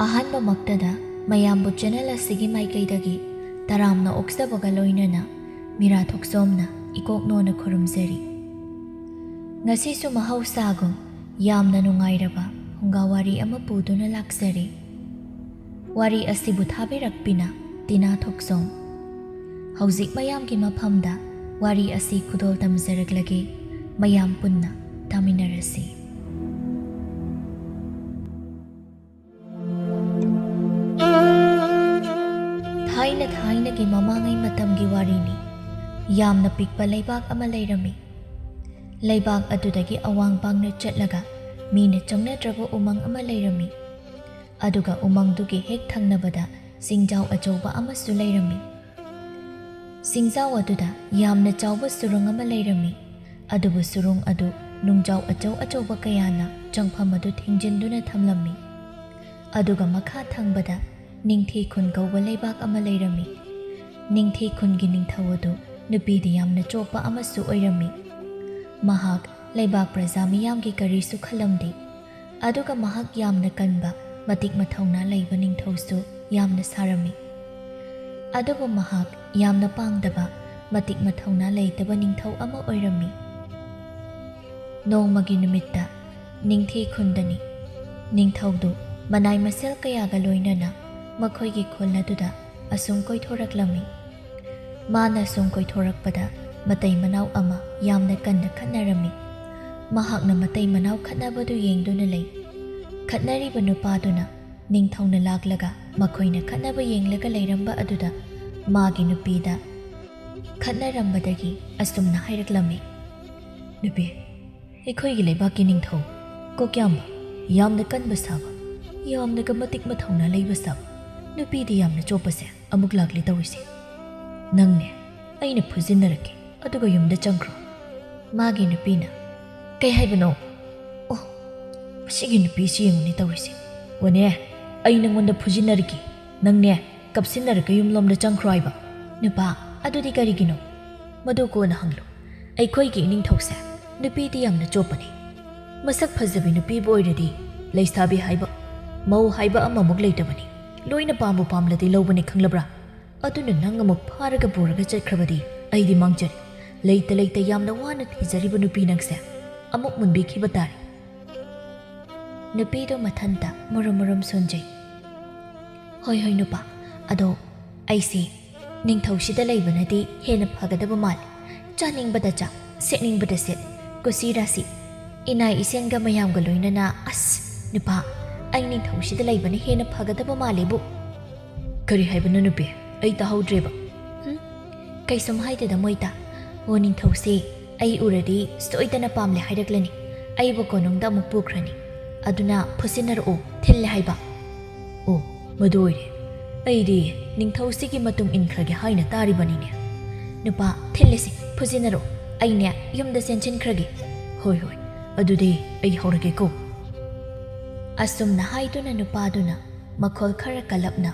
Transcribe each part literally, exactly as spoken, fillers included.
ꯑꯍꯥꯟꯕꯃꯛꯇꯗ ꯃꯌꯥꯝꯕꯨ ꯆꯦꯅꯦꯜ ꯑꯁꯤꯒꯤ ꯃꯥꯏꯀꯩꯗꯒꯤ ꯇꯔꯥꯝꯅ ꯑꯣꯛꯆꯕꯒ ꯂꯣꯏꯅꯅ ꯃꯤꯔꯥ ꯊꯣꯛꯆꯣꯝꯅ ꯏꯀꯣꯛ ꯅꯣꯟꯅ ꯈꯨꯔꯨꯝꯖꯔꯤ꯫ ꯉꯁꯤꯁꯨ ꯃꯍꯧꯁꯥꯒꯨꯝ ꯌꯥꯝꯅ ꯅꯨꯡꯉꯥꯏꯔꯕ ꯐꯨꯡꯒꯥ ꯋꯥꯔꯤ ꯑꯃ ꯄꯨꯗꯨꯅ ꯂꯥꯛꯆꯔꯤ꯫ ꯋꯥꯔꯤ ꯑꯁꯤꯕꯨ ꯊꯥꯕꯤꯔꯛꯄꯤꯅ ꯇꯤꯅꯥ ꯊꯣꯛꯆꯣꯝ꯫ ꯍꯧꯖꯤꯛ ꯃꯌꯥꯝꯒꯤ ꯃꯐꯝꯗ ꯋꯥꯔꯤ ꯑꯁꯤ ꯈꯨꯗꯣꯜ ꯇꯝꯖꯔꯛꯂꯒꯦ, ꯃꯌꯥꯝ ꯄꯨꯟꯅ ꯇꯥꯃꯤꯟꯅꯔꯁꯤ꯫ ꯊꯥꯏꯅ ꯊꯥꯏꯅꯒꯤ ꯃꯃꯥꯡꯉꯩ ꯃꯇꯝꯒꯤ ꯋꯥꯔꯤꯅꯤ꯫ ꯌꯥꯝꯅ ꯄꯤꯛꯄ ꯂꯩꯕꯥꯛ ꯑꯃ ꯂꯩꯔꯝꯃꯤ꯫ ꯂꯩꯕꯥꯛ ꯑꯗꯨꯗꯒꯤ ꯑꯋꯥꯡ ꯄꯥꯡꯅ ꯆꯠꯂꯒ ꯃꯤꯅ ꯆꯪꯅꯗ꯭ꯔꯕ ꯎꯃꯪ ꯑꯃ ꯂꯩꯔꯝꯃꯤ꯫ ꯑꯗꯨꯒ ꯎꯃꯪꯗꯨꯒꯤ ꯍꯦꯛ ꯊꯪꯅꯕꯗ ꯆꯤꯡꯖꯥꯎ ꯑꯆꯧꯕ ꯑꯃꯁꯨ ꯂꯩꯔꯝꯃꯤ꯫ ꯆꯤꯡꯖꯥꯎ ꯑꯗꯨꯗ ꯌꯥꯝꯅ ꯆꯥꯎꯕ ꯁꯨꯔꯨꯡ ꯑꯃ ꯂꯩꯔꯝꯃꯤ꯫ ꯑꯗꯨꯕꯨ ꯁꯨꯔꯨꯡ ꯑꯗꯨ ꯅꯨꯡꯖꯥꯎ ꯑꯆꯧ ꯑꯆꯧꯕ ꯀꯌꯥꯅ ꯆꯪꯐꯝ ꯑꯗꯨ ꯊꯤꯡꯖꯤꯟꯗꯨꯅ ꯊꯝꯂꯝꯃꯤ꯫ ꯑꯗꯨꯒ ꯃꯈꯥ ꯊꯪꯕꯗ ꯅꯤꯡꯊꯤ ꯈꯨꯟ ꯀꯧꯕ ꯂꯩꯕꯥꯛ ꯑꯃ ꯂꯩꯔꯝꯃꯤ꯫ ꯅꯤꯡꯊꯤ ꯈꯨꯟꯒꯤ ꯅꯤꯡꯊꯧ ꯑꯗꯨ ꯅꯨꯄꯤꯗꯤ ꯌꯥꯝꯅ ꯆꯣꯞꯄ ꯑꯃꯁꯨ ꯑꯣꯏꯔꯝꯃꯤ꯫ ꯃꯍꯥꯛ ꯂꯩꯕꯥꯛ ꯄ꯭ꯔꯖꯥ ꯃꯤꯌꯥꯝꯒꯤ ꯀꯔꯤꯁꯨ ꯈꯜꯂꯝꯗꯦ꯫ ꯑꯗꯨꯒ ꯃꯍꯥꯛ ꯌꯥꯝꯅ ꯀꯟꯕ, ꯃꯇꯤꯛ ꯃꯊꯧꯅꯥ ꯂꯩꯕ ꯅꯤꯡꯊꯧꯁꯨ ꯌꯥꯝꯅ ꯁꯥꯔꯝꯃꯤ꯫ ꯑꯗꯨꯕꯨ ꯃꯍꯥꯛ ꯌꯥꯝꯅ ꯄꯥꯡꯗꯕ, ꯃꯇꯤꯛ ꯃꯊꯧꯅꯥ ꯂꯩꯇꯕ ꯅꯤꯡꯊꯧ ꯑꯃ ꯑꯣꯏꯔꯝꯃꯤ꯫ ꯅꯣꯡꯃꯒꯤ ꯅꯨꯃꯤꯠꯇ ꯅꯤꯡꯊꯤ ꯈꯨꯟꯗꯅꯤ꯫ ꯅꯤꯡꯊꯧꯗꯨ ꯃꯅꯥꯏ ꯃꯁꯦꯜ ꯀꯌꯥꯒ ꯂꯣꯏꯅꯅ ꯃꯈꯣꯏꯒꯤ ꯈꯨꯜ ꯑꯗꯨꯗ ꯑꯁꯨꯝ ꯀꯣꯏꯊꯣꯔꯛꯂꯝꯃꯤ꯫ ꯃꯥꯅ ꯁꯨꯝ ꯀꯣꯏꯊꯣꯔꯛꯄꯗ ꯃꯇꯩ ꯃꯅꯥꯎ ꯑꯃ ꯌꯥꯝꯅ ꯀꯟꯅ ꯈꯠꯅꯔꯝꯃꯤ꯫ ꯃꯍꯥꯛꯅ ꯃꯇꯩ ꯃꯅꯥꯎ ꯈꯠꯅꯕꯗꯨ ꯌꯦꯡꯗꯨꯅ ꯂꯩ꯫ ꯈꯠꯅꯔꯤꯕ ꯅꯨꯄꯥꯗꯨꯅ ꯅꯤꯡꯊꯧꯅ ꯂꯥꯛꯂꯒ ꯃꯈꯣꯏꯅ ꯈꯠꯅꯕ ꯌꯦꯡꯂꯒ ꯂꯩꯔꯝꯕ ꯑꯗꯨꯗ ꯃꯥꯒꯤ ꯅꯨꯄꯤꯗ ꯈꯠꯅꯔꯝꯕꯗꯒꯤ ꯑꯁꯨꯝꯅ ꯍꯥꯏꯔꯛꯂꯝꯃꯤ, "ꯅꯨꯄꯤ, ꯑꯩꯈꯣꯏꯒꯤ ꯂꯩꯕꯥꯛꯀꯤ ꯅꯤꯡꯊꯧ ꯀꯣꯛꯌꯥꯝꯕ, ꯌꯥꯝꯅ ꯀꯟꯕ ꯁꯥꯕ, ꯌꯥꯝꯅꯒ ꯃꯇꯤꯛ ꯃꯊꯧꯅꯥ ꯂꯩꯕ ꯁꯥꯕ, ꯅꯨꯄꯤꯗꯤ ꯌꯥꯝꯅ ꯆꯣꯞꯄꯁꯦ ꯑꯃꯨꯛ ꯂꯥꯛꯂꯤ ꯇꯧꯔꯤꯁꯦ꯫ ꯅꯪꯅꯦ, ꯑꯩꯅ ꯐꯨꯖꯤꯟꯅꯔꯛꯀꯦ, ꯑꯗꯨꯒ ꯌꯨꯝꯗ ꯆꯪꯈ꯭ꯔꯣ꯫" ꯃꯥꯒꯤ ꯅꯨꯄꯤꯅ, "ꯀꯩ ꯍꯥꯏꯕꯅꯣ? ꯑꯣ, ꯃꯁꯤꯒꯤ ꯅꯨꯄꯤꯁꯤ ꯌꯦꯡꯉꯨꯅꯦ ꯇꯧꯔꯤꯁꯦ꯫ ꯑꯣꯅꯦ, ꯑꯩ ꯅꯪꯉꯣꯟꯗ ꯐꯨꯖꯤꯟꯅꯔꯛꯀꯦ, ꯅꯪꯅꯦ, ꯀꯞꯁꯤꯟꯅꯔꯒ ꯌꯨꯝꯂꯣꯝꯗ ꯆꯪꯈ꯭ꯔꯣ ꯍꯥꯏꯕ꯫" "ꯅꯨꯄꯥ, ꯑꯗꯨꯗꯤ ꯀꯔꯤꯒꯤꯅꯣ? ꯃꯗꯨ ꯀꯣꯟꯅ ꯍꯪꯂꯨ꯫ ꯑꯩꯈꯣꯏꯒꯤ ꯏꯅꯤꯡꯊꯧꯁꯦ ꯅꯨꯄꯤꯗꯤ ꯌꯥꯝꯅ ꯆꯣꯞꯄꯅꯤ꯫ ꯃꯁꯛ ꯐꯖꯕꯤ ꯅꯨꯄꯤꯕꯨ ꯑꯣꯏꯔꯗꯤ ꯂꯩꯁꯥꯕꯤ ꯍꯥꯏꯕ ꯃꯧ ꯍꯥꯏꯕ ꯑꯃꯃꯨꯛ ꯂꯩꯇꯕꯅꯤ꯫ ꯂꯣꯏꯅ ꯄꯥꯝꯕꯨ ꯄꯥꯝꯂꯗꯤ ꯂꯧꯕꯅꯤ, ꯈꯪꯂꯕ꯭ꯔꯥ? ꯑꯗꯨꯅ ꯅꯪ ꯑꯃꯨꯛ ꯐꯥꯔꯒ ꯄꯨꯔꯒ ꯆꯠꯈ꯭ꯔꯕꯗꯤ ꯑꯩꯗꯤ ꯃꯥꯡꯖꯔꯦ꯫ ꯂꯩꯇ ꯂꯩꯇ ꯌꯥꯝꯅ ꯋꯥꯅ ꯊꯤꯖꯔꯤꯕ ꯅꯨꯄꯤ ꯅꯪꯁꯦ ꯑꯃꯨꯛ ꯃꯨꯟꯕꯤꯈꯤꯕ ꯇꯥꯔꯦ꯫ ꯅꯨꯄꯤꯗꯣ ꯃꯊꯟꯇ ꯃꯨꯔꯨꯝ ꯃꯨꯔꯨꯝ ꯁꯣꯟꯖꯩ꯫ "ꯍꯣꯏ, ꯍꯣꯏ ꯅꯨꯄꯥ, ꯑꯗꯣ ꯑꯩꯁꯦ ꯅꯤꯡꯊꯧꯁꯤꯗ ꯂꯩꯕꯅꯗꯤ ꯍꯦꯟꯅ ꯐꯒꯗꯕ ꯃꯥꯜꯂꯤ꯫ ꯆꯥꯅꯤꯡꯕꯗ ꯆꯥ, ꯁꯦꯠꯅꯤꯡꯕꯗ ꯁꯦꯠ, ꯀꯨꯁꯤ ꯔꯥꯁꯤ, ꯏꯅꯥꯏ ꯏꯁꯦꯟꯒ ꯃꯌꯥꯝꯒ ꯂꯣꯏꯅꯅ꯫ ꯑꯁ ꯅꯨꯄꯥ, ꯑꯩ ꯅꯤꯡꯊꯧꯁꯤꯗ ꯂꯩꯕꯅ ꯍꯦꯟꯅ ꯐꯒꯗꯕ ꯃꯥꯜꯂꯤꯕꯨ꯫" "ꯀꯔꯤ ꯍꯥꯏꯕꯅꯣ ꯅꯨꯄꯤ? ꯑꯩ ꯇꯥꯍꯧꯗ꯭ꯔꯦꯕ꯫" "ꯍꯨꯝ? ꯀꯩꯁꯨꯝ ꯍꯥꯏꯗꯦꯗ ꯃꯣꯏꯇꯥ꯫ ꯑꯣ ꯅꯤꯡꯊꯧꯁꯦ ꯑꯩ ꯎꯔꯗꯤ ꯁꯣꯏꯗꯅ ꯄꯥꯝꯂꯦ ꯍꯥꯏꯔꯛꯂꯅꯤ꯫ ꯑꯩꯕꯨ ꯀꯣꯅꯨꯡꯗ ꯑꯃꯨꯛ ꯄꯨꯈ꯭ꯔꯅꯤ꯫ ꯑꯗꯨꯅ ꯐꯨꯁꯤꯟꯅꯔꯛꯑꯣ, ꯊꯤꯜꯂꯦ ꯍꯥꯏꯕ꯫" "ꯑꯣ, ꯃꯗꯨ ꯑꯣꯏꯔꯦ꯫ ꯑꯩꯗꯤ ꯅꯤꯡꯊꯧꯁꯤꯒꯤ ꯃꯇꯨꯡ ꯏꯟꯈ꯭ꯔꯒꯦ ꯍꯥꯏꯅ ꯇꯥꯔꯤꯕꯅꯤꯅꯦ꯫" "ꯅꯨꯄꯥ, ꯊꯤꯜꯂꯁꯤ, ꯐꯨꯖꯤꯟꯅꯔꯣ꯫ ꯑꯩꯅꯦ ꯌꯨꯝꯗ ꯆꯦꯟꯁꯤꯟꯈ꯭ꯔꯒꯦ꯫" "ꯍꯣꯏ, ꯍꯣꯏ꯫ ꯑꯗꯨꯗꯤ ꯑꯩ ꯍꯧꯔꯒꯦꯀꯣ꯫" ꯑꯁꯨꯝꯅ ꯍꯥꯏꯗꯨꯅ ꯅꯨꯄꯥꯗꯨꯅ ꯃꯈꯣꯜ ꯈꯔ ꯀꯜꯂꯞꯅ,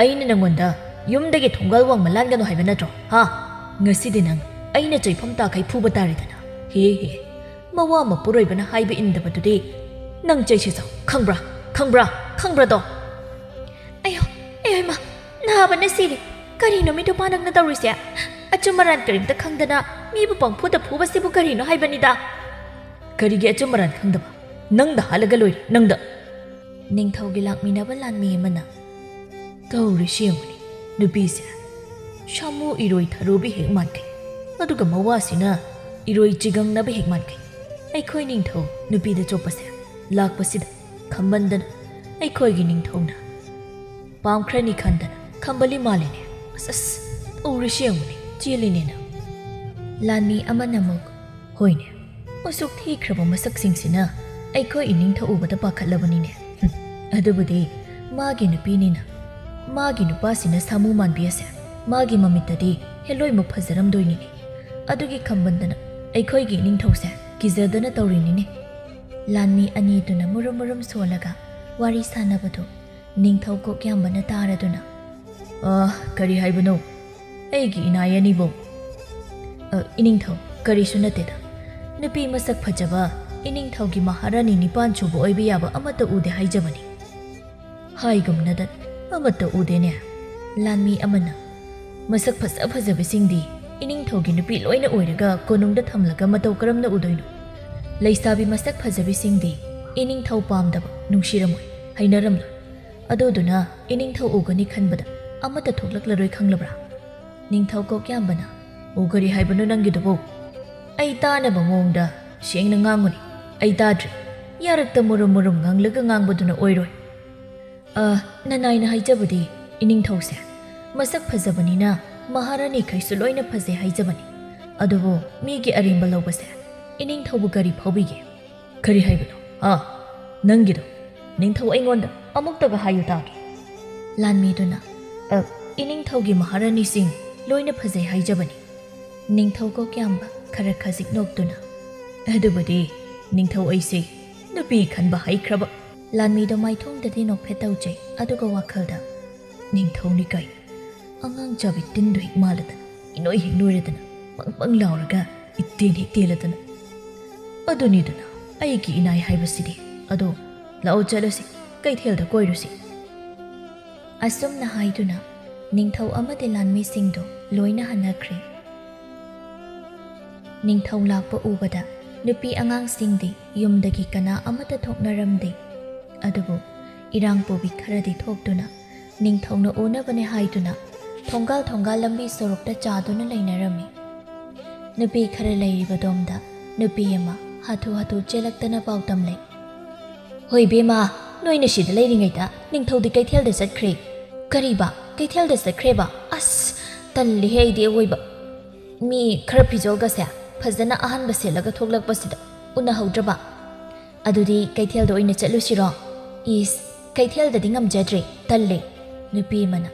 "ꯑꯩꯅ ꯅꯪꯉꯣꯟꯗ ꯌꯨꯝꯗꯒꯤ ꯊꯣꯡꯒꯥꯜ ꯋꯥꯡꯃ ꯂꯥꯟꯒꯅꯨ ꯍꯥꯏꯕ ꯅꯠꯇ꯭ꯔꯣ? ꯍꯥ? ꯉꯁꯤꯗꯤ ꯅꯪ ꯑꯩꯅ ꯆꯩꯐꯝ ꯇꯥꯈꯩ ꯐꯨꯕ ꯇꯥꯔꯦꯗꯅ꯫ ꯍꯦ ꯍꯦ, ꯃꯋꯥ ꯃꯄꯨꯔꯣꯏꯕꯅ ꯍꯥꯏꯕ ꯏꯟꯗꯕꯗꯨꯗꯤ ꯅꯪ ꯆꯩꯁꯦ ꯆꯥꯎ, ꯈꯪꯕ꯭ꯔꯥ? ꯈꯪꯕ꯭ꯔꯥ? ꯈꯪꯕ꯭ꯔꯥꯗꯣ?" "ꯑꯌꯣ, ꯑꯌꯣ ꯏꯃꯥ, ꯅꯥꯕꯅ ꯁꯤꯔꯦ꯫ ꯀꯔꯤꯅꯣ ꯃꯤꯗꯨ ꯄꯥꯅꯛꯅ ꯇꯧꯔꯤꯁꯦ? ꯑꯆꯨꯝ ꯑꯔꯥꯟ ꯀꯔꯤꯝꯇ ꯈꯪꯗꯅ ꯃꯤꯕꯨ ꯄꯪꯐꯨꯗ ꯐꯨꯕꯁꯤꯕꯨ ꯀꯔꯤꯅꯣ ꯍꯥꯏꯕꯅꯤꯗ?" "ꯀꯔꯤꯒꯤ ꯑꯆꯨꯝ ꯑꯔꯥꯟ ꯈꯪꯗꯕ? ꯅꯪꯗ ꯍꯥꯠꯂꯒ ꯂꯣꯏꯔꯦ, ꯅꯪꯗ꯫" ꯅꯤꯡꯊꯧꯒꯤ ꯂꯥꯛꯃꯤꯟꯅꯕ ꯂꯥꯟꯃꯤ ꯑꯃꯅ, "ꯇꯧꯔꯤꯁꯤ ꯌꯦꯡꯉꯨꯅꯦ, ꯅꯨꯄꯤꯁꯦ ꯁꯥꯃꯨ ꯏꯔꯣꯏ ꯊꯔꯨꯕꯤ ꯍꯦꯛ ꯃꯥꯟꯈꯩ, ꯑꯗꯨꯒ ꯃꯋꯥꯁꯤꯅ ꯏꯔꯣꯏ ꯆꯤꯒꯪꯅꯕ ꯍꯦꯛ ꯃꯥꯟꯈꯩ꯫ ꯑꯩꯈꯣꯏ ꯅꯤꯡꯊꯧ ꯅꯨꯄꯤꯗ ꯆꯣꯞꯄꯁꯦ ꯂꯥꯛꯄꯁꯤꯗ ꯈꯝꯕꯟꯗꯅ ꯑꯩꯈꯣꯏꯒꯤ ꯅꯤꯡꯊꯧꯅ ꯄꯥꯝꯈ꯭ꯔꯅꯤ ꯈꯟꯗꯅ ꯈꯝꯕꯜꯂꯤ ꯃꯥꯜꯂꯤꯅꯦ꯫ ꯑꯁ, ꯑꯁ, ꯇꯧꯔꯤꯁꯤ ꯌꯦꯡꯉꯨꯅꯦ, ꯆꯦꯜꯂꯤꯅꯦꯅ꯫" ꯂꯥꯟꯃꯤ ꯑꯃꯅ ꯑꯃꯨꯛ, "ꯍꯣꯏꯅꯦ, ꯃꯁꯨꯛ ꯊꯤꯈ꯭ꯔꯕ ꯃꯁꯛꯁꯤꯡꯁꯤꯅ ꯑꯩꯈꯣꯏ ꯏꯅꯤꯡꯊꯧ ꯎꯕꯗ ꯄꯥꯈꯠꯂꯕꯅꯤꯅꯦ꯫ ꯍꯨꯝ, ꯑꯗꯨꯕꯨꯗꯤ ꯃꯥꯒꯤ ꯅꯨꯄꯤꯅꯤꯅ, ꯃꯥꯒꯤ ꯅꯨꯄꯥꯁꯤꯅ ꯁꯥꯃꯨ ꯃꯥꯟꯕꯤ ꯑꯁꯦ ꯃꯥꯒꯤ ꯃꯃꯤꯠꯇꯗꯤ ꯍꯦꯂꯣꯏꯃꯨꯛ ꯐꯖꯔꯝꯗꯣꯏꯅꯤꯅꯦ꯫ ꯑꯗꯨꯒꯤ ꯈꯝꯕꯟꯗꯅ ꯑꯩꯈꯣꯏꯒꯤ ꯏꯅꯤꯡꯊꯧꯁꯦ ꯀꯤꯖꯗꯅ ꯇꯧꯔꯤꯅꯤꯅꯦ꯫" ꯂꯥꯟꯃꯤ ꯑꯅꯤꯗꯨꯅ ꯃꯨꯔꯨꯝ ꯃꯨꯔꯨꯝ ꯁꯣꯜꯂꯒ ꯋꯥꯔꯤ ꯁꯥꯟꯅꯕꯗꯨ ꯅꯤꯡꯊꯧ ꯀꯣꯛꯌꯥꯝꯕꯅ ꯇꯥꯔꯗꯨꯅ, "ꯑ, ꯀꯔꯤ ꯍꯥꯏꯕꯅꯣ? ꯑꯩꯒꯤ ꯏꯅꯥꯏ ꯑꯅꯤꯕꯨ?" "ꯑ, ꯏꯅꯤꯡꯊꯧ, ꯀꯔꯤꯁꯨ ꯅꯠꯇꯦꯗ꯫ ꯅꯨꯄꯤ ꯃꯁꯛ ꯐꯖꯕ ꯏꯅꯤꯡꯊꯧꯒꯤ ꯃꯍꯥꯔꯥꯅꯤ ꯅꯤꯄꯥꯟ ꯁꯨꯕ ꯑꯣꯏꯕ ꯌꯥꯕ ꯑꯃꯠꯇ ꯎꯗꯦ ꯍꯥꯏꯖꯕꯅꯤ꯫ ꯍꯥꯏꯒꯨꯝꯅꯗ ꯑꯃꯠꯇ ꯎꯗꯦꯅꯦ꯫ ꯂꯥꯟꯃꯤ ꯑꯃꯅ, "ꯃꯁꯛ ꯐꯖ ꯐꯖꯕꯁꯤꯡꯗꯤ ꯏꯅꯤꯡꯊꯧꯒꯤ ꯅꯨꯄꯤ ꯂꯣꯏꯅ ꯑꯣꯏꯔꯒ ꯀꯣꯅꯨꯡꯗ ꯊꯝꯂꯒ ꯃꯇꯧ ꯀꯔꯝꯅ ꯎꯗꯣꯏꯅꯣ? ꯂꯩꯁꯥꯕꯤ ꯃꯁꯛ ꯐꯖꯕꯤꯁꯤꯡꯗꯤ ꯏꯅꯤꯡꯊꯧ ꯄꯥꯝꯗꯕ, ꯅꯨꯡꯁꯤꯔꯝꯃꯣꯏ, ꯍꯩꯅꯔꯝꯂꯣꯏ꯫ ꯑꯗꯨꯗꯨꯅ ꯏꯅꯤꯡꯊꯧ ꯎꯒꯅꯤ ꯈꯟꯕꯗ ꯑꯃꯠꯇ ꯊꯣꯛꯂꯛꯂꯔꯣꯏ, ꯈꯪꯂꯕ꯭ꯔꯥ?" ꯅꯤꯡꯊꯧ ꯀꯣꯛꯌꯥꯝꯕꯅ, "ꯑꯣ, ꯀꯔꯤ ꯍꯥꯏꯕꯅꯣ ꯅꯪꯒꯤꯗꯨꯕꯨ? ꯑꯩ ꯇꯥꯅꯕ ꯃꯑꯣꯡꯗ ꯁꯦꯡꯅ ꯉꯥꯡꯉꯨꯅꯦ꯫ ꯑꯩ ꯇꯥꯗ꯭ꯔꯤ꯫ ꯌꯥꯔꯛꯇ ꯃꯨꯔꯨꯝ ꯃꯨꯔꯨꯝ ꯉꯥꯡꯂꯒ ꯉꯥꯡꯕꯗꯨꯅ ꯑꯣꯏꯔꯣꯏ꯫ ꯑ, ꯅꯅꯥꯏꯅ ꯍꯥꯏꯖꯕꯗꯤ ꯏꯅꯤꯡꯊꯧꯁꯦ ꯃꯁꯛ ꯐꯖꯕꯅꯤꯅ ꯃꯍꯥꯔꯥꯅꯤꯈꯩꯁꯨ ꯂꯣꯏꯅ ꯐꯖꯩ ꯍꯥꯏꯖꯕꯅꯤ꯫ ꯑꯗꯨꯕꯨ ꯃꯤꯒꯤ ꯑꯔꯦꯝꯕ ꯂꯧꯕꯁꯦ ꯏꯅꯤꯡꯊꯧꯕꯨ ꯀꯔꯤ ꯐꯥꯎꯕꯤꯒꯦ?" "ꯀꯔꯤ ꯍꯥꯏꯕꯅꯣ? ꯑꯥ, ꯅꯪꯒꯤꯗꯣ ꯅꯤꯡꯊꯧ ꯑꯩꯉꯣꯟꯗ ꯑꯃꯨꯛꯇꯒ ꯍꯥꯏꯌꯨ ꯇꯥꯒꯦ꯫" ꯂꯥꯟꯃꯤꯗꯨꯅ, "ꯑ, ꯏꯅꯤꯡꯊꯧꯒꯤ ꯃꯍꯥꯔꯥꯅꯤꯁꯤꯡ ꯂꯣꯏꯅ ꯐꯖꯩ ꯍꯥꯏꯖꯕꯅꯤ꯫" ꯅꯤꯡꯊꯧ ꯀꯣꯛꯌꯥꯝꯕ ꯈꯔ ꯈꯖꯤꯛ ꯅꯣꯛꯇꯨꯅ, "ꯑꯗꯨꯕꯨꯗꯤ ꯅꯤꯡꯊꯧ ꯑꯩꯁꯦ ꯅꯨꯄꯤ ꯈꯟꯕ ꯍꯩꯈ꯭ꯔꯕ꯫" ꯂꯥꯟꯃꯤꯗꯣ ꯃꯥꯏꯊꯣꯡꯗꯗꯤ ꯅꯣꯛꯐꯦꯠ ꯇꯧꯖꯩ, ꯑꯗꯨꯒ ꯋꯥꯈꯜꯗ, "ꯅꯤꯡꯊꯧꯅꯤ ꯀꯥꯏ, ꯑꯉꯥꯡ ꯆꯥꯕꯤ ꯇꯤꯟꯗꯣ ꯍꯦꯛ ꯃꯥꯜꯂꯗꯅ, ꯏꯅꯣꯏ ꯍꯦꯛ ꯅꯣꯏꯔꯗꯅ, ꯄꯪ ꯄꯪ ꯂꯥꯎꯔꯒ ꯏꯇꯦꯟ ꯍꯦꯛ ꯇꯦꯜꯂꯗꯅ꯫ ꯑꯗꯨꯅꯤꯗꯅ ꯑꯩꯒꯤ ꯏꯅꯥꯏ ꯍꯥꯏꯕꯁꯤꯗꯤ꯫ ꯑꯗꯣ ꯂꯥꯛꯑꯣ, ꯆꯠꯂꯁꯤ, ꯀꯩꯊꯦꯜꯗ ꯀꯣꯏꯔꯨꯁꯤ꯫" ꯑꯁꯨꯝꯅ ꯍꯥꯏꯗꯨꯅ ꯅꯤꯡꯊꯧ ꯑꯃꯗꯤ ꯂꯥꯟꯃꯤꯁꯤꯡꯗꯨ ꯂꯣꯏꯅ ꯍꯟꯅꯈ꯭ꯔꯦ꯫ ꯅꯤꯡꯊꯧ ꯂꯥꯛꯄ ꯎꯕꯗ ꯅꯨꯄꯤ ꯑꯉꯥꯡꯁꯤꯡꯗꯤ ꯌꯨꯝꯗꯒꯤ ꯀꯅꯥ ꯑꯃꯠꯇ ꯊꯣꯛꯅꯔꯝꯗꯦ꯫ ꯑꯗꯨꯕꯨ ꯏꯔꯥꯡ ꯄꯨꯕꯤ ꯈꯔꯗꯤ ꯊꯣꯛꯇꯨꯅ ꯅꯤꯡꯊꯧꯅ ꯎꯅꯕꯅꯦ ꯍꯥꯏꯗꯨꯅ ꯊꯣꯡꯒꯥꯜ ꯊꯣꯡꯒꯥꯜ ꯂꯝꯕꯤ ꯁꯣꯔꯣꯛꯇ ꯆꯥꯗꯨꯅ ꯂꯩꯅꯔꯝꯃꯤ꯫ ꯅꯨꯄꯤ ꯈꯔ ꯂꯩꯔꯤꯕꯗꯣꯝꯗ ꯅꯨꯄꯤ ꯑꯃ ꯍꯥꯊꯨ ꯍꯥꯊꯨ ꯆꯦꯜꯂꯛꯇꯅ ꯄꯥꯎ ꯇꯝꯂꯦ꯫ "ꯍꯣꯏ ꯏꯕꯦꯝꯃ, ꯅꯣꯏꯅ ꯁꯤꯗ ꯂꯩꯔꯤꯉꯩꯗ ꯅꯤꯡꯊꯧꯗꯤ ꯀꯩꯊꯦꯜꯗ ꯆꯠꯈ꯭ꯔꯦ꯫" "ꯀꯔꯤꯕ? ꯀꯩꯊꯦꯜꯗ ꯆꯠꯈ꯭ꯔꯦꯕ? ꯑꯁ, ꯇꯜꯂꯤꯍꯦ ꯑꯩꯗꯤ ꯑꯋꯣꯏꯕ꯫ ꯃꯤ ꯈꯔ ꯐꯤꯖꯣꯜꯒꯁꯦ ꯐꯖꯅ ꯑꯍꯟꯕ ꯁꯦꯠꯂꯒ ꯊꯣꯛꯂꯛꯄꯁꯤꯗ ꯎꯅꯍꯧꯗ꯭ꯔꯕ꯫ ꯑꯗꯨꯗꯤ ꯀꯩꯊꯦꯜꯗ ꯑꯣꯏꯅ ꯆꯠꯂꯨꯁꯤꯔꯣ?" "ꯏꯁ, ꯀꯩꯊꯦꯜꯗꯗꯤ ꯉꯝꯖꯗ꯭ꯔꯦ, ꯇꯜꯂꯦ꯫" ꯅꯨꯄꯤ ꯑꯃꯅ,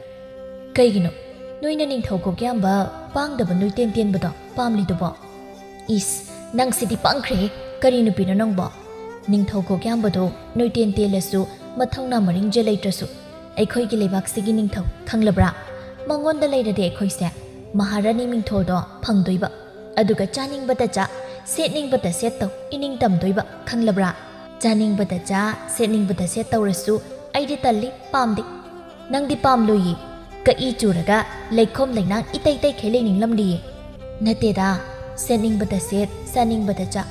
"ꯀꯩꯒꯤꯅꯣ? ꯅꯣꯏꯅ ꯅꯤꯡꯊꯧ ꯀꯣꯛꯌꯥꯝꯕ ꯄꯥꯡꯗꯕ ꯅꯣꯏꯇꯦꯟ ꯇꯦꯟꯕꯗꯣ ꯄꯥꯝꯂꯤꯗꯨꯕꯣ?" "ꯏꯁ, ꯅꯪꯁꯤꯗꯤ ꯄꯪꯈ꯭ꯔꯦꯍꯦ꯫ ꯀꯔꯤ ꯅꯨꯄꯤꯅꯣ ꯅꯪꯕꯣ? ꯅꯤꯡꯊꯧ ꯀꯣꯛꯌꯥꯝꯕꯗꯣ ꯅꯣꯏꯇꯦꯟ ꯇꯦꯜꯂꯁꯨ, ꯃꯊꯧꯅꯥ ꯃꯔꯤꯡꯖꯦꯜ ꯂꯩꯇ꯭ꯔꯁꯨ, ꯑꯩꯈꯣꯏꯒꯤ ꯂꯩꯕꯥꯛꯁꯤꯒꯤ ꯅꯤꯡꯊꯧ, ꯈꯪꯂꯕ꯭ꯔꯥ? ꯃꯉꯣꯟꯗ ꯂꯩꯔꯗꯤ ꯑꯩꯈꯣꯏꯁꯦ ꯃꯍꯥꯔꯥꯅꯤ ꯃꯤꯡꯊꯣꯜꯗꯣ ꯐꯪꯗꯣꯏꯕ꯫ ꯑꯗꯨꯒ ꯆꯥꯅꯤꯡꯕꯇ ꯆꯥ, ꯁꯦꯠꯅꯤꯡꯕꯇ ꯁꯦꯠ ꯇꯧ, ꯏꯅꯤꯡ ꯇꯝꯗꯣꯏꯕ, ꯈꯪꯂꯕ꯭ꯔꯥ? ꯆꯥꯅꯤꯡꯕꯇ ꯆꯥ, ꯁꯦꯠꯅꯤꯡꯕꯇ ꯁꯦꯠ ꯇꯧꯔꯁꯨ, ꯑꯩꯗꯤ ꯇꯜꯂꯤ, ꯄꯥꯝꯗꯦ꯫ ꯅꯪꯗꯤ ꯄꯥꯝꯂꯣꯏꯌꯦ꯫ ꯀꯛꯏ ꯆꯨꯔꯒ ꯂꯩꯈꯣꯝ ꯂꯩꯅꯥꯡ ꯏꯇꯩ ꯇꯩꯈꯩ ꯂꯩꯅꯤꯡꯂꯝꯂꯤꯌꯦ꯫ ꯅꯠꯇꯦꯗ, ꯁꯦꯠꯅꯤꯡꯕꯗ ꯁꯦꯠ, ꯆꯥꯅꯤꯡꯕꯗ ꯆꯥ꯫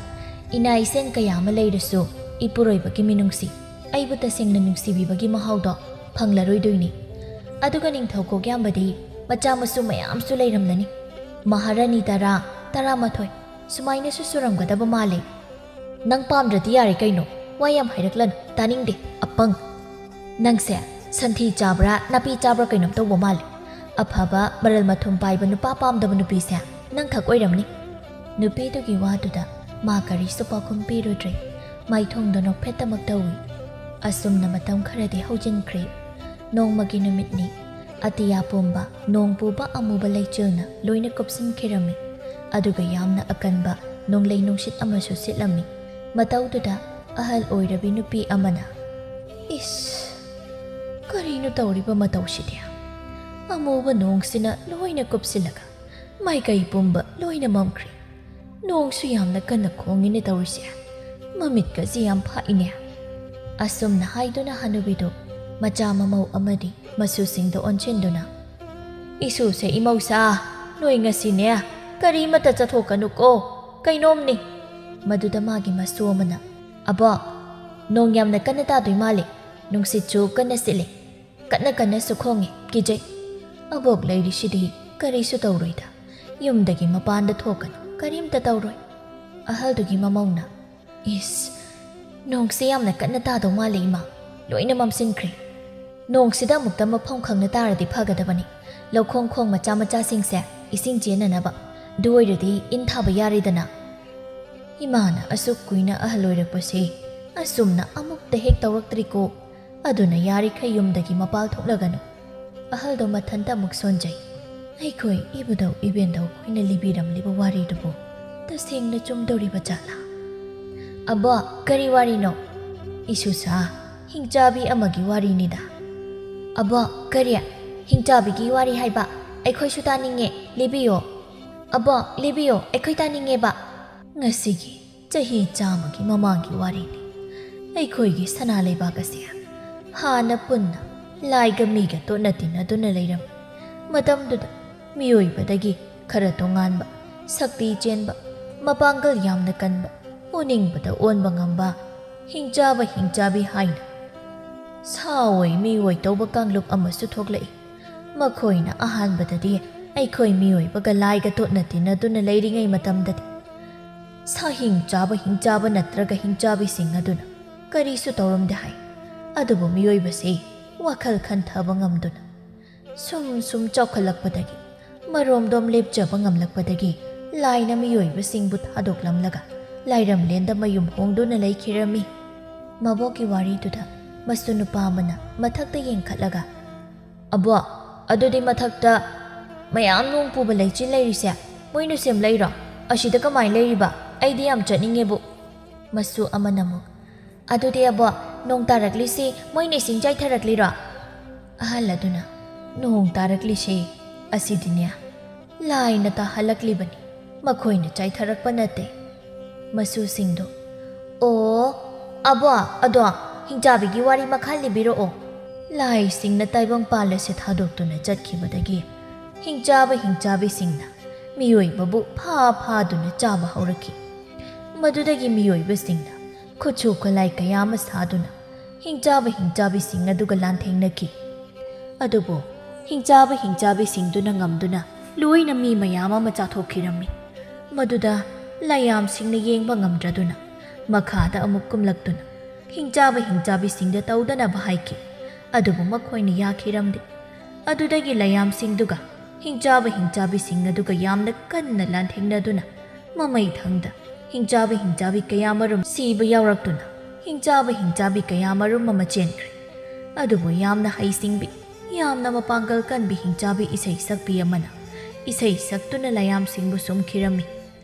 ꯏꯅꯥ ꯏꯁꯦꯟ ꯀꯌꯥ ꯑꯃ ꯂꯩꯔꯁꯨ ꯏꯄꯨꯔꯣꯏꯕꯒꯤ ꯃꯤꯅꯨꯡꯁꯤ, ꯑꯩꯕꯨ ꯇꯁꯦꯡꯅ ꯅꯨꯡꯁꯤꯕꯤꯕꯒꯤ ꯃꯍꯥꯎꯗꯣ ꯐꯪꯂꯔꯣꯏꯗꯣꯏꯅꯤ꯫ ꯑꯗꯨꯒ ꯅꯤꯡꯊꯧ ꯀꯣꯛꯌꯥꯝꯕꯗꯤ ꯃꯆꯥ ꯃꯁꯨ ꯃꯌꯥꯝꯁꯨ ꯂꯩꯔꯝꯂꯅꯤ꯫ ꯃꯍꯥꯔꯥꯅꯤ ꯇꯔꯥ, ꯇꯔꯥꯃꯥꯊꯣꯏ ꯁꯨꯃꯥꯏꯅꯁꯨ ꯁꯨꯔꯝꯒꯗꯕ ꯃꯥꯜꯂꯦ꯫ ꯅꯪ ꯄꯥꯝꯗ꯭ꯔꯗꯤ ꯌꯥꯔꯦ ꯀꯩꯅꯣ, ꯋꯥ ꯌꯥꯝ ꯍꯥꯏꯔꯛꯂꯅꯨ, ꯇꯥꯅꯤꯡꯗꯦ, ꯑꯄꯪ꯫ ꯅꯪꯁꯦ ꯁꯟꯊꯤ ꯆꯥꯕ꯭ꯔꯥ, ꯅꯥꯄꯤ ꯆꯥꯕ꯭ꯔꯥ ꯀꯩꯅꯣꯝ ꯇꯧꯕ ꯃꯥꯜꯂꯦ꯫ ꯑꯐꯕ ꯃꯔꯜ ꯃꯊꯨꯝ ꯄꯥꯏꯕ ꯅꯨꯄꯥ ꯄꯥꯝꯗꯕ ꯅꯨꯄꯤꯁꯦ ꯅꯪꯈꯛ ꯑꯣꯏꯔꯝꯅꯤ꯫ ꯅꯨꯄꯤꯗꯨꯒꯤ ꯋꯥꯗꯨꯗ ꯃꯥ ꯀꯔꯤꯁꯨ ꯄꯥꯎꯈꯨꯝ ꯄꯤꯔꯨꯗ꯭ꯔꯦ꯫ ꯃꯥꯏꯊꯣꯡꯗꯣ ꯅꯣꯛꯐꯦꯠꯇꯃꯛ ꯇꯧꯏ꯫ ꯑꯁꯨꯝꯅ ꯃꯇꯝ ꯈꯔꯗꯤ ꯍꯧꯖꯤꯟꯈ꯭ꯔꯦ꯫ ꯅꯣꯡꯃꯒꯤ ꯅꯨꯃꯤꯠꯅꯤ꯫ ꯑꯇꯤꯌꯥ ꯄꯨꯝꯕ ꯅꯣꯡ ꯄꯨꯕ ꯑꯃꯨꯕ ꯂꯩꯆꯤꯜꯅ ꯂꯣꯏꯅ ꯀꯨꯞꯁꯤꯟꯈꯤꯔꯝꯃꯤ꯫ ꯑꯗꯨꯒ ꯌꯥꯝꯅ ꯑꯀꯟꯕ ꯅꯣꯡꯂꯩ ꯅꯨꯡꯁꯤꯠ ꯑꯃꯁꯨ ꯁꯤꯠꯂꯝꯃꯤ꯫ ꯃꯇꯧꯗꯨꯗ ꯑꯍꯜ ꯑꯣꯏꯔꯕꯤ ꯅꯨꯄꯤ ꯑꯃꯅ, "ꯏꯁ, ꯀꯔꯤꯅꯣ ꯇꯧꯔꯤꯕ ꯃꯇꯧꯁꯤꯗꯤ? ꯑꯃꯨꯕ ꯅꯣꯡꯁꯤꯅ ꯂꯣꯏꯅ ꯀꯨꯞꯁꯤꯜꯂꯒ ꯃꯥꯏꯀꯩ ꯄꯨꯝꯕ ꯂꯣꯏꯅ ꯃꯝꯈ꯭ꯔꯦ꯫ ꯅꯣꯡꯁꯨ ꯌꯥꯝꯅ ꯀꯟꯅ ꯈꯣꯡꯉꯤꯅꯦ ꯇꯧꯔꯤꯁꯦ꯫ ꯃꯃꯤꯠꯀꯁꯤ ꯌꯥꯝ ꯐꯥꯛꯏꯅꯦ"꯫ ꯑꯁꯨꯝꯅ ꯍꯥꯏꯗꯨꯅ ꯍꯅꯨꯕꯤꯗꯨ ꯃꯆꯥ ꯃꯃꯧ ꯑꯃꯗꯤ ꯃꯁꯨꯁꯤꯡꯗ ꯑꯣꯟꯁꯤꯟꯗꯨꯅ, "ꯏꯁꯨꯁꯦ ꯏꯃꯧꯁꯥ, ꯅꯣꯏ ꯉꯁꯤꯅꯦ ꯀꯔꯤꯃꯠꯇ ꯆꯠꯊꯣꯛꯀꯅꯨꯀꯣ, ꯀꯩꯅꯣꯝꯅꯤ"꯫ ꯃꯗꯨꯗ ꯃꯥꯒꯤ ꯃꯁꯨ ꯑꯃꯅ, "ꯑꯕꯣꯛ, ꯅꯣꯡ ꯌꯥꯝꯅ ꯀꯟꯅ ꯇꯥꯗꯣꯏ ꯃꯥꯜꯂꯤ, ꯅꯨꯡꯁꯤꯠꯁꯨ ꯀꯟꯅ ꯁꯤꯠꯂꯤ, ꯀꯟꯅ ꯀꯟꯅꯁꯨ ꯈꯣꯡꯉꯤ, ꯀꯤꯖꯩ꯫ ꯑꯕꯣꯛ ꯂꯩꯔꯤꯁꯤꯗꯤ ꯀꯔꯤꯁꯨ ꯇꯧꯔꯣꯏꯗ, ꯌꯨꯝꯗꯒꯤ ꯃꯄꯥꯟꯗ ꯊꯣꯛꯀꯅꯨ, ꯀꯔꯤꯝꯇ ꯇꯧꯔꯣꯏ"꯫ ꯑꯍꯜꯗꯨꯒꯤ ꯃꯃꯧꯅ, "ꯏꯁ, ꯅꯣꯡꯁꯦ ꯌꯥꯝꯅ ꯀꯟꯅ ꯇꯥꯗꯧ ꯃꯥꯜꯂꯦ ꯏꯃꯥ, ꯂꯣꯏꯅ ꯃꯝꯁꯤꯟꯈ꯭ꯔꯦ꯫ ꯅꯣꯡꯁꯤꯗ ꯑꯃꯨꯛꯇ ꯃꯐꯝ ꯈꯪꯅ ꯇꯥꯔꯗꯤ ꯐꯒꯗꯕꯅꯤ꯫ ꯂꯧꯈꯣꯡ ꯈꯣꯡ ꯃꯆꯥ ꯃꯆꯥꯁꯤꯡꯁꯦ ꯏꯁꯤꯡ ꯆꯦꯟꯅꯅꯕ, ꯑꯗꯨ ꯑꯣꯏꯔꯗꯤ ꯏꯟ ꯊꯥꯕ ꯌꯥꯔꯦꯗꯅ꯫ ꯏꯃꯥꯅ ꯑꯁꯨꯛ ꯀꯨꯏꯅ ꯑꯍꯜ ꯑꯣꯏꯔꯛꯄꯁꯦ ꯑꯁꯨꯝꯅ ꯑꯃꯨꯛꯇ ꯍꯦꯛ ꯇꯧꯔꯛꯇ꯭ꯔꯤꯀꯣ"꯫ ꯑꯗꯨꯅ ꯌꯥꯔꯤꯈꯩ ꯌꯨꯝꯗꯒꯤ ꯃꯄꯥꯜ ꯊꯣꯛꯂꯒꯅꯨ꯫ ꯑꯍꯜꯗꯣ ꯃꯊꯟꯇ ꯑꯃꯨꯛ ꯁꯣꯟꯖꯩ꯫ ꯑꯩꯈꯣꯏ ꯏꯕꯨꯙꯧ ꯏꯕꯦꯟꯙꯧ ꯈꯣꯏꯅ ꯂꯤꯕꯤꯔꯝꯂꯤꯕ ꯋꯥꯔꯤꯗꯨꯕꯨ ꯇꯁꯦꯡꯅ ꯆꯨꯝꯗꯧꯔꯤꯕ ꯖꯥꯠꯂꯥ? "ꯑꯕꯣ, ꯀꯔꯤ ꯋꯥꯔꯤꯅꯣ?" "ꯏꯁꯨꯁꯥ, ꯍꯤꯡꯆꯥꯕꯤ ꯑꯃꯒꯤ ꯋꯥꯔꯤꯅꯤꯗ"꯫ "ꯑꯕꯣ, ꯀꯔꯤ? ꯍꯤꯡꯆꯥꯕꯤꯒꯤ ꯋꯥꯔꯤ ꯍꯥꯏꯕ? ꯑꯩꯈꯣꯏꯁꯨ ꯇꯥꯅꯤꯡꯉꯦ, ꯂꯤꯕꯤꯌꯣ꯫ ꯑꯕꯣ, ꯂꯤꯕꯤꯌꯣ, ꯑꯩꯈꯣꯏ ꯇꯥꯅꯤꯡꯉꯦꯕ"꯫ ꯉꯁꯤꯒꯤ ꯆꯍꯤ ꯆꯥꯝꯃꯒꯤ ꯃꯃꯥꯡꯒꯤ ꯋꯥꯔꯤꯅꯤ꯫ ꯑꯩꯈꯣꯏꯒꯤ ꯁꯅꯥ ꯂꯩꯕꯥꯛ ꯑꯁꯦ ꯍꯥꯟꯅ ꯄꯨꯟꯅ ꯂꯥꯏꯒ ꯃꯤꯒ ꯇꯣꯠꯅ ꯇꯤꯟꯅꯗꯨꯅ ꯂꯩꯔꯝꯃꯤ꯫ ꯃꯇꯝꯗꯨꯗ ꯃꯤꯑꯣꯏꯕꯗꯒꯤ ꯈꯔ ꯇꯣꯉꯥꯟꯕ, ꯁꯛꯇꯤ ꯆꯦꯟꯕ, ꯃꯄꯥꯡꯒꯜ ꯌꯥꯝꯅ ꯀꯟꯕ, ꯎꯅꯤꯡꯕꯗ ꯑꯣꯟꯕ ꯉꯝꯕ, ꯍꯤꯡꯆꯥꯕ ꯍꯤꯡꯆꯥꯕꯤ ꯍꯥꯏꯅ ꯁꯥ ꯑꯣꯏ ꯃꯤ ꯑꯣꯏ ꯇꯧꯕ ꯀꯥꯡꯂꯨꯞ ꯑꯃꯁꯨ ꯊꯣꯛꯂꯛꯏ꯫ ꯃꯈꯣꯏꯅ ꯑꯍꯥꯟꯕꯗꯗꯤ ꯑꯩꯈꯣꯏ ꯃꯤꯑꯣꯏꯕꯒ ꯂꯥꯏꯒ ꯇꯣꯠꯅ ꯇꯤꯟꯅꯗꯨꯅ ꯂꯩꯔꯤꯉꯩ ꯃꯇꯝꯗꯗꯤ ꯁꯥ ꯍꯤꯡ ꯆꯥꯕ ꯍꯤꯡꯆꯥꯕ ꯅꯠꯇ꯭ꯔꯒ ꯍꯤꯡꯆꯥꯕꯤꯁꯤꯡ ꯑꯗꯨꯅ ꯀꯔꯤꯁꯨ ꯇꯧꯔꯝꯗꯦ ꯍꯥꯏ꯫ ꯑꯗꯨꯕꯨ ꯃꯤꯑꯣꯏꯕꯁꯤ ꯋꯥꯈꯜ ꯈꯟꯊꯕ ꯉꯝꯗꯨꯅ ꯁꯨꯝ ꯁꯨꯝ ꯆꯥꯎꯈꯠꯂꯛꯄꯗꯒꯤ, ꯃꯔꯣꯝꯗꯣꯝ ꯂꯦꯞꯆꯕ ꯉꯝꯂꯛꯄꯗꯒꯤ ꯂꯥꯏꯅ ꯃꯤꯑꯣꯏꯕꯁꯤꯡꯕꯨ ꯊꯥꯗꯣꯛꯂꯝꯂꯒ ꯂꯥꯏꯔꯝꯂꯦꯟꯗ ꯃꯌꯨꯝ ꯍꯣꯡꯗꯨꯅ ꯂꯩꯈꯤꯔꯝꯃꯤ꯫ ꯃꯕꯣꯛꯀꯤ ꯋꯥꯔꯤꯗꯨꯗ ꯃꯁꯨ ꯅꯨꯄꯥ ꯑꯃꯅ ꯃꯊꯛꯇ ꯌꯦꯡꯈꯠꯂꯒ, "ꯑꯕꯣꯛ, ꯑꯗꯨꯗꯤ ꯃꯊꯛꯇ ꯃꯌꯥꯝ ꯅꯣꯡ ꯄꯨꯕ ꯂꯩꯆꯤꯜ ꯂꯩꯔꯤꯁꯦ ꯃꯣꯏꯅ ꯁꯦꯝꯂꯛꯏꯔꯣ? ꯑꯁꯤꯗ ꯀꯃꯥꯏꯅ ꯂꯩꯔꯤꯕ? ꯑꯩꯗꯤ ꯌꯥꯝ ꯆꯠꯅꯤꯡꯉꯦꯕꯨ꯫" ꯃꯁꯨ ꯑꯃꯅ ꯑꯃꯨꯛ, "ꯑꯗꯨꯗꯤ ꯑꯕꯣꯛ, ꯅꯣꯡ ꯇꯥꯔꯛꯂꯤꯁꯤ ꯃꯣꯏꯅ ꯏꯁꯤꯡ ꯆꯥꯏꯊꯔꯛꯂꯤꯔꯣ?" ꯑꯍꯜ ꯑꯗꯨꯅ, "ꯅꯣꯡ ꯇꯥꯔꯛꯂꯤꯁꯤ ꯑꯁꯤꯗꯤꯅꯦ ꯂꯥꯏꯅ ꯇꯥꯍꯜꯂꯛꯂꯤꯕꯅꯤ, ꯃꯈꯣꯏꯅ ꯆꯥꯏꯊꯔꯛꯄ ꯅꯠꯇꯦ꯫" ꯃꯁꯨꯁꯤꯡꯗꯨ, "ꯑꯣ, ꯑꯕꯣꯛ, ꯑꯗꯣ ꯍꯤꯡꯆꯥꯕꯤꯒꯤ ꯋꯥꯔꯤ ꯃꯈꯥ ꯂꯤꯕꯤꯔꯛꯑꯣ꯫" ꯂꯥꯏꯁꯤꯡꯅ ꯇꯥꯏꯕꯪꯄꯥꯜ ꯑꯁꯤ ꯊꯥꯗꯣꯛꯇꯨꯅ ꯆꯠꯈꯤꯕꯗꯒꯤ ꯍꯤꯡꯆꯥꯕ ꯍꯤꯡꯆꯥꯕꯤꯁꯤꯡꯅ ꯃꯤꯑꯣꯏꯕꯕꯨ ꯐꯥ ꯐꯥꯗꯨꯅ ꯆꯥꯕ ꯍꯧꯔꯛꯈꯤ꯫ ꯃꯗꯨꯗꯒꯤ ꯃꯤꯑꯣꯏꯕꯁꯤꯡꯅ ꯈꯨꯠꯁꯨ ꯈꯨꯠꯂꯥꯏ ꯀꯌꯥ ꯑꯃ ꯁꯥꯗꯨꯅ ꯍꯤꯡꯆꯥꯕ ꯍꯤꯡꯆꯥꯕꯤꯁꯤꯡ ꯑꯗꯨꯒ ꯂꯥꯟꯊꯦꯡꯅꯈꯤ꯫ ꯑꯗꯨꯕꯨ ꯍꯤꯡꯆꯥꯕ ꯍꯤꯡꯆꯥꯕꯤꯁꯤꯡꯗꯨꯅ ꯉꯝꯗꯨꯅ ꯂꯣꯏꯅ ꯃꯤ ꯃꯌꯥꯝ ꯑꯃ ꯆꯥꯊꯣꯛꯈꯤꯔꯝꯃꯤ꯫ ꯃꯗꯨꯗ ꯂꯥꯏꯌꯥꯝꯁꯤꯡꯅ ꯌꯦꯡꯕ ꯉꯝꯗ꯭ꯔꯗꯨꯅ ꯃꯈꯥꯗ ꯑꯃꯨꯛ ꯀꯨꯝꯂꯛꯇꯨꯅ ꯍꯤꯡꯆꯥꯕ ꯍꯤꯡꯆꯥꯕꯤꯁꯤꯡꯗ ꯇꯧꯗꯅꯕ ꯍꯥꯏꯈꯤ꯫ ꯑꯗꯨꯕꯨ ꯃꯈꯣꯏꯅ ꯌꯥꯈꯤꯔꯝꯗꯦ꯫ ꯑꯗꯨꯗꯒꯤ ꯂꯥꯏꯌꯥꯝꯁꯤꯡꯗꯨꯒ ꯍꯤꯡꯆꯥꯕ ꯍꯤꯡꯆꯥꯕꯤꯁꯤꯡ ꯑꯗꯨꯒ ꯌꯥꯝꯅ ꯀꯟꯅ ꯂꯥꯟꯊꯦꯡꯅꯗꯨꯅ ꯃꯃꯩ ꯊꯪꯗ ꯍꯤꯡꯆꯥꯕ ꯍꯤꯡꯆꯥꯕꯤ ꯀꯌꯥꯃꯔꯨꯝ ꯁꯤꯕ ꯌꯥꯎꯔꯛꯇꯨꯅ ꯍꯤꯡꯆꯥꯕ ꯍꯤꯡꯆꯥꯕꯤ ꯀꯌꯥꯃꯔꯨꯝ ꯑꯃ ꯆꯦꯟꯈ꯭ꯔꯦ꯫ ꯑꯗꯨꯕꯨ ꯌꯥꯝꯅ ꯍꯩꯁꯤꯡꯕꯤ, ꯌꯥꯝꯅ ꯃꯄꯥꯡꯒꯜ ꯀꯟꯕꯤ ꯍꯤꯡꯆꯥꯕꯤ ꯏꯁꯩ ꯁꯛꯄꯤ ꯑꯃꯅ ꯏꯁꯩ ꯁꯛꯇꯨꯅ ꯂꯥꯏꯌꯥꯝꯁꯤꯡꯕꯨ ꯁꯨꯝꯈꯤꯔꯝꯃꯤ꯫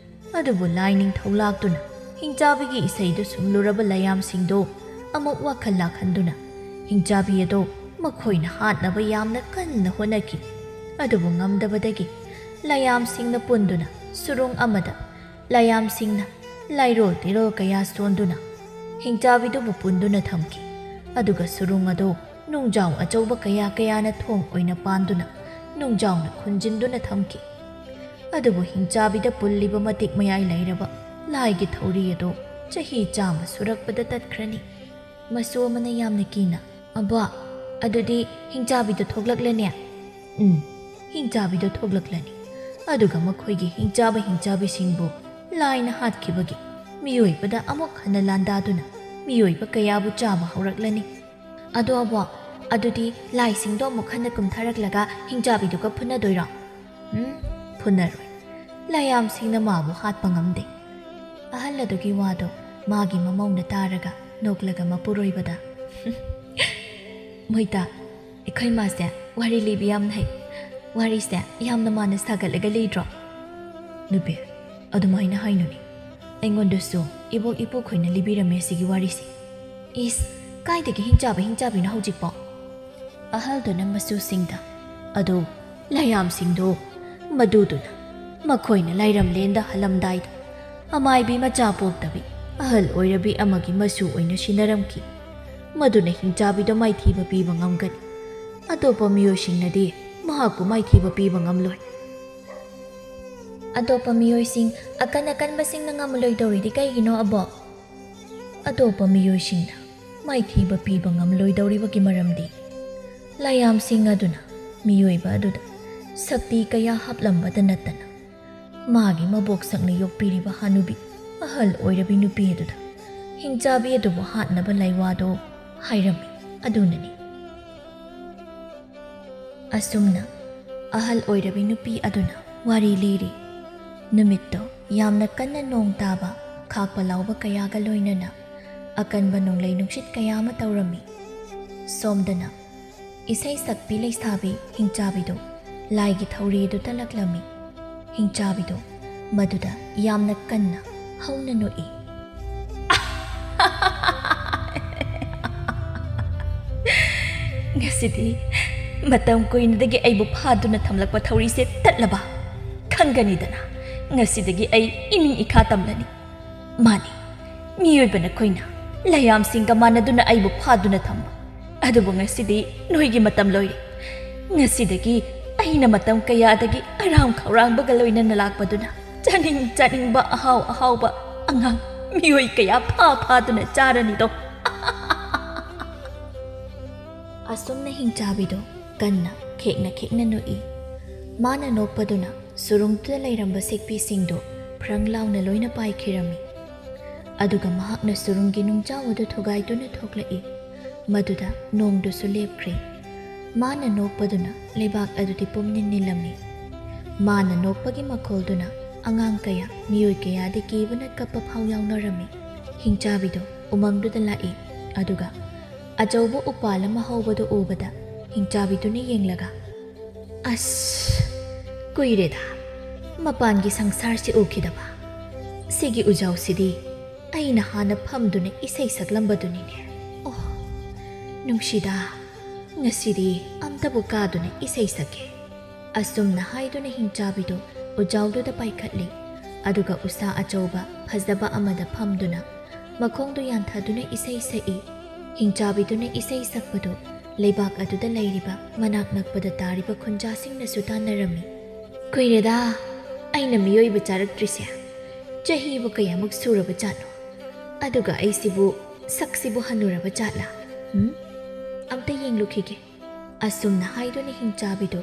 ꯑꯗꯨꯕꯨ ꯂꯥꯏ ꯅꯤꯡꯊꯧ ꯂꯥꯛꯇꯨꯅ ꯍꯤꯡꯆꯥꯕꯤꯒꯤ ꯏꯁꯩꯗꯨ ꯁꯨꯝꯂꯨꯔꯕ ꯂꯥꯏꯌꯥꯝꯁꯤꯡꯗꯨ ꯑꯃꯨꯛ ꯋꯥꯈꯜ ꯂꯥꯛꯍꯟꯗꯨꯅ ꯍꯤꯡꯆꯥꯕꯤ ꯑꯗꯨ ꯃꯈꯣꯏꯅ ꯍꯥꯠꯅꯕ ꯌꯥꯝꯅ ꯀꯟꯅ ꯍꯣꯠꯅꯈꯤ꯫ ꯑꯗꯨꯕꯨ ꯉꯝꯗꯕꯗꯒꯤ ꯂꯥꯏꯌꯥꯝꯁꯤꯡꯅ ꯄꯨꯟꯗꯨꯅ ꯁꯨꯔꯨꯡ ꯑꯃꯗ ꯂꯥꯏꯌꯥꯝꯁꯤꯡꯅ ꯂꯥꯏꯔꯣꯜ ꯇꯤꯔꯣꯜ ꯀꯌꯥ ꯁꯣꯟꯗꯨꯅ ꯍꯤꯡꯆꯥꯕꯤꯗꯨꯕꯨ ꯄꯨꯟꯗꯨꯅ ꯊꯝꯈꯤ꯫ ꯑꯗꯨꯒ ꯁꯨꯔꯨꯡ ꯑꯗꯨ ꯅꯨꯡꯖꯥꯎ ꯑꯆꯧꯕ ꯀꯌꯥ ꯀꯌꯥꯅ ꯊꯣꯡ ꯑꯣꯏꯅ ꯄꯥꯟꯗꯨꯅ ꯅꯨꯡꯖꯥꯎꯅ ꯈꯨꯟꯖꯤꯟꯗꯨꯅ ꯊꯝꯈꯤ꯫ ꯑꯗꯨꯕꯨ ꯍꯤꯡꯆꯥꯕꯤꯗ ꯄꯨꯜꯂꯤꯕ ꯃꯇꯤꯛ ꯃꯌꯥꯏ ꯂꯩꯔꯕ ꯂꯥꯏꯒꯤ ꯊꯧꯔꯤ ꯑꯗꯨ ꯆꯍꯤ ꯆꯥꯝꯃ ꯁꯨꯔꯛꯄꯗ ꯇꯠꯈ꯭ꯔꯅꯤ꯫ ꯃꯆꯨ ꯑꯃꯅ ꯌꯥꯝꯅ ꯀꯤꯅ, "ꯑꯕꯣ, ꯑꯗꯨꯗꯤ ꯍꯤꯡꯆꯥꯕꯤꯗꯣ ꯊꯣꯛꯂꯛꯂꯅꯤ?" "ꯎꯝ, ꯍꯤꯡꯆꯥꯕꯤꯗꯣ ꯊꯣꯛꯂꯛꯂꯅꯤ꯫ ꯑꯗꯨꯒ ꯃꯈꯣꯏꯒꯤ ꯍꯤꯡꯆꯥꯕ ꯍꯤꯡꯆꯥꯕꯤꯁꯤꯡꯕꯨ ꯂꯥꯏꯅ ꯍꯥꯠꯈꯤꯕꯒꯤ ꯃꯤꯑꯣꯏꯕꯗ ꯑꯃꯨꯛ ꯍꯟꯅ ꯂꯥꯟꯗꯥꯗꯨꯅ ꯃꯤꯑꯣꯏꯕ ꯀꯌꯥꯕꯨ ꯆꯥꯕ ꯍꯧꯔꯛꯂꯅꯤ꯫" "ꯑꯗꯣ ꯑꯕꯣ, ꯑꯗꯨꯗꯤ ꯂꯥꯏꯁꯤꯡꯗꯣ ꯑꯃꯨꯛ ꯍꯟꯅ ꯀꯨꯝꯊꯔꯛꯂꯒ ꯍꯤꯡꯆꯥꯕꯤꯗꯨꯒ ꯐꯨꯅꯗꯣꯏꯔꯣ?" "ꯎꯝ, ꯐꯨꯅꯔꯣꯏ꯫ ꯂꯥꯏꯌꯥꯝꯁꯤꯡꯅ ꯃꯥꯕꯨ ꯍꯥꯠꯄ ꯉꯝꯗꯦ꯫" ꯑꯍꯜ ꯑꯗꯨꯒꯤ ꯋꯥꯗꯣ ꯃꯥꯒꯤ ꯃꯃꯧꯅ ꯇꯥꯔꯒ ꯅꯣꯛꯂꯒ ꯃꯄꯨꯔꯣꯏꯕꯗ, "ꯃꯣꯏꯇꯥ, ꯑꯩꯈꯣꯏ ꯃꯥꯁꯦ ꯋꯥꯔꯤ ꯂꯤꯕ ꯌꯥꯝꯅ ꯍꯩ꯫ ꯋꯥꯔꯤꯁꯦ ꯌꯥꯝꯅ ꯃꯥꯅ ꯁꯥꯒꯠꯂꯒ ꯂꯤꯗ꯭ꯔꯣ?" "ꯅꯨꯄꯤ, ꯑꯗꯨꯃꯥꯏꯅ ꯍꯥꯏꯅꯨꯅꯦ꯫ ꯑꯩꯉꯣꯟꯗꯁꯨ ꯏꯕꯣꯛ ꯏꯄꯨꯈꯣꯏꯅ ꯂꯤꯕꯤꯔꯝꯃꯦ ꯁꯤꯒꯤ ꯋꯥꯔꯤꯁꯦ꯫" "ꯏꯁ, ꯀꯥꯏꯗꯒꯤ ꯍꯤꯡꯆꯥꯕ ꯍꯤꯡꯆꯥꯕꯤꯅꯣ ꯍꯧꯖꯤꯛꯄꯣ?" ꯑꯍꯜꯗꯨꯅ ꯃꯆꯨꯁꯤꯡꯗ, "ꯑꯗꯨ ꯂꯥꯏꯌꯥꯝꯁꯤꯡꯗꯨ, ꯃꯗꯨꯗꯨꯅ ꯃꯈꯣꯏꯅ ꯂꯥꯏꯔꯝꯂꯦꯟꯗ ꯍꯜꯂꯝꯗꯥꯏꯗ ꯑꯃꯥꯏꯕꯤ ꯃꯆꯥ ꯄꯣꯛꯇꯕꯤ ꯑꯍꯜ ꯑꯣꯏꯔꯕꯤ ꯑꯃꯒꯤ ꯃꯆꯨ ꯑꯣꯏꯅ ꯁꯤꯟꯅꯔꯝꯈꯤ꯫ ꯃꯗꯨꯅ ꯍꯤꯡꯆꯥꯕꯤꯗ ꯃꯥꯏꯊꯤꯕ ꯄꯤꯕ ꯉꯝꯒꯅꯤ꯫ ꯑꯇꯣꯞꯄ ꯃꯤꯑꯣꯏꯁꯤꯡꯅꯗꯤ ꯃꯍꯥꯛꯄꯨ ꯃꯥꯏꯊꯤꯕ ꯄꯤꯕ ꯉꯝꯂꯣꯏ꯫" "ꯑꯇꯣꯞꯄ ꯃꯤꯑꯣꯏꯁꯤꯡ ꯑꯀꯟ ꯑꯀꯟꯕꯁꯤꯡꯅ ꯉꯝꯂꯣꯏꯗꯧꯔꯤꯗꯤ ꯀꯩꯒꯤꯅꯣ, ꯑꯕꯣ?" "ꯑꯇꯣꯞꯄ ꯃꯤꯑꯣꯏꯁꯤꯡꯅ ꯃꯥꯏꯊꯤꯕ ꯄꯤꯕ ꯉꯝꯂꯣꯏꯗꯧꯔꯤꯕꯒꯤ ꯃꯔꯝꯗꯤ ꯂꯥꯏꯌꯥꯝꯁꯤꯡ ꯑꯗꯨꯅ ꯃꯤꯑꯣꯏꯕ ꯑꯗꯨꯗ ꯁꯛꯇꯤ ꯀꯌꯥ ꯍꯥꯞꯂꯝꯕꯗ ꯅꯠꯇꯅ ꯃꯥꯒꯤ ꯃꯕꯣꯛꯁꯛꯅ ꯌꯣꯛꯄꯤꯔꯤꯕ ꯍꯥꯅꯨꯕꯤ ꯑꯍꯜ ꯑꯣꯏꯔꯕꯤ ꯅꯨꯄꯤ ꯑꯗꯨꯗ ꯍꯤꯡꯆꯥꯕꯤ ꯑꯗꯨꯕꯨ ꯍꯥꯠꯅꯕ ꯂꯥꯏꯋꯥꯗꯣ ꯍꯥꯏꯔꯝꯃꯤ ꯑꯗꯨꯅꯅꯤ꯫" ꯑꯁꯨꯝꯅ ꯑꯍꯜ ꯑꯣꯏꯔꯕꯤ ꯅꯨꯄꯤ ꯑꯗꯨꯅ ꯋꯥꯔꯤ ꯂꯤꯔꯤ꯫ ꯅꯨꯃꯤꯠꯇꯣ ꯌꯥꯝꯅ ꯀꯟꯅ ꯅꯣꯡ ꯇꯥꯕ, ꯈꯥꯛꯄ ꯂꯥꯎꯕ ꯀꯌꯥꯒ ꯂꯣꯏꯅꯅ ꯑꯀꯟꯕ ꯅꯣꯡꯂꯩ ꯅꯨꯡꯁꯤꯠ ꯀꯌꯥ ꯑꯃ ꯇꯧꯔꯝꯃꯤ꯫ ꯁꯣꯝꯗꯅ ꯏꯁꯩ ꯁꯛꯄꯤ ꯂꯩꯁꯥꯕꯤ ꯍꯤꯡꯆꯥꯕꯤꯗꯨ ꯂꯥꯏꯒꯤ ꯊꯧꯔꯤꯗꯨ ꯇꯠꯂꯛꯂꯝꯃꯤ꯫ ꯍꯤꯡꯆꯥꯕꯤꯗꯨ ꯃꯗꯨꯗ ꯌꯥꯝꯅ ꯀꯟꯅ ꯍꯧꯅ ꯅꯣꯛꯏ꯫ "ꯉꯁꯤꯗꯤ ꯃꯇꯝ ꯀꯨꯏꯅꯗꯒꯤ ꯑꯩꯕꯨ ꯐꯥꯗꯨꯅ ꯊꯝꯂꯛꯄ ꯊꯧꯔꯤꯁꯦ ꯇꯠꯂꯕ ꯈꯪꯒꯅꯤꯗꯅ, ꯉꯁꯤꯗꯒꯤ ꯑꯩ ꯏꯅꯤꯡ ꯏꯈꯥ ꯇꯝꯂꯅꯤ꯫ ꯃꯥꯅꯤ, ꯃꯤꯑꯣꯏꯕ ꯅꯈꯣꯏꯅ ꯂꯩꯌꯥꯝꯁꯤꯡꯒ ꯃꯥꯟꯅꯗꯨꯅ ꯑꯩꯕꯨ ꯐꯥꯗꯨꯅ ꯊꯝꯕ꯫ ꯑꯗꯨꯕꯨ ꯉꯁꯤꯗꯤ ꯅꯣꯏꯒꯤ ꯃꯇꯝ ꯂꯣꯏꯔꯦ꯫ ꯉꯁꯤꯗꯒꯤ ꯑꯩꯅ ꯃꯇꯝ ꯀꯌꯥꯗꯒꯤ ꯑꯔꯥꯝ ꯈꯧꯔꯥꯡꯕꯒ ꯂꯣꯏꯅꯅ ꯂꯥꯛꯄꯗꯨꯅ ꯆꯥꯅꯤꯡ ꯆꯥꯅꯤꯡꯕ ꯑꯍꯥꯎ ꯑꯍꯥꯎꯕ ꯑꯉꯥꯡ ꯃꯤꯑꯣꯏ ꯀꯌꯥ ꯐꯥ ꯐꯥꯗꯨꯅ ꯆꯥꯔꯅꯤꯗꯣ꯫ ꯑꯁꯨꯝꯅ ꯍꯤꯡꯆꯥꯕꯤꯗꯣ ꯀꯟꯅ ꯈꯦꯛꯅ ꯈꯦꯛꯅ ꯅꯣꯛꯏ꯫ ꯃꯥꯅ ꯅꯣꯛꯄꯗꯨꯅ ꯁꯨꯔꯨꯡꯗꯨꯗ ꯂꯩꯔꯝꯕ ꯁꯦꯛꯄꯤꯁꯤꯡꯗꯣ ꯐ꯭ꯔꯪ ꯂꯥꯎꯅ ꯂꯣꯏꯅ ꯄꯥꯏꯈꯤꯔꯝꯃꯤ꯫ ꯑꯗꯨꯒ ꯃꯍꯥꯛꯅ ꯁꯨꯔꯨꯡꯒꯤ ꯅꯨꯡꯖꯥꯎ ꯑꯗꯨ ꯊꯨꯒꯥꯏꯗꯨꯅ ꯊꯣꯛꯂꯛꯏ꯫ ꯃꯗꯨꯗ ꯅꯣꯡꯗꯨꯁꯨ ꯂꯦꯞꯈ꯭ꯔꯦ꯫ ꯃꯥꯅ ꯅꯣꯛꯄꯗꯨꯅ ꯂꯩꯕꯥꯛ ꯑꯗꯨꯗꯤ ꯄꯨꯝꯅꯤꯟ ꯅꯤꯜꯂꯝꯃꯤ꯫ ꯃꯥꯅ ꯅꯣꯛꯄꯒꯤ ꯃꯈꯣꯜꯗꯨꯅ ꯑꯉꯥꯡ ꯀꯌꯥ, ꯃꯤꯑꯣꯏ ꯀꯌꯥꯗꯤ ꯀꯤꯕꯅ ꯀꯞꯄ ꯐꯥꯎ ꯌꯥꯎꯅꯔꯝꯃꯤ꯫ ꯍꯤꯡꯆꯥꯕꯤꯗꯣ ꯎꯃꯪꯗꯨꯗ ꯂꯥꯛꯏ꯫ ꯑꯗꯨꯒ ꯑꯆꯧꯕ ꯎꯄꯥꯜ ꯑꯃ ꯍꯧꯕꯗꯨ ꯎꯕꯗ ꯍꯤꯡꯆꯥꯕꯤꯗꯨꯅ ꯌꯦꯡꯂꯒ, "ꯑꯁ, ꯀꯨꯏꯔꯦꯗ ꯃꯄꯥꯟꯒꯤ ꯁꯪꯁꯥꯔꯁꯤ ꯎꯈꯤꯗꯕ꯫ ꯁꯤꯒꯤ ꯎꯖꯥꯎꯁꯤꯗꯤ ꯑꯩꯅ ꯍꯥꯟꯅ ꯐꯝꯗꯨꯅ ꯏꯁꯩ ꯁꯛꯂꯝꯕꯗꯨꯅꯤꯅꯦ꯫ ꯑꯣ, ꯅꯨꯡꯁꯤꯗ, ꯉꯁꯤꯗꯤ ꯑꯝꯇꯕꯨ ꯀꯥꯗꯨꯅ ꯏꯁꯩ ꯁꯛꯀꯦ"꯫ ꯑꯁꯨꯝꯅ ꯍꯥꯏꯗꯨꯅ ꯍꯤꯡꯆꯥꯕꯤꯗꯨ ꯎꯖꯥꯎꯗꯨꯗ ꯄꯥꯏꯈꯠꯂꯤ꯫ ꯑꯗꯨꯒ ꯎꯁꯥ ꯑꯆꯧꯕ ꯐꯖꯕ ꯑꯃꯗ ꯐꯝꯗꯨꯅ ꯃꯈꯣꯡꯗꯨ ꯌꯥꯟꯊꯗꯨꯅ ꯏꯁꯩ ꯁꯛꯏ꯫ ꯍꯤꯡꯆꯥꯕꯤꯗꯨꯅ ꯏꯁꯩ ꯁꯛꯄꯗꯨ ꯂꯩꯕꯥꯛ ꯑꯗꯨꯗ ꯂꯩꯔꯤꯕ ꯃꯅꯥꯛ ꯅꯛꯄꯗ ꯇꯥꯔꯤꯕ ꯈꯨꯟꯖꯥꯁꯤꯡꯅꯁꯨ ꯇꯥꯟꯅꯔꯝꯃꯤ꯫ "ꯀꯨꯏꯔꯦꯗ ꯑꯩꯅ ꯃꯤꯑꯣꯏꯕ ꯆꯥꯔꯛꯇ꯭ꯔꯤꯁꯦ꯫ ꯆꯍꯤꯕꯨ ꯀꯌꯥꯃꯨꯛ ꯁꯨꯔꯕ ꯖꯥꯠꯅꯣ? ꯑꯗꯨꯒ ꯑꯩꯁꯤꯕꯨ, ꯁꯛꯁꯤꯕꯨ ꯍꯟꯅꯨꯔꯕ ꯖꯥꯠꯂꯥ? ꯎꯝ? ꯑꯝꯇ ꯌꯦꯡꯂꯨꯈꯤꯒꯦ"꯫ ꯑꯁꯨꯝꯅ ꯍꯥꯏꯗꯨꯅ ꯍꯤꯡꯆꯥꯕꯤꯗꯨ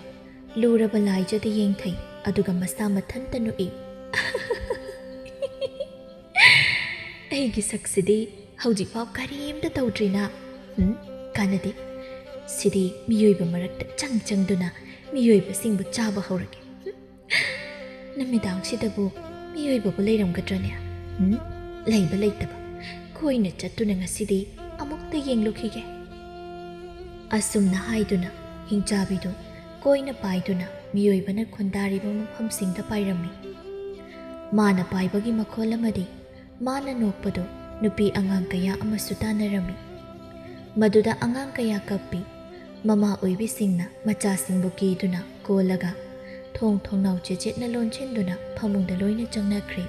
ꯂꯨꯔꯕ ꯂꯥꯏꯖꯗ ꯌꯦꯡꯊꯩ, ꯑꯗꯨꯒ ꯃꯁꯥ ꯃꯊꯟꯇ ꯅꯣꯛꯏ꯫ "ꯑꯩꯒꯤ ꯁꯛꯁꯤꯗꯤ ꯍꯧꯖꯤꯛꯐꯥꯎ ꯀꯔꯤꯝꯇ ꯇꯧꯗ꯭ꯔꯤꯅ꯫ ꯎꯝ, ꯀꯥꯟꯅꯗꯦ꯫ ꯁꯤꯗꯤ ꯃꯤꯑꯣꯏꯕ ꯃꯔꯛꯇ ꯆꯪ ꯆꯪꯗꯨꯅ ꯃꯤꯑꯣꯏꯕꯁꯤꯡꯕꯨ ꯆꯥꯕ ꯍꯧꯔꯒꯦ꯫ ꯎꯝ, ꯅꯨꯃꯤꯗꯥꯡꯁꯤꯗꯕꯨ ꯃꯤꯑꯣꯏꯕꯕꯨ ꯂꯩꯔꯝꯒꯗ꯭ꯔꯅꯦ? ꯎꯝ, ꯂꯩꯕ ꯂꯩꯇꯕ ꯀꯣꯏꯅ ꯆꯠꯇꯨꯅ ꯉꯁꯤꯗꯤ ꯑꯃꯨꯛꯇ ꯌꯦꯡꯂꯨꯈꯤꯒꯦ"꯫ ꯑꯁꯨꯝꯅ ꯍꯥꯏꯗꯨꯅ ꯍꯤꯡꯆꯥꯕꯤꯗꯨ ꯀꯣꯏꯅ ꯄꯥꯏꯗꯨꯅ ꯃꯤꯑꯣꯏꯕꯅ ꯈꯨꯟꯗꯥꯔꯤꯕ ꯃꯐꯝꯁꯤꯡꯗ ꯄꯥꯏꯔꯝꯃꯤ꯫ ꯃꯥꯅ ꯄꯥꯏꯕꯒꯤ ꯃꯈꯣꯜ ꯑꯃꯗꯤ ꯃꯥꯅ ꯅꯣꯛꯄꯗꯨ ꯅꯨꯄꯤ ꯑꯉꯥꯡ ꯀꯌꯥ ꯑꯃꯁꯨ ꯇꯥꯟꯅꯔꯝꯃꯤ꯫ ꯃꯗꯨꯗ ꯑꯉꯥꯡ ꯀꯌꯥ ꯀꯞꯄꯤ꯫ ꯃꯃꯥ ꯑꯣꯏꯕꯤꯁꯤꯡꯅ ꯃꯆꯥꯁꯤꯡꯕꯨ ꯀꯤꯗꯨꯅ ꯀꯣꯜꯂꯒ ꯊꯣꯡ ꯊꯣꯡꯅꯥꯎ ꯆꯦꯠꯆꯦꯠꯅ ꯂꯣꯟꯁꯤꯟꯗꯨꯅ ꯐꯃꯨꯡꯗ ꯂꯣꯏꯅ ꯆꯪꯅꯈ꯭ꯔꯦ꯫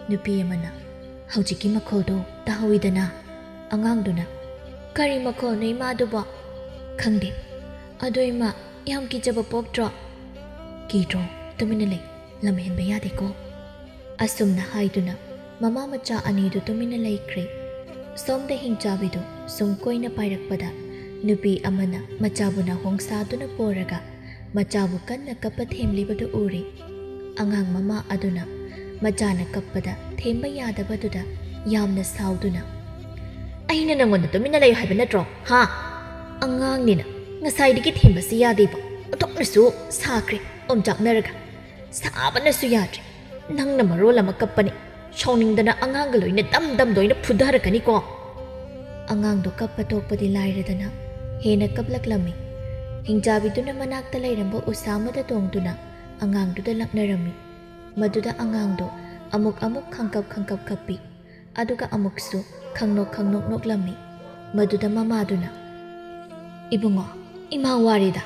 ꯅꯨꯄꯤ ꯑꯃꯅ, "ꯍꯧꯖꯤꯛꯀꯤ ꯃꯈꯣꯜꯗꯣ ꯇꯥꯍꯧꯏꯗꯅ?" ꯑꯉꯥꯡꯗꯨꯅ, "ꯀꯔꯤ ꯃꯈꯣꯜꯅꯣ ꯏꯃꯥꯗꯨꯕꯣ?" "ꯈꯪꯗꯦ꯫ ꯑꯗꯣ ꯏꯃꯥ, ꯌꯥꯝ ꯀꯤꯖꯕ ꯄꯣꯛꯇ꯭ꯔꯣ?" "ꯀꯤꯗ꯭ꯔꯣ? ꯇꯨꯃꯤꯟꯅ ꯂꯩ꯫ ꯂꯝ ꯍꯦꯟꯕ ꯌꯥꯗꯦꯀꯣ"꯫ ꯑꯁꯨꯝꯅ ꯍꯥꯏꯗꯨꯅ ꯃꯃꯥ ꯃꯆꯥ ꯑꯅꯤꯗꯨ ꯇꯨꯃꯤꯟꯅ ꯂꯩꯈ꯭ꯔꯦ꯫ ꯁꯣꯝꯗ ꯍꯤꯡꯆꯥꯕꯤꯗꯨ ꯁꯨꯝ ꯀꯣꯏꯅ ꯄꯥꯏꯔꯛꯄꯗ ꯅꯨꯄꯤ ꯑꯃꯅ ꯃꯆꯥꯕꯨ ꯅꯥꯍꯣꯡ ꯁꯥꯗꯨꯅ ꯄꯣꯔꯒ ꯃꯆꯥꯕꯨ ꯀꯟꯅ ꯀꯞꯄ ꯊꯦꯝꯂꯤꯕꯗꯨ ꯎꯔꯦ꯫ ꯑꯉꯥꯡ ꯃꯃꯥ ꯑꯗꯨꯅ ꯃꯆꯥꯅ ꯀꯞꯄꯗ ꯊꯦꯝꯕ ꯌꯥꯗꯕꯗꯨꯗ ꯌꯥꯝꯅ ꯁꯥꯎꯗꯨꯅ, "ꯑꯩꯅ ꯅꯪꯉꯣꯟꯗ ꯇꯨꯃꯤꯟꯅ ꯂꯩꯌꯨ ꯍꯥꯏꯕ ꯅꯠꯇ꯭ꯔꯣ? ꯍꯥ? ꯑꯉꯥꯡꯅꯤꯅ ꯉꯁꯥꯏꯗꯒꯤ ꯊꯦꯝꯕꯁꯤ ꯌꯥꯗꯦꯕ꯫ ꯑꯣꯟꯊꯣꯛꯅꯁꯨ ꯁꯥꯈ꯭ꯔꯦ, ꯑꯣꯝꯆꯥꯛꯅꯔꯒ꯫ ꯁꯥꯕꯅꯁꯨ ꯌꯥꯗ꯭ꯔꯦ꯫ ꯅꯪꯅ ꯃꯔꯣꯜ ꯑꯃ ꯀꯞꯄꯅꯦ꯫ ꯁꯥꯎꯅꯤꯡꯗꯅ ꯑꯉꯥꯡꯒ ꯂꯣꯏꯅ ꯗꯝ ꯗꯝ ꯂꯣꯏꯅ ꯐꯨꯊꯔꯛꯀꯅꯤꯀꯣ"꯫ ꯑꯉꯥꯡꯗꯣ ꯀꯞꯄ ꯇꯣꯛꯄꯗꯤ ꯂꯥꯏꯔꯗꯅ ꯍꯦꯟꯅ ꯀꯞꯂꯛꯂꯝꯃꯤ꯫ ꯍꯤꯡꯆꯥꯕꯤꯗꯨꯅ ꯃꯅꯥꯛꯇ ꯂꯩꯔꯝꯕ ꯎꯁꯥ ꯑꯃꯗ ꯇꯣꯡꯗꯨꯅ ꯑꯉꯥꯡꯗꯨꯗ ꯂꯛꯅꯔꯝꯃꯤ꯫ ꯃꯗꯨꯗ ꯑꯉꯥꯡꯗꯣ ꯑꯃꯨꯛ ꯑꯃꯨꯛ ꯈꯪꯀꯞ ꯈꯪꯀꯞ ꯀꯞꯄꯤ꯫ ꯑꯗꯨꯒ ꯑꯃꯨꯛꯁꯨ ꯈꯪꯅꯣꯛ ꯈꯪꯅꯣꯛ ꯅꯣꯛꯂꯝꯃꯤ꯫ ꯃꯗꯨꯗ ꯃꯃꯥꯗꯨꯅ, "ꯏꯕꯨꯡꯉꯣ, ꯏꯃꯥ ꯋꯥꯔꯦꯗ,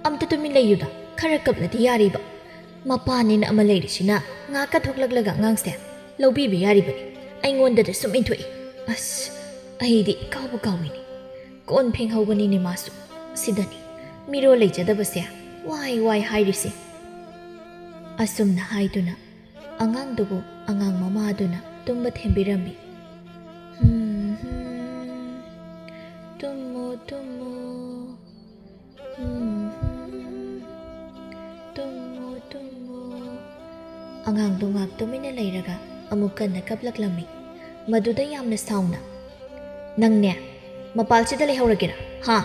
ꯑꯝꯇ ꯇꯨꯃꯤꯟ ꯂꯩꯌꯨꯗ, ꯈꯔ ꯀꯞꯂꯗꯤ ꯌꯥꯔꯤꯕ꯫ ꯃꯄꯥꯅꯦꯅ ꯑꯃ ꯂꯩꯔꯤꯁꯤꯅ ꯉꯥꯛꯀ ꯊꯣꯛꯂꯛꯂꯒ ꯑꯉꯥꯡꯁꯦ ꯂꯧꯕꯤꯕ ꯌꯥꯔꯤꯕꯅꯤ꯫ ꯑꯩꯉꯣꯟꯗꯗ ꯁꯨꯝ ꯏꯟꯊꯣꯛꯏ꯫ ꯑꯁ, ꯑꯩꯗꯤ ꯏꯀꯥꯎꯕꯨ ꯀꯥꯎꯏꯅꯦ꯫ ꯀꯣꯟ ꯐꯦꯡꯍꯧꯕꯅꯤꯅꯦ ꯃꯥꯁꯨ꯫ ꯁꯤꯗꯅꯤ ꯃꯤꯔꯣꯜ ꯂꯩꯖꯗꯕꯁꯦ ꯋꯥꯏ ꯋꯥꯏ ꯍꯥꯏꯔꯤꯁꯦ"꯫ ꯑꯁꯨꯝꯅ ꯍꯥꯏꯗꯨꯅ ꯑꯉꯥꯡꯗꯨꯕꯨ ꯑꯉꯥꯡ ꯃꯃꯥꯗꯨꯅ ꯇꯨꯝꯕ ꯊꯦꯝꯕꯤꯔꯝꯃꯤ꯫ "ꯍꯨꯝ, ꯍꯨꯝ, ꯇꯨꯝꯃꯣ, ꯇꯨꯝꯃꯣ꯫ ꯍꯨꯝ, ꯍꯨꯝ, ꯇꯨꯝꯃꯣ, ꯇꯨꯝꯃꯣ"꯫ ꯑꯉꯥꯡꯗꯨ ꯉꯥꯛ ꯇꯨꯃꯤꯟꯅ ꯂꯩꯔꯒ ꯑꯃꯨꯛ ꯀꯟꯅ ꯀꯞꯂꯛꯂꯝꯃꯤ꯫ ꯃꯗꯨꯗ ꯌꯥꯝꯅ ꯁꯥꯎꯅ, "ꯅꯪꯅꯦ, ꯃꯄꯥꯜꯁꯤꯗ ꯂꯩꯍꯧꯔꯒꯦꯔꯥ? ꯍꯥ?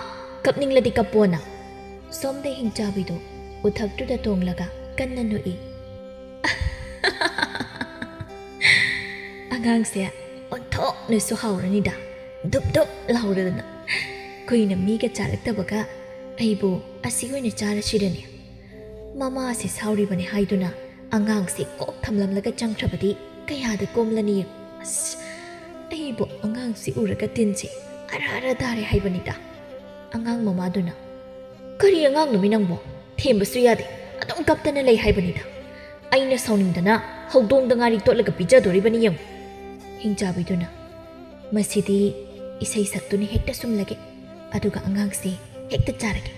ꯀꯞꯅꯤꯡꯂꯗꯤ ꯀꯞꯄꯣꯅ"꯫ ꯁꯣꯝꯗ ꯍꯤꯡꯆꯥꯕꯤꯗꯨ ꯎꯊꯛꯇꯨꯗ ꯇꯣꯡꯂꯒ ꯀꯟꯅ ꯅꯣꯛꯏ꯫ ꯑꯉꯥꯡꯁꯦ ꯑꯣꯟꯊꯣꯛꯅꯁꯨ ꯍꯥꯎꯔꯅꯤꯗ, ꯙꯨꯞ ꯙꯨꯞ ꯂꯥꯎꯔꯗꯅ꯫ ꯀꯨꯏꯅ ꯃꯤꯒ ꯆꯥꯔꯛꯇꯕꯒ ꯑꯩꯕꯨ ꯑꯁꯤ ꯑꯣꯏꯅ ꯆꯥꯔꯁꯤꯔꯅꯦ? ꯃꯃꯥꯁꯤ ꯁꯥꯎꯔꯤꯕꯅꯤ ꯍꯥꯏꯗꯨꯅ ꯑꯉꯥꯡꯁꯤ ꯀꯣꯛ ꯊꯝꯂꯝꯂꯒ ꯆꯪꯈ꯭ꯔꯕꯗꯤ ꯀꯌꯥꯗ ꯀꯣꯝꯂꯅꯤ? ꯑꯁ, ꯑꯩꯕꯨ ꯑꯉꯥꯡꯁꯤ ꯎꯔꯒ ꯇꯤꯟꯁꯤ ꯑꯔꯥ ꯑꯔꯥ ꯇꯥꯔꯦ ꯍꯥꯏꯕꯅꯤꯗ꯫ ꯑꯉꯥꯡ ꯃꯃꯥꯗꯨꯅ, "ꯀꯔꯤ ꯑꯉꯥꯡꯅꯣꯃꯤ ꯅꯪꯕꯣ? ꯊꯦꯝꯕꯁꯨ ꯌꯥꯗꯦ, ꯑꯗꯨꯝ ꯀꯞꯇꯅ ꯂꯩ ꯍꯥꯏꯕꯅꯤꯗ꯫ ꯑꯩꯅ ꯁꯥꯎꯅꯤꯡꯗꯅ ꯍꯧꯗꯣꯡꯗ ꯉꯥꯔꯤ ꯇꯣꯠꯂꯒ ꯄꯤꯖꯗꯣꯔꯤꯕꯅꯤ ꯌꯦꯡꯉꯨ"꯫ ꯍꯤꯡꯆꯥꯕꯤꯗꯨꯅ, "ꯃꯁꯤꯗꯤ ꯏꯁꯩ ꯁꯛꯇꯨꯅ ꯍꯦꯛꯇ ꯁꯨꯝꯂꯒꯦ, ꯑꯗꯨꯒ ꯑꯉꯥꯡꯁꯦ ꯍꯦꯛꯇ ꯆꯥꯔꯒꯦ꯫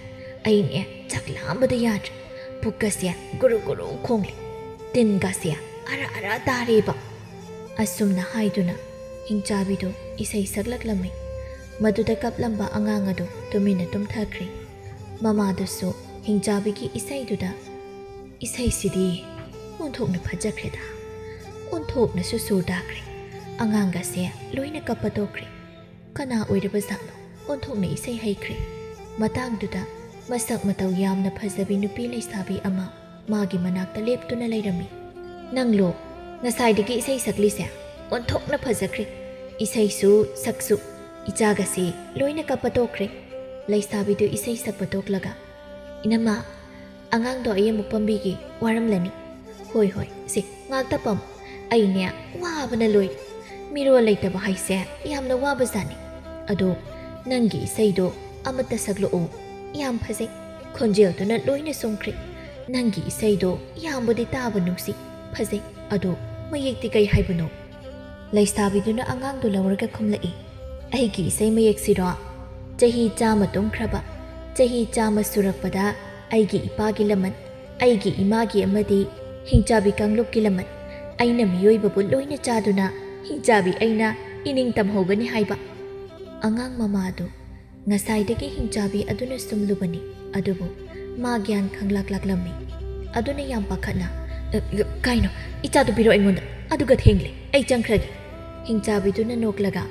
ꯑꯩꯅꯦ ꯆꯥꯛ ꯂꯥꯝꯕꯗ ꯌꯥꯗ꯭ꯔꯦ, ꯄꯨꯛꯀꯁꯦ ꯒꯨꯔꯨ ꯒꯨꯔꯨ ꯈꯣꯡꯂꯦ, ꯇꯤꯟꯒꯁꯦ ꯑꯔ ꯑꯔ ꯇꯥꯔꯦꯕ꯫ ꯑꯁꯨꯝꯅ ꯍꯥꯏꯗꯨꯅ ꯍꯤꯡꯆꯥꯕꯤꯗꯨ ꯏꯁꯩ ꯁꯛꯂꯛꯂꯝꯃꯤ꯫ ꯃꯗꯨꯗ ꯀꯞꯂꯝꯕ ꯑꯉꯥꯡ ꯑꯗꯨ ꯇꯨꯃꯤꯟꯅ ꯇꯨꯝꯊꯈ꯭ꯔꯦ꯫ ꯃꯃꯥꯗꯨꯁꯨ ꯍꯤꯡꯆꯥꯕꯤꯒꯤ ꯏꯁꯩꯗꯨꯗ, "ꯏꯁꯩꯁꯤꯗꯤ ꯑꯣꯟꯊꯣꯛꯅ ꯐꯖꯈ꯭ꯔꯦꯗ, ꯑꯣꯟꯊꯣꯛꯅꯁꯨ ꯁꯨꯔ ꯇꯥꯈ꯭ꯔꯦ, ꯑꯉꯥꯡꯒꯁꯦ ꯂꯣꯏꯅ ꯀꯞꯄ ꯇꯣꯛꯈ꯭ꯔꯦ, ꯀꯅꯥ ꯑꯣꯏꯔꯕ ꯖꯥꯠꯅꯣ? ꯑꯣꯟꯊꯣꯛꯅ ꯏꯁꯩ ꯍꯩꯈ꯭ꯔꯦ"꯫ ꯃꯇꯥꯡꯗꯨꯗ ꯃꯁꯛ ꯃꯇꯧ ꯌꯥꯝꯅ ꯐꯖꯕꯤ ꯅꯨꯄꯤ ꯂꯩꯁꯥꯕꯤ ꯑꯃ ꯃꯥꯒꯤ ꯃꯅꯥꯛꯇ ꯂꯦꯞꯇꯨꯅ ꯂꯩꯔꯝꯃꯤ꯫ "ꯅꯪꯂꯣ ꯉꯁꯥꯏꯗꯒꯤ ꯏꯁꯩ ꯁꯛꯂꯤꯁꯦ? ꯑꯣꯟꯊꯣꯛꯅ ꯐꯖꯈ꯭ꯔꯦ, ꯏꯁꯩꯁꯨ ꯁꯛꯁꯨ, ꯏꯆꯥꯒꯁꯦ ꯂꯣꯏꯅ ꯀꯞꯄ ꯇꯣꯛꯈ꯭ꯔꯦ"꯫ ꯂꯩꯁꯥꯕꯤꯗꯨ ꯏꯁꯩ ꯁꯛꯄ ꯇꯣꯛꯂꯒ, "ꯏꯅꯝꯃ, ꯑꯉꯥꯡꯗꯣ ꯑꯩ ꯑꯃꯨꯛ ꯄꯝꯕꯤꯒꯦ, ꯋꯥꯔꯝꯂꯅꯤ"꯫ "ꯍꯣꯏ, ꯍꯣꯏ, ꯁꯦ, ꯉꯥꯛꯇ ꯄꯝ꯫ ꯑꯩꯅꯦ ꯋꯥꯕꯅ ꯂꯣꯏꯔꯦ꯫ ꯃꯤꯔꯣꯜ ꯂꯩꯇꯕ ꯍꯥꯏꯁꯦ ꯌꯥꯝꯅ ꯋꯥꯕꯖꯥꯠꯅꯤ꯫ ꯑꯗꯣ ꯅꯪꯒꯤ ꯏꯁꯩꯗꯣ ꯑꯃꯠꯇ ꯁꯛꯂꯛꯑꯣ꯫ ꯌꯥꯝ ꯐꯖꯩ꯫ ꯈꯣꯟꯖꯦꯜꯗꯨꯅ ꯂꯣꯏꯅ ꯁꯨꯝꯈ꯭ꯔꯦ꯫ ꯅꯪꯒꯤ ꯏꯁꯩꯗꯣ ꯌꯥꯝꯕꯨꯗꯤ ꯇꯥꯕ ꯅꯨꯡꯁꯤ, ꯐꯖꯩ꯫ ꯑꯗꯣ ꯃꯌꯦꯛꯇꯤ ꯀꯩ ꯍꯥꯏꯕꯅꯣ?" ꯂꯩꯁꯥꯕꯤꯗꯨꯅ ꯑꯉꯥꯡꯗꯨ ꯂꯧꯔꯒ ꯈꯨꯝꯂꯛꯏ, "ꯑꯩꯒꯤ ꯏꯁꯩ ꯃꯌꯦꯛꯁꯤꯔꯣ? ꯆꯍꯤ ꯆꯥꯝꯃ ꯇꯨꯝꯈ꯭ꯔꯕ, ꯆꯍꯤ ꯆꯥꯝꯃ ꯁꯨꯔꯛꯄꯗ ꯑꯩꯒꯤ ꯏꯄꯥꯒꯤ ꯂꯃꯟ, ꯑꯩꯒꯤ ꯏꯃꯥꯒꯤ ꯑꯃꯗꯤ ꯍꯤꯡꯆꯥꯕꯤ ꯀꯥꯡꯂꯨꯞꯀꯤ ꯂꯃꯟ, ꯑꯩꯅ ꯃꯤꯑꯣꯏꯕꯕꯨ ꯂꯣꯏꯅ ꯆꯥꯗꯨꯅ ꯍꯤꯡꯆꯥꯕꯤ ꯑꯩꯅ ꯏꯅꯤꯡ ꯇꯝꯍꯧꯒꯅꯤ ꯍꯥꯏꯕ"꯫ ꯑꯉꯥꯡ ꯃꯃꯥ ꯑꯗꯨ ꯉꯁꯥꯏꯗꯒꯤ ꯍꯤꯡꯆꯥꯕꯤ ꯑꯗꯨꯅ ꯁꯨꯝꯂꯨꯕꯅꯤ, ꯑꯗꯨꯕꯨ ꯃꯥ ꯒ꯭ꯌꯥꯟ ꯈꯪꯂꯥꯛ ꯂꯥꯛꯂꯝꯃꯤ꯫ ꯑꯗꯨꯅ ꯌꯥꯝ ꯄꯥꯈꯠꯅ, "ꯑ, ꯑ, ꯀꯥꯏꯅꯣ? ꯏꯆꯥꯗꯨ ꯄꯤꯔꯣ ꯑꯩꯉꯣꯟꯗ, ꯑꯗꯨꯒ ꯊꯦꯡꯂꯦ, ꯑꯩ ꯆꯪꯈ꯭ꯔꯒꯦ"꯫ ꯍꯤꯡꯆꯥꯕꯤꯗꯨꯅ ꯅꯣꯛꯂꯒ,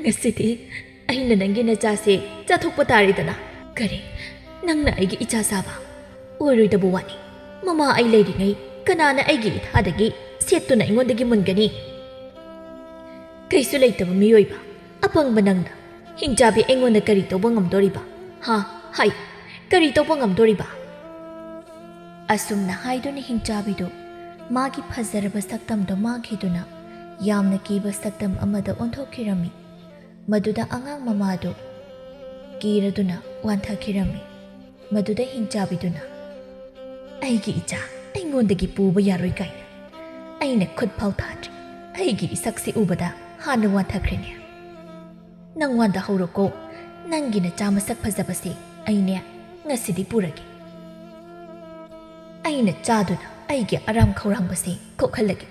"ꯉꯁꯤꯗꯤ ꯑꯩꯅ ꯅꯪꯒꯤ ꯅꯆꯥꯁꯦ ꯆꯥꯊꯣꯛꯄ ꯇꯥꯔꯦꯗꯅ"꯫ "ꯀꯔꯤ? ꯅꯪꯅ ꯑꯩꯒꯤ ꯏꯆꯥ ꯆꯥꯕ? ꯑꯣꯏꯔꯣꯏꯗꯕ ꯋꯥꯅꯤ꯫ ꯃꯃꯥ ꯑꯩ ꯂꯩꯔꯤꯉꯩ ꯀꯅꯥꯅ ꯑꯩꯒꯤ ꯏꯊꯥꯗꯒꯤ ꯁꯦꯠꯇꯨꯅ ꯑꯩꯉꯣꯟꯗꯒꯤ ꯃꯨꯟꯒꯅꯤ? ꯀꯩꯁꯨ ꯂꯩꯇꯕ ꯃꯤꯑꯣꯏꯕ, ꯑꯄꯪꯕ ꯅꯪꯅ ꯍꯤꯡꯆꯥꯕꯤ ꯑꯩꯉꯣꯟꯗ ꯀꯔꯤ ꯇꯧꯕ ꯉꯝꯗꯣꯔꯤꯕ? ꯍꯥ? ꯍꯥꯏ, ꯀꯔꯤ ꯇꯧꯕ ꯉꯝꯗꯣꯔꯤꯕ?" ꯑꯁꯨꯝꯅ ꯍꯥꯏꯗꯨꯅ ꯍꯤꯡꯆꯥꯕꯤꯗꯨ ꯃꯥꯒꯤ ꯐꯖꯔꯕ ꯁꯛꯇꯝꯗꯣ ꯃꯥꯡꯈꯤꯗꯨꯅ ꯌꯥꯝꯅ ꯀꯤꯕ ꯁꯛꯇꯝ ꯑꯃꯗ ꯑꯣꯟꯊꯣꯛꯈꯤꯔꯝꯃꯤ꯫ ꯃꯗꯨꯗ ꯑꯉꯥꯡ ꯃꯃꯥꯗꯨ ꯀꯤꯔꯗꯨꯅ ꯋꯥꯟꯊꯈꯤꯔꯝꯃꯤ꯫ ꯃꯗꯨꯗ ꯍꯤꯡꯆꯥꯕꯤꯗꯨꯅ, "ꯑꯩꯒꯤ ꯏꯆꯥ ꯑꯩꯉꯣꯟꯗꯒꯤ ꯄꯨꯕ ꯌꯥꯔꯣꯏ" ꯀꯥꯏꯅ ꯑꯩꯅ ꯈꯨꯠ ꯐꯥꯎ ꯊꯥꯗ꯭ꯔꯤ꯫ ꯑꯩꯒꯤ ꯏꯁꯛꯁꯤ ꯎꯕꯗ ꯍꯥꯟꯅ ꯋꯥꯟꯊꯈ꯭ꯔꯦꯅꯦ꯫ "ꯅꯪ ꯋꯥꯟꯊꯍꯧꯔꯣꯀꯣ, ꯅꯪꯒꯤ ꯅꯆꯥ ꯃꯁꯛ ꯐꯖꯕꯁꯦ ꯑꯩꯅꯦ ꯉꯁꯤꯗꯤ ꯄꯨꯔꯒꯦ꯫ ꯑꯩꯅ ꯆꯥꯗꯨꯅ ꯑꯩꯒꯤ ꯑꯔꯥꯝ ꯈꯧꯔꯥꯡꯕꯁꯦ ꯀꯣꯛꯍꯜꯂꯒꯦ꯫"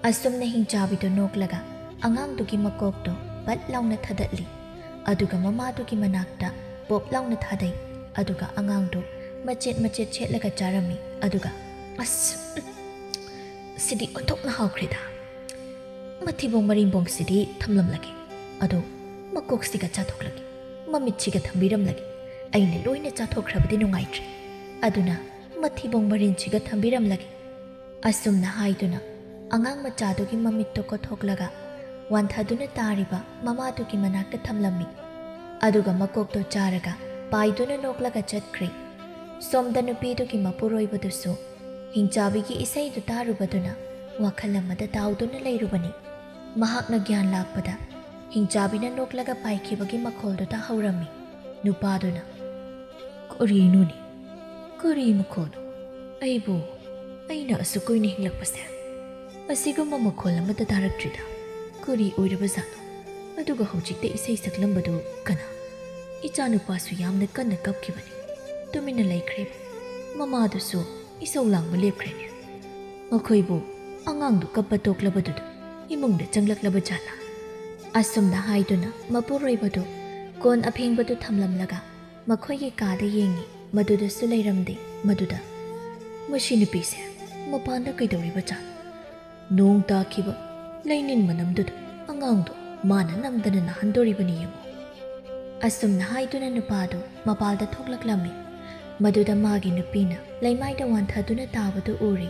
ꯑꯁꯨꯝꯅ ꯍꯤꯡꯆꯥꯕꯤꯗꯨ ꯅꯣꯛꯂꯒ ꯑꯉꯥꯡꯗꯨꯒꯤ ꯃꯀꯣꯛꯇꯨ ꯄꯠ ꯂꯥꯎꯅ ꯊꯥꯗꯠꯂꯤ꯫ ꯑꯗꯨꯒ ꯃꯃꯥꯗꯨꯒꯤ ꯃꯅꯥꯛꯇ ꯄꯣꯞ ꯂꯥꯎꯅ ꯊꯥꯗꯩ꯫ ꯑꯗꯨꯒ ꯑꯉꯥꯡꯗꯨ ꯃꯆꯦꯠ ꯃꯆꯦꯠ ꯁꯦꯠꯂꯒ ꯆꯥꯔꯝꯃꯤ꯫ ꯑꯗꯨꯒ, "ꯑꯁ, ꯎꯝ, ꯁꯤꯗꯤ ꯑꯣꯟꯊꯣꯛꯅ ꯍꯥꯎꯈ꯭ꯔꯦꯗ꯫ ꯃꯊꯤꯕꯣꯡ ꯃꯔꯤꯟꯕꯣꯡꯁꯤꯗꯤ ꯊꯝꯂꯝꯂꯒꯦ꯫ ꯑꯗꯣ ꯃꯀꯣꯛꯁꯤꯒ ꯆꯥꯊꯣꯛꯂꯒꯦ, ꯃꯃꯤꯠꯁꯤꯒ ꯊꯝꯕꯤꯔꯝꯂꯒꯦ꯫ ꯑꯩꯅ ꯂꯣꯏꯅ ꯆꯥꯊꯣꯛꯈ꯭ꯔꯕꯗꯤ ꯅꯨꯡꯉꯥꯏꯇ꯭ꯔꯦ꯫ ꯑꯗꯨꯅ ꯃꯊꯤꯕꯣꯡ ꯃꯔꯤꯟꯁꯤꯒ ꯊꯝꯕꯤꯔꯝꯂꯒꯦ꯫" ꯑꯁꯨꯝꯅ ꯍꯥꯏꯗꯨꯅ ꯑꯉꯥꯡ ꯃꯆꯥꯗꯨꯒꯤ ꯃꯃꯤꯠꯇꯨ ꯀꯣꯠꯊꯣꯛꯂꯒ ꯋꯥꯟꯊꯗꯨꯅ ꯇꯥꯔꯤꯕ ꯃꯃꯥꯗꯨꯒꯤ ꯃꯅꯥꯛꯇ ꯊꯝꯂꯝꯃꯤ꯫ ꯑꯗꯨꯒ ꯃꯀꯣꯛꯇꯣ ꯆꯥꯔꯒ ꯄꯥꯏꯗꯨꯅ ꯅꯣꯛꯂꯒ ꯆꯠꯈ꯭ꯔꯦ꯫ ꯁꯣꯝꯗ ꯅꯨꯄꯤꯗꯨꯒꯤ ꯃꯄꯨꯔꯣꯏꯕꯗꯨꯁꯨ ꯍꯤꯡꯆꯥꯕꯤꯒꯤ ꯏꯁꯩꯗꯨ ꯇꯥꯔꯨꯕꯗꯨꯅ ꯋꯥꯈꯜ ꯑꯃꯗ ꯇꯥꯎꯗꯨꯅ ꯂꯩꯔꯨꯕꯅꯤ꯫ ꯃꯍꯥꯛꯅ ꯒ꯭ꯌꯥꯟ ꯂꯥꯛꯄꯗ ꯍꯤꯡꯆꯥꯕꯤꯅ ꯅꯣꯛꯂꯒ ꯄꯥꯏꯈꯤꯕꯒꯤ ꯃꯈꯣꯜꯗꯨ ꯇꯥꯍꯧꯔꯝꯃꯤ꯫ ꯅꯨꯄꯥꯗꯨꯅ, "ꯀꯔꯤꯅꯣꯅꯦ? ꯀꯔꯤ ꯃꯈꯣꯜꯅꯣ? ꯑꯩꯕꯨ, ꯑꯩꯅ ꯑꯁꯨꯛ ꯀꯨꯏꯅ ꯍꯤꯡꯂꯛꯄꯁꯦ ꯑꯁꯤꯒꯨꯝꯕ ꯃꯈꯣꯜ ꯑꯃꯠꯇ ꯇꯥꯔꯛꯇ꯭ꯔꯤꯗ꯫ ꯀꯔꯤ ꯑꯣꯏꯔꯕꯖꯥꯠꯅꯣ? ꯑꯗꯨꯒ ꯍꯧꯖꯤꯛꯇ ꯏꯁꯩ ꯁꯛꯂꯝꯕꯗꯨ ꯀꯅꯥ?" ꯏꯆꯥꯅꯨꯄꯥꯁꯨ ꯌꯥꯝꯅ ꯀꯟꯅ ꯀꯞꯈꯤꯕꯅꯤ꯫ ꯇꯨꯃꯤꯟꯅ ꯂꯩꯈ꯭ꯔꯦ꯫ ꯃꯃꯥꯗꯨꯁꯨ ꯏꯁꯧ ꯂꯥꯡꯕ ꯂꯦꯞꯈ꯭ꯔꯦꯅꯦ꯫ "ꯃꯈꯣꯏꯕꯨ ꯑꯉꯥꯡꯗꯨ ꯀꯞꯄ ꯇꯣꯛꯂꯕꯗꯨꯗ ꯏꯃꯨꯡꯗ ꯆꯪꯂꯛꯂꯕ ꯖꯥꯠꯂꯥ?" ꯑꯁꯨꯝꯅ ꯍꯥꯏꯗꯨꯅ ꯃꯄꯨꯔꯣꯏꯕꯗꯨ ꯀꯣꯟ ꯑꯐꯦꯡꯕꯗꯨ ꯊꯝꯂꯝꯂꯒ ꯃꯈꯣꯏꯒꯤ ꯀꯥꯗ ꯌꯦꯡꯉꯤ꯫ ꯃꯗꯨꯗꯁꯨ ꯂꯩꯔꯝꯗꯦ꯫ ꯃꯗꯨꯗ, "ꯃꯁꯤ ꯅꯨꯄꯤꯁꯦ ꯃꯄꯥꯟꯗ ꯀꯩꯗꯧꯔꯤꯕ ꯖꯥꯠꯅꯣ? ꯅꯣꯡ ꯇꯥꯈꯤꯕ ꯂꯩꯅꯤꯟ ꯃꯅꯝꯗꯨꯗ ꯑꯉꯥꯡꯗꯣ ꯃꯥꯅ ꯅꯝꯗꯅ ꯅꯥꯍꯟꯗꯣꯔꯤꯕꯅꯤ ꯌꯦꯡꯉꯨ꯫" ꯑꯁꯨꯝꯅ ꯍꯥꯏꯗꯨꯅ ꯅꯨꯄꯥꯗꯨ ꯃꯄꯥꯜꯗ ꯊꯣꯛꯂꯛꯂꯝꯃꯤ꯫ ꯃꯗꯨꯗ ꯃꯥꯒꯤ ꯅꯨꯄꯤꯅ ꯂꯩꯃꯥꯏꯗ ꯋꯥꯟꯊꯗꯨꯅ ꯇꯥꯕꯗꯨ ꯎꯔꯤ꯫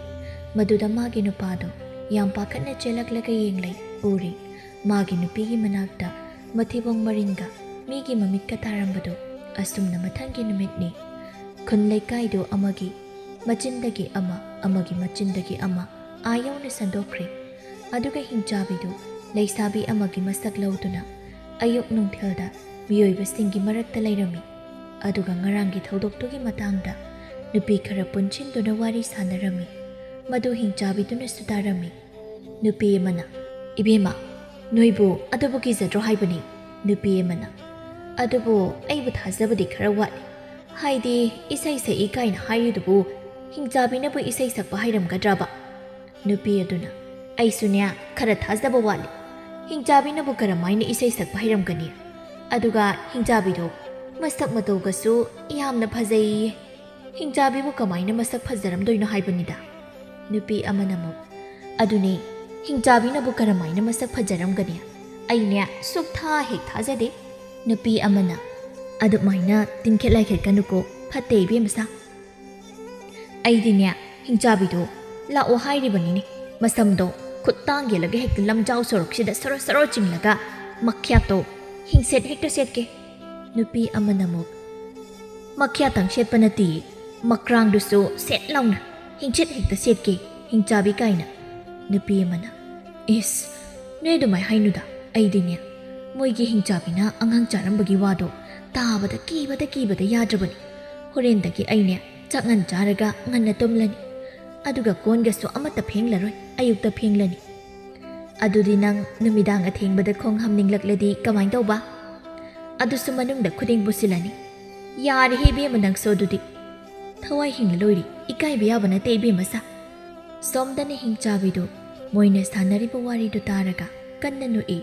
ꯃꯗꯨꯗ ꯃꯥꯒꯤ ꯅꯨꯄꯥꯗꯨ ꯌꯥꯝ ꯄꯥꯈꯠꯅ ꯆꯦꯜꯂꯛꯂꯒ ꯌꯦꯡꯂꯩ꯫ ꯎꯔꯤ꯫ ꯃꯥꯒꯤ ꯅꯨꯄꯤꯒꯤ ꯃꯅꯥꯛꯇ ꯃꯊꯤꯕꯣꯡ ꯃꯔꯤꯟꯒ ꯃꯤꯒꯤ ꯃꯃꯤꯠꯀ ꯇꯥꯔꯝꯕꯗꯨ ꯑꯁꯨꯝꯅ ꯃꯊꯪꯒꯤ ꯅꯨꯃꯤꯠꯅꯤ꯫ ꯈꯨꯟ ꯂꯩꯀꯥꯏꯗꯨ ꯑꯃꯒꯤ ꯃꯆꯤꯟꯗꯒꯤ ꯑꯃ, ꯑꯃꯒꯤ ꯃꯆꯤꯟꯗꯒꯤ ꯑꯃ ꯑꯥ ꯌꯧꯅ ꯁꯟꯗꯣꯛꯈ꯭ꯔꯦ꯫ ꯑꯗꯨꯒ ꯍꯤꯡꯆꯥꯕꯤꯗꯨ ꯂꯩꯁꯥꯕꯤ ꯑꯃꯒꯤ ꯃꯁꯛ ꯂꯧꯗꯨꯅ ꯑꯌꯨꯛ ꯅꯨꯡꯊꯤꯜꯗ ꯃꯤꯑꯣꯏꯕꯁꯤꯡꯒꯤ ꯃꯔꯛꯇ ꯂꯩꯔꯝꯃꯤ꯫ ꯑꯗꯨꯒ ꯉꯔꯥꯡꯒꯤ ꯊꯧꯗꯣꯛꯇꯨꯒꯤ ꯃꯇꯥꯡꯗ ꯅꯨꯄꯤ ꯈꯔ ꯄꯨꯟꯁꯤꯟꯗꯨꯅ ꯋꯥꯔꯤ ꯁꯥꯟꯅꯔꯝꯃꯤ꯫ ꯃꯗꯨ ꯍꯤꯡꯆꯥꯕꯤꯗꯨꯅꯁꯨ ꯇꯥꯔꯝꯃꯤ꯫ ꯅꯨꯄꯤ ꯑꯃꯅ, "ꯏꯕꯦꯝꯃ, ꯅꯣꯏꯕꯨ ꯑꯗꯨꯕꯨ ꯀꯤꯖꯗ꯭ꯔꯣ ꯍꯥꯏꯕꯅꯤ?" ꯅꯨꯄꯤ ꯑꯃꯅ, "ꯑꯗꯨꯕꯨ ꯑꯩꯕꯨ ꯊꯥꯖꯕꯗꯤ ꯈꯔ ꯋꯥꯠꯂꯤ꯫ ꯍꯥꯏꯗꯤ ꯏꯁꯩ ꯁꯛꯏ ꯀꯥꯏꯅ ꯍꯥꯏꯔꯤꯗꯨꯕꯨ ꯍꯤꯡꯆꯥꯕꯤꯅꯕꯨ ꯏꯁꯩ ꯁꯛꯄ ꯍꯩꯔꯝꯒꯗ꯭ꯔꯕ?" ꯅꯨꯄꯤ ꯑꯗꯨꯅ, "ꯑꯩꯁꯨꯅꯦ ꯈꯔ ꯊꯥꯖꯕ ꯋꯥꯠꯂꯤ꯫ ꯍꯤꯡꯆꯥꯕꯤꯅꯕꯨ ꯀꯔꯝꯍꯥꯏꯅ ꯏꯁꯩ ꯁꯛꯄ ꯍꯩꯔꯝꯒꯅꯤ? ꯑꯗꯨꯒ ꯍꯤꯡꯆꯥꯕꯤꯗꯣ ꯃꯁꯛ ꯃꯇꯧꯒꯁꯨ ꯌꯥꯝꯅ ꯐꯖꯩꯌꯦ꯫ ꯍꯤꯡꯆꯥꯕꯤꯕꯨ ꯀꯃꯥꯏꯅ ꯃꯁꯛ ꯐꯖꯔꯝꯗꯣꯏꯅꯣ ꯍꯥꯏꯕꯅꯤꯗ?" ꯅꯨꯄꯤ ꯑꯃꯅ ꯑꯃꯨꯛ, "ꯑꯗꯨꯅꯦ, ꯍꯤꯡꯆꯥꯕꯤꯅꯕꯨ ꯀꯔꯝꯍꯥꯏꯅ ꯃꯁꯛ ꯐꯖꯔꯝꯒꯅꯤ? ꯑꯩꯅꯦ ꯁꯨꯛꯊꯥ ꯍꯦꯛ ꯊꯥꯖꯗꯦ꯫" ꯅꯨꯄꯤ ꯑꯃꯅ, "ꯑꯗꯨꯃꯥꯏꯅ ꯇꯤꯟꯈꯦꯠ ꯂꯥꯏꯈꯦꯠꯀꯅꯨꯀꯣ, ꯐꯠꯇꯦ ꯏꯕꯦꯝꯃꯁꯥ꯫ ꯑꯩꯗꯤꯅꯦ ꯍꯤꯡꯆꯥꯕꯤꯗꯣ ꯂꯥꯛꯑꯣ ꯍꯥꯏꯔꯤꯕꯅꯤꯅꯦ, ꯃꯁꯝꯗꯣ ꯈꯨꯠ ꯇꯥꯡꯒꯦꯜꯂꯒ ꯍꯦꯛꯇ ꯂꯝꯖꯥꯎ ꯁꯣꯔꯣꯛꯁꯤꯗ ꯁꯣꯔꯣ ꯁꯣꯔꯣ ꯆꯤꯡꯂꯒ ꯃꯈ꯭ꯌꯥꯠꯇꯣ ꯍꯤꯡꯁꯦꯠ ꯍꯦꯛꯇ ꯁꯦꯠꯀꯦ꯫" ꯅꯨꯄꯤ ꯑꯃꯅ ꯑꯃꯨꯛ, "ꯃꯈ꯭ꯌꯥꯠꯇꯪ ꯁꯦꯠꯄ ꯅꯠꯇꯦ, ꯃꯀ꯭ꯔꯥꯡꯗꯨꯁꯨ ꯁꯦꯠ ꯂꯥꯎꯅ ꯍꯤꯡꯁꯦꯠ ꯍꯦꯛꯇ ꯁꯦꯠꯀꯦ, ꯍꯤꯡꯆꯥꯕꯤ ꯀꯥꯏꯅ꯫" ꯅꯨꯄꯤ ꯑꯃꯅ, "ꯏꯁ, ꯅꯣꯏ ꯑꯗꯨꯃꯥꯏ ꯍꯥꯏꯅꯨꯗ, ꯑꯩꯗꯤꯅꯦ ꯃꯣꯏꯒꯤ ꯍꯤꯡꯆꯥꯕꯤꯅ ꯑꯉꯥꯡ ꯆꯥꯔꯝꯕꯒꯤ ꯋꯥꯗꯣ ꯇꯥꯕꯗ ꯀꯤꯕꯗ ꯀꯤꯕꯗ ꯌꯥꯗ꯭ꯔꯕꯅꯤ꯫ ꯍꯣꯔꯦꯟꯗꯒꯤ ꯑꯩꯅꯦ ꯆꯥꯛꯉꯟ ꯆꯥꯔꯒ ꯉꯟꯅ ꯇꯨꯝꯂꯅꯤ, ꯑꯗꯨꯒ ꯀꯣꯟꯒꯁꯨ ꯑꯃꯠꯇ ꯐꯦꯡꯂꯔꯣꯏ, ꯑꯌꯨꯛꯇ ꯐꯦꯡꯂꯅꯤ꯫ ꯑꯗꯨꯗꯤ ꯅꯪ ꯅꯨꯃꯤꯗꯥꯡ ꯑꯊꯦꯡꯕꯗ ꯈꯣꯡ ꯍꯥꯝꯅꯤꯡꯂꯛꯂꯗꯤ ꯀꯃꯥꯏ ꯇꯧꯕ? ꯑꯗꯨꯁꯨ ꯃꯅꯨꯡꯗ ꯈꯨꯗꯤꯡ ꯄꯨꯁꯤꯜꯂꯅꯤ꯫ ꯌꯥꯔꯦꯍꯦ ꯏꯕꯦꯝꯃ ꯅꯪꯁꯨ ꯑꯗꯨꯗꯤ꯫ ꯊꯋꯥꯏ ꯍꯤꯡꯂ ꯂꯣꯏꯔꯤ, ꯏꯀꯥꯏꯕ ꯌꯥꯕ ꯅꯠꯇꯦ ꯏꯕꯦꯝꯃꯁꯥ꯫" ꯁꯣꯝꯗꯅ ꯍꯤꯡꯆꯥꯕꯤꯗꯨ ꯃꯣꯏꯅ ꯁꯥꯟꯅꯔꯤꯕ ꯋꯥꯔꯤꯗꯨ ꯇꯥꯔꯒ ꯀꯟꯅ ꯅꯣꯛꯏ꯫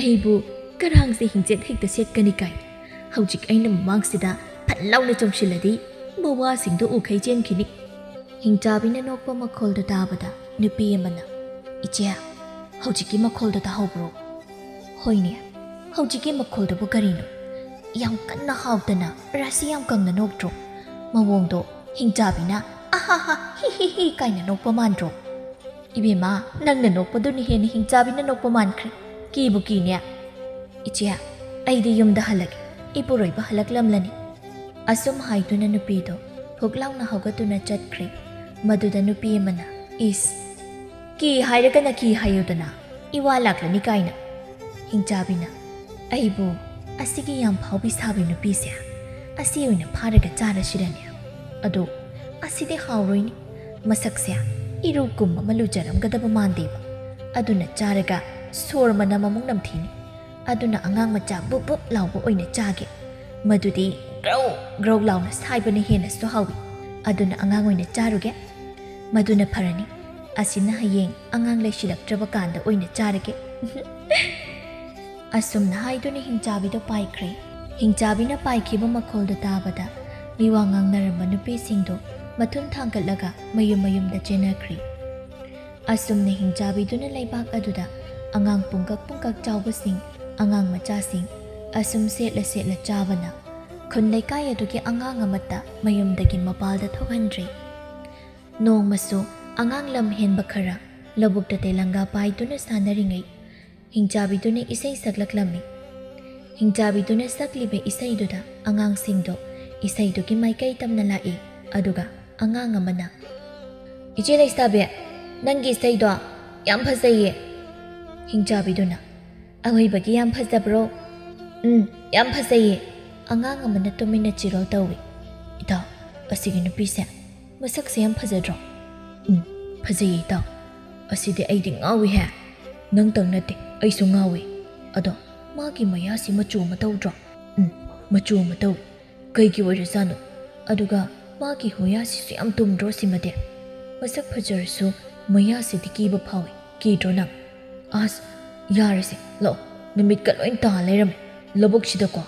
"ꯑꯩꯕꯨ ꯀꯔꯥꯡꯁꯦ ꯍꯤꯡꯆꯦꯠ ꯍꯦꯛꯇ ꯁꯦꯠꯀꯅꯤ ꯀꯥꯏ꯫ ꯍꯧꯖꯤꯛ ꯑꯩꯅ ꯃꯃꯥꯡꯁꯤꯗ ꯐꯠ ꯂꯥꯎꯅ ꯆꯣꯡꯁꯤꯜꯂꯗꯤ ꯃꯋꯥꯁꯤꯡꯗꯣ ꯎꯈꯩ ꯆꯦꯟꯈꯤꯅꯤ꯫" ꯍꯤꯡꯆꯥꯕꯤꯅ ꯅꯣꯛꯄ ꯃꯈꯣꯜꯗꯨ ꯇꯥꯕꯗ ꯅꯨꯄꯤ ꯑꯃꯅ, "ꯏꯆꯦ, ꯍꯧꯖꯤꯛꯀꯤ ꯃꯈꯣꯜꯗꯣ ꯇꯥꯍꯧꯕ꯭ꯔꯣ?" "ꯍꯣꯏꯅꯦ, ꯍꯧꯖꯤꯛꯀꯤ ꯃꯈꯣꯜꯗꯨꯕꯨ ꯀꯔꯤꯅꯣ? ꯌꯥꯝ ꯀꯟꯅ ꯍꯥꯎꯇꯅ ꯔꯥꯁꯤ ꯌꯥꯝ ꯀꯪꯅ ꯅꯣꯛꯇ꯭ꯔꯣ? ꯃꯑꯣꯡꯗꯣ ꯍꯤꯡꯆꯥꯕꯤꯅ 'ꯑꯍꯥꯍꯥ, ꯍꯤ ꯍꯤ ꯍꯤ' ꯀꯥꯏꯅ ꯅꯣꯛꯄ ꯃꯥꯟꯗ꯭ꯔꯣ?" "ꯏꯕꯦꯝꯃ, ꯅꯪꯅ ꯅꯣꯛꯄꯗꯨꯅ ꯍꯦꯟꯅ ꯍꯤꯡꯆꯥꯕꯤꯅ ꯅꯣꯛꯄ ꯃꯥꯟꯈ꯭ꯔꯦ꯫ ꯀꯤꯕꯨ ꯀꯤꯅꯦ꯫" "ꯏꯆꯦ, ꯑꯩꯗꯤ ꯌꯨꯝꯗ ꯍꯜꯂꯒꯦ꯫ ꯏꯄꯨꯔꯣꯏꯕ ꯍꯜꯂꯛꯂꯝꯂꯅꯤ꯫" ꯑꯁꯨꯝ ꯍꯥꯏꯗꯨꯅ ꯅꯨꯄꯤꯗꯣ ꯐꯨꯛ ꯂꯥꯎꯅ ꯍꯧꯒꯠꯇꯨꯅ ꯆꯠꯈ꯭ꯔꯦ꯫ ꯃꯗꯨꯗ ꯅꯨꯄꯤ ꯑꯃꯅ, "ꯏꯁ, ꯀꯤ ꯍꯥꯏꯔꯒꯅ ꯀꯤ ꯍꯥꯏꯌꯨꯗꯅ, ꯏꯋꯥ ꯂꯥꯛꯂꯅꯤ ꯀꯥꯏꯅ꯫" ꯍꯤꯡꯆꯥꯕꯤꯅ, "ꯑꯩꯕꯨ ꯑꯁꯤꯒꯤ ꯌꯥꯝ ꯐꯥꯎꯕꯤ ꯁꯥꯕꯤ ꯅꯨꯄꯤꯁꯦ ꯑꯁꯤ ꯑꯣꯏꯅ ꯐꯥꯔꯒ ꯆꯥꯔꯁꯤꯔꯅꯦ?" ꯑꯗꯨ ꯑꯁꯤꯗꯤ ꯍꯥꯎꯔꯣꯏꯅꯤ꯫ ꯃꯁꯛꯁꯦ ꯏꯔꯨ ꯀꯨꯝ ꯑꯃ ꯂꯨꯖꯔꯝꯒꯗꯕ ꯃꯥꯟꯗꯦꯕ꯫ ꯑꯗꯨꯅ ꯆꯥꯔꯒ ꯁꯣꯔ ꯃꯅꯝ ꯑꯃꯨꯛ ꯅꯝꯊꯤꯅꯤ꯫ ꯑꯗꯨꯅ ꯑꯉꯥꯡ ꯃꯆꯥ ꯕꯨꯞ ꯕꯨꯞ ꯂꯥꯎꯕ ꯑꯣꯏꯅ ꯆꯥꯒꯦ꯫ ꯃꯗꯨꯗꯤ ꯒ꯭ꯔꯧ ꯒ꯭ꯔꯧ ꯂꯥꯎꯅ ꯁꯥꯏꯕꯅ ꯍꯦꯟꯅꯁꯨ ꯍꯥꯎꯏ꯫ ꯑꯗꯨꯅ ꯑꯉꯥꯡ ꯑꯣꯏꯅ ꯆꯥꯔꯨꯒꯦ꯫ ꯃꯗꯨꯅ ꯐꯔꯅꯤ꯫ ꯑꯁꯤꯅ ꯍꯌꯦꯡ ꯑꯉꯥꯡ ꯂꯩꯁꯤꯜꯂꯛꯇ꯭ꯔꯕ ꯀꯥꯟꯗ ꯑꯣꯏꯅ ꯆꯥꯔꯒꯦ꯫ ꯑꯁꯨꯝꯅ ꯍꯥꯏꯗꯨꯅ ꯍꯤꯡꯆꯥꯕꯤꯗꯣ ꯄꯥꯏꯈ꯭ꯔꯦ꯫ ꯍꯤꯡꯆꯥꯕꯤꯅ ꯄꯥꯏꯈꯤꯕ ꯃꯈꯣꯜꯗꯨ ꯇꯥꯕꯗ ꯃꯤꯋꯥ ꯉꯥꯡꯅꯔꯝꯕ ꯅꯨꯄꯤꯁꯤꯡꯗꯨ ꯃꯊꯨꯟ ꯊꯥꯡꯒꯠꯂꯒ ꯃꯌꯨꯝ ꯃꯌꯨꯝꯗ ꯆꯦꯟꯅꯈ꯭ꯔꯦ꯫ ꯑꯁꯨꯝꯅ ꯍꯤꯡꯆꯥꯕꯤꯗꯨꯅ ꯂꯩꯕꯥꯛ ꯑꯗꯨꯗ ꯑꯉꯥꯡ ꯄꯨꯡꯀꯛ ꯄꯨꯡꯀꯛ ꯆꯥꯎꯕꯁꯤꯡ, ꯑꯉꯥꯡ ꯃꯆꯥꯁꯤꯡ ꯑꯁꯨꯝ ꯁꯦꯠꯂ ꯁꯦꯠꯂ ꯆꯥꯕꯅ ꯈꯨꯟ ꯂꯩꯀꯥꯏ ꯑꯗꯨꯒꯤ ꯑꯉꯥꯡ ꯑꯃꯠꯇ ꯃꯌꯨꯝꯗꯒꯤ ꯃꯄꯥꯜꯗ ꯊꯣꯛꯍꯟꯗ꯭ꯔꯦ꯫ ꯅꯣꯡꯃꯁꯨ ꯑꯉꯥꯡ ꯂꯝ ꯍꯦꯟꯕ ꯈꯔ ꯂꯧꯕꯨꯛꯇ ꯇꯦꯂꯪꯒꯥ ꯄꯥꯏꯗꯨꯅ ꯁꯥꯟꯅꯔꯤꯉꯩ ꯍꯤꯡꯆꯥꯕꯤꯗꯨꯅ ꯏꯁꯩ ꯁꯛꯂꯛꯂꯝꯃꯤ꯫ ꯍꯤꯡꯆꯥꯕꯤꯗꯨꯅ ꯁꯛꯂꯤꯕ ꯏꯁꯩꯗꯨꯗ ꯑꯉꯥꯡꯁꯤꯡꯗꯣ ꯏꯁꯩꯗꯨꯒꯤ ꯃꯥꯏꯀꯩ ꯇꯝꯅ ꯂꯥꯛꯏ꯫ ꯑꯗꯨꯒ ꯑꯉꯥꯡ ꯑꯃꯅ, "ꯏꯆꯦ ꯂꯩꯁꯥꯕꯤ, ꯅꯪꯒꯤ ꯏꯁꯩꯗꯣ ꯌꯥꯝ ꯐꯖꯩꯌꯦ꯫" ꯍꯤꯡꯆꯥꯕꯤꯗꯨꯅ, "ꯑꯋꯣꯏꯕꯒꯤ ꯌꯥꯝ ꯐꯖꯕ꯭ꯔꯣ?" "ꯎꯝ, ꯌꯥꯝ ꯐꯖꯩꯌꯦ꯫" ꯑꯉꯥꯡ ꯑꯃꯅ ꯇꯨꯃꯤꯟꯅ ꯆꯤꯔꯣꯜ ꯇꯧꯏ꯫ "ꯏꯇꯥꯎ, ꯑꯁꯤꯒꯤ ꯅꯨꯄꯤꯁꯦ ꯃꯁꯛꯁꯦ ꯌꯥꯝ ꯐꯖꯗ꯭ꯔꯣ?" "ꯎꯝ, ꯐꯖꯩꯌꯦ ꯏꯇꯥꯎ꯫ ꯑꯁꯤꯗꯤ ꯑꯩꯗꯤ ꯉꯥꯎꯏꯍꯦ꯫ ꯅꯪꯇꯪ ꯅꯠꯇꯦ, ꯑꯩꯁꯨ ꯉꯥꯎꯏ꯫ ꯑꯗꯣ ꯃꯥꯒꯤ ꯃꯌꯥꯁꯤ ꯃꯆꯨ ꯑꯃ ꯇꯧꯗ꯭ꯔꯣ?" "ꯎꯝ, ꯃꯆꯨ ꯑꯃ ꯇꯧꯏ꯫ ꯀꯩꯒꯤ ꯑꯣꯏꯔꯖꯥꯠꯅꯣ? ꯑꯗꯨꯒ ꯃꯥꯒꯤ ꯍꯨꯌꯥꯁꯤꯁꯨ ꯌꯥꯝ ꯇꯨꯝꯗ꯭ꯔꯣ ꯁꯤꯃꯗꯤ? ꯃꯁꯛ ꯐꯖꯔꯁꯨ ꯃꯌꯥꯁꯤꯗꯤ ꯀꯤꯕ ꯐꯥꯎꯏ꯫ ꯀꯤꯗ꯭ꯔꯣ ꯅꯪ? ꯑꯁ, ꯌꯥꯔꯦꯁꯦ, ꯂꯥꯛꯑꯣ꯫ ꯅꯨꯃꯤꯠꯀ ꯂꯣꯏ ꯇꯥ ꯂꯩꯔꯝꯃꯦ ꯂꯧꯕꯨꯛꯁꯤꯗꯀꯣ꯫"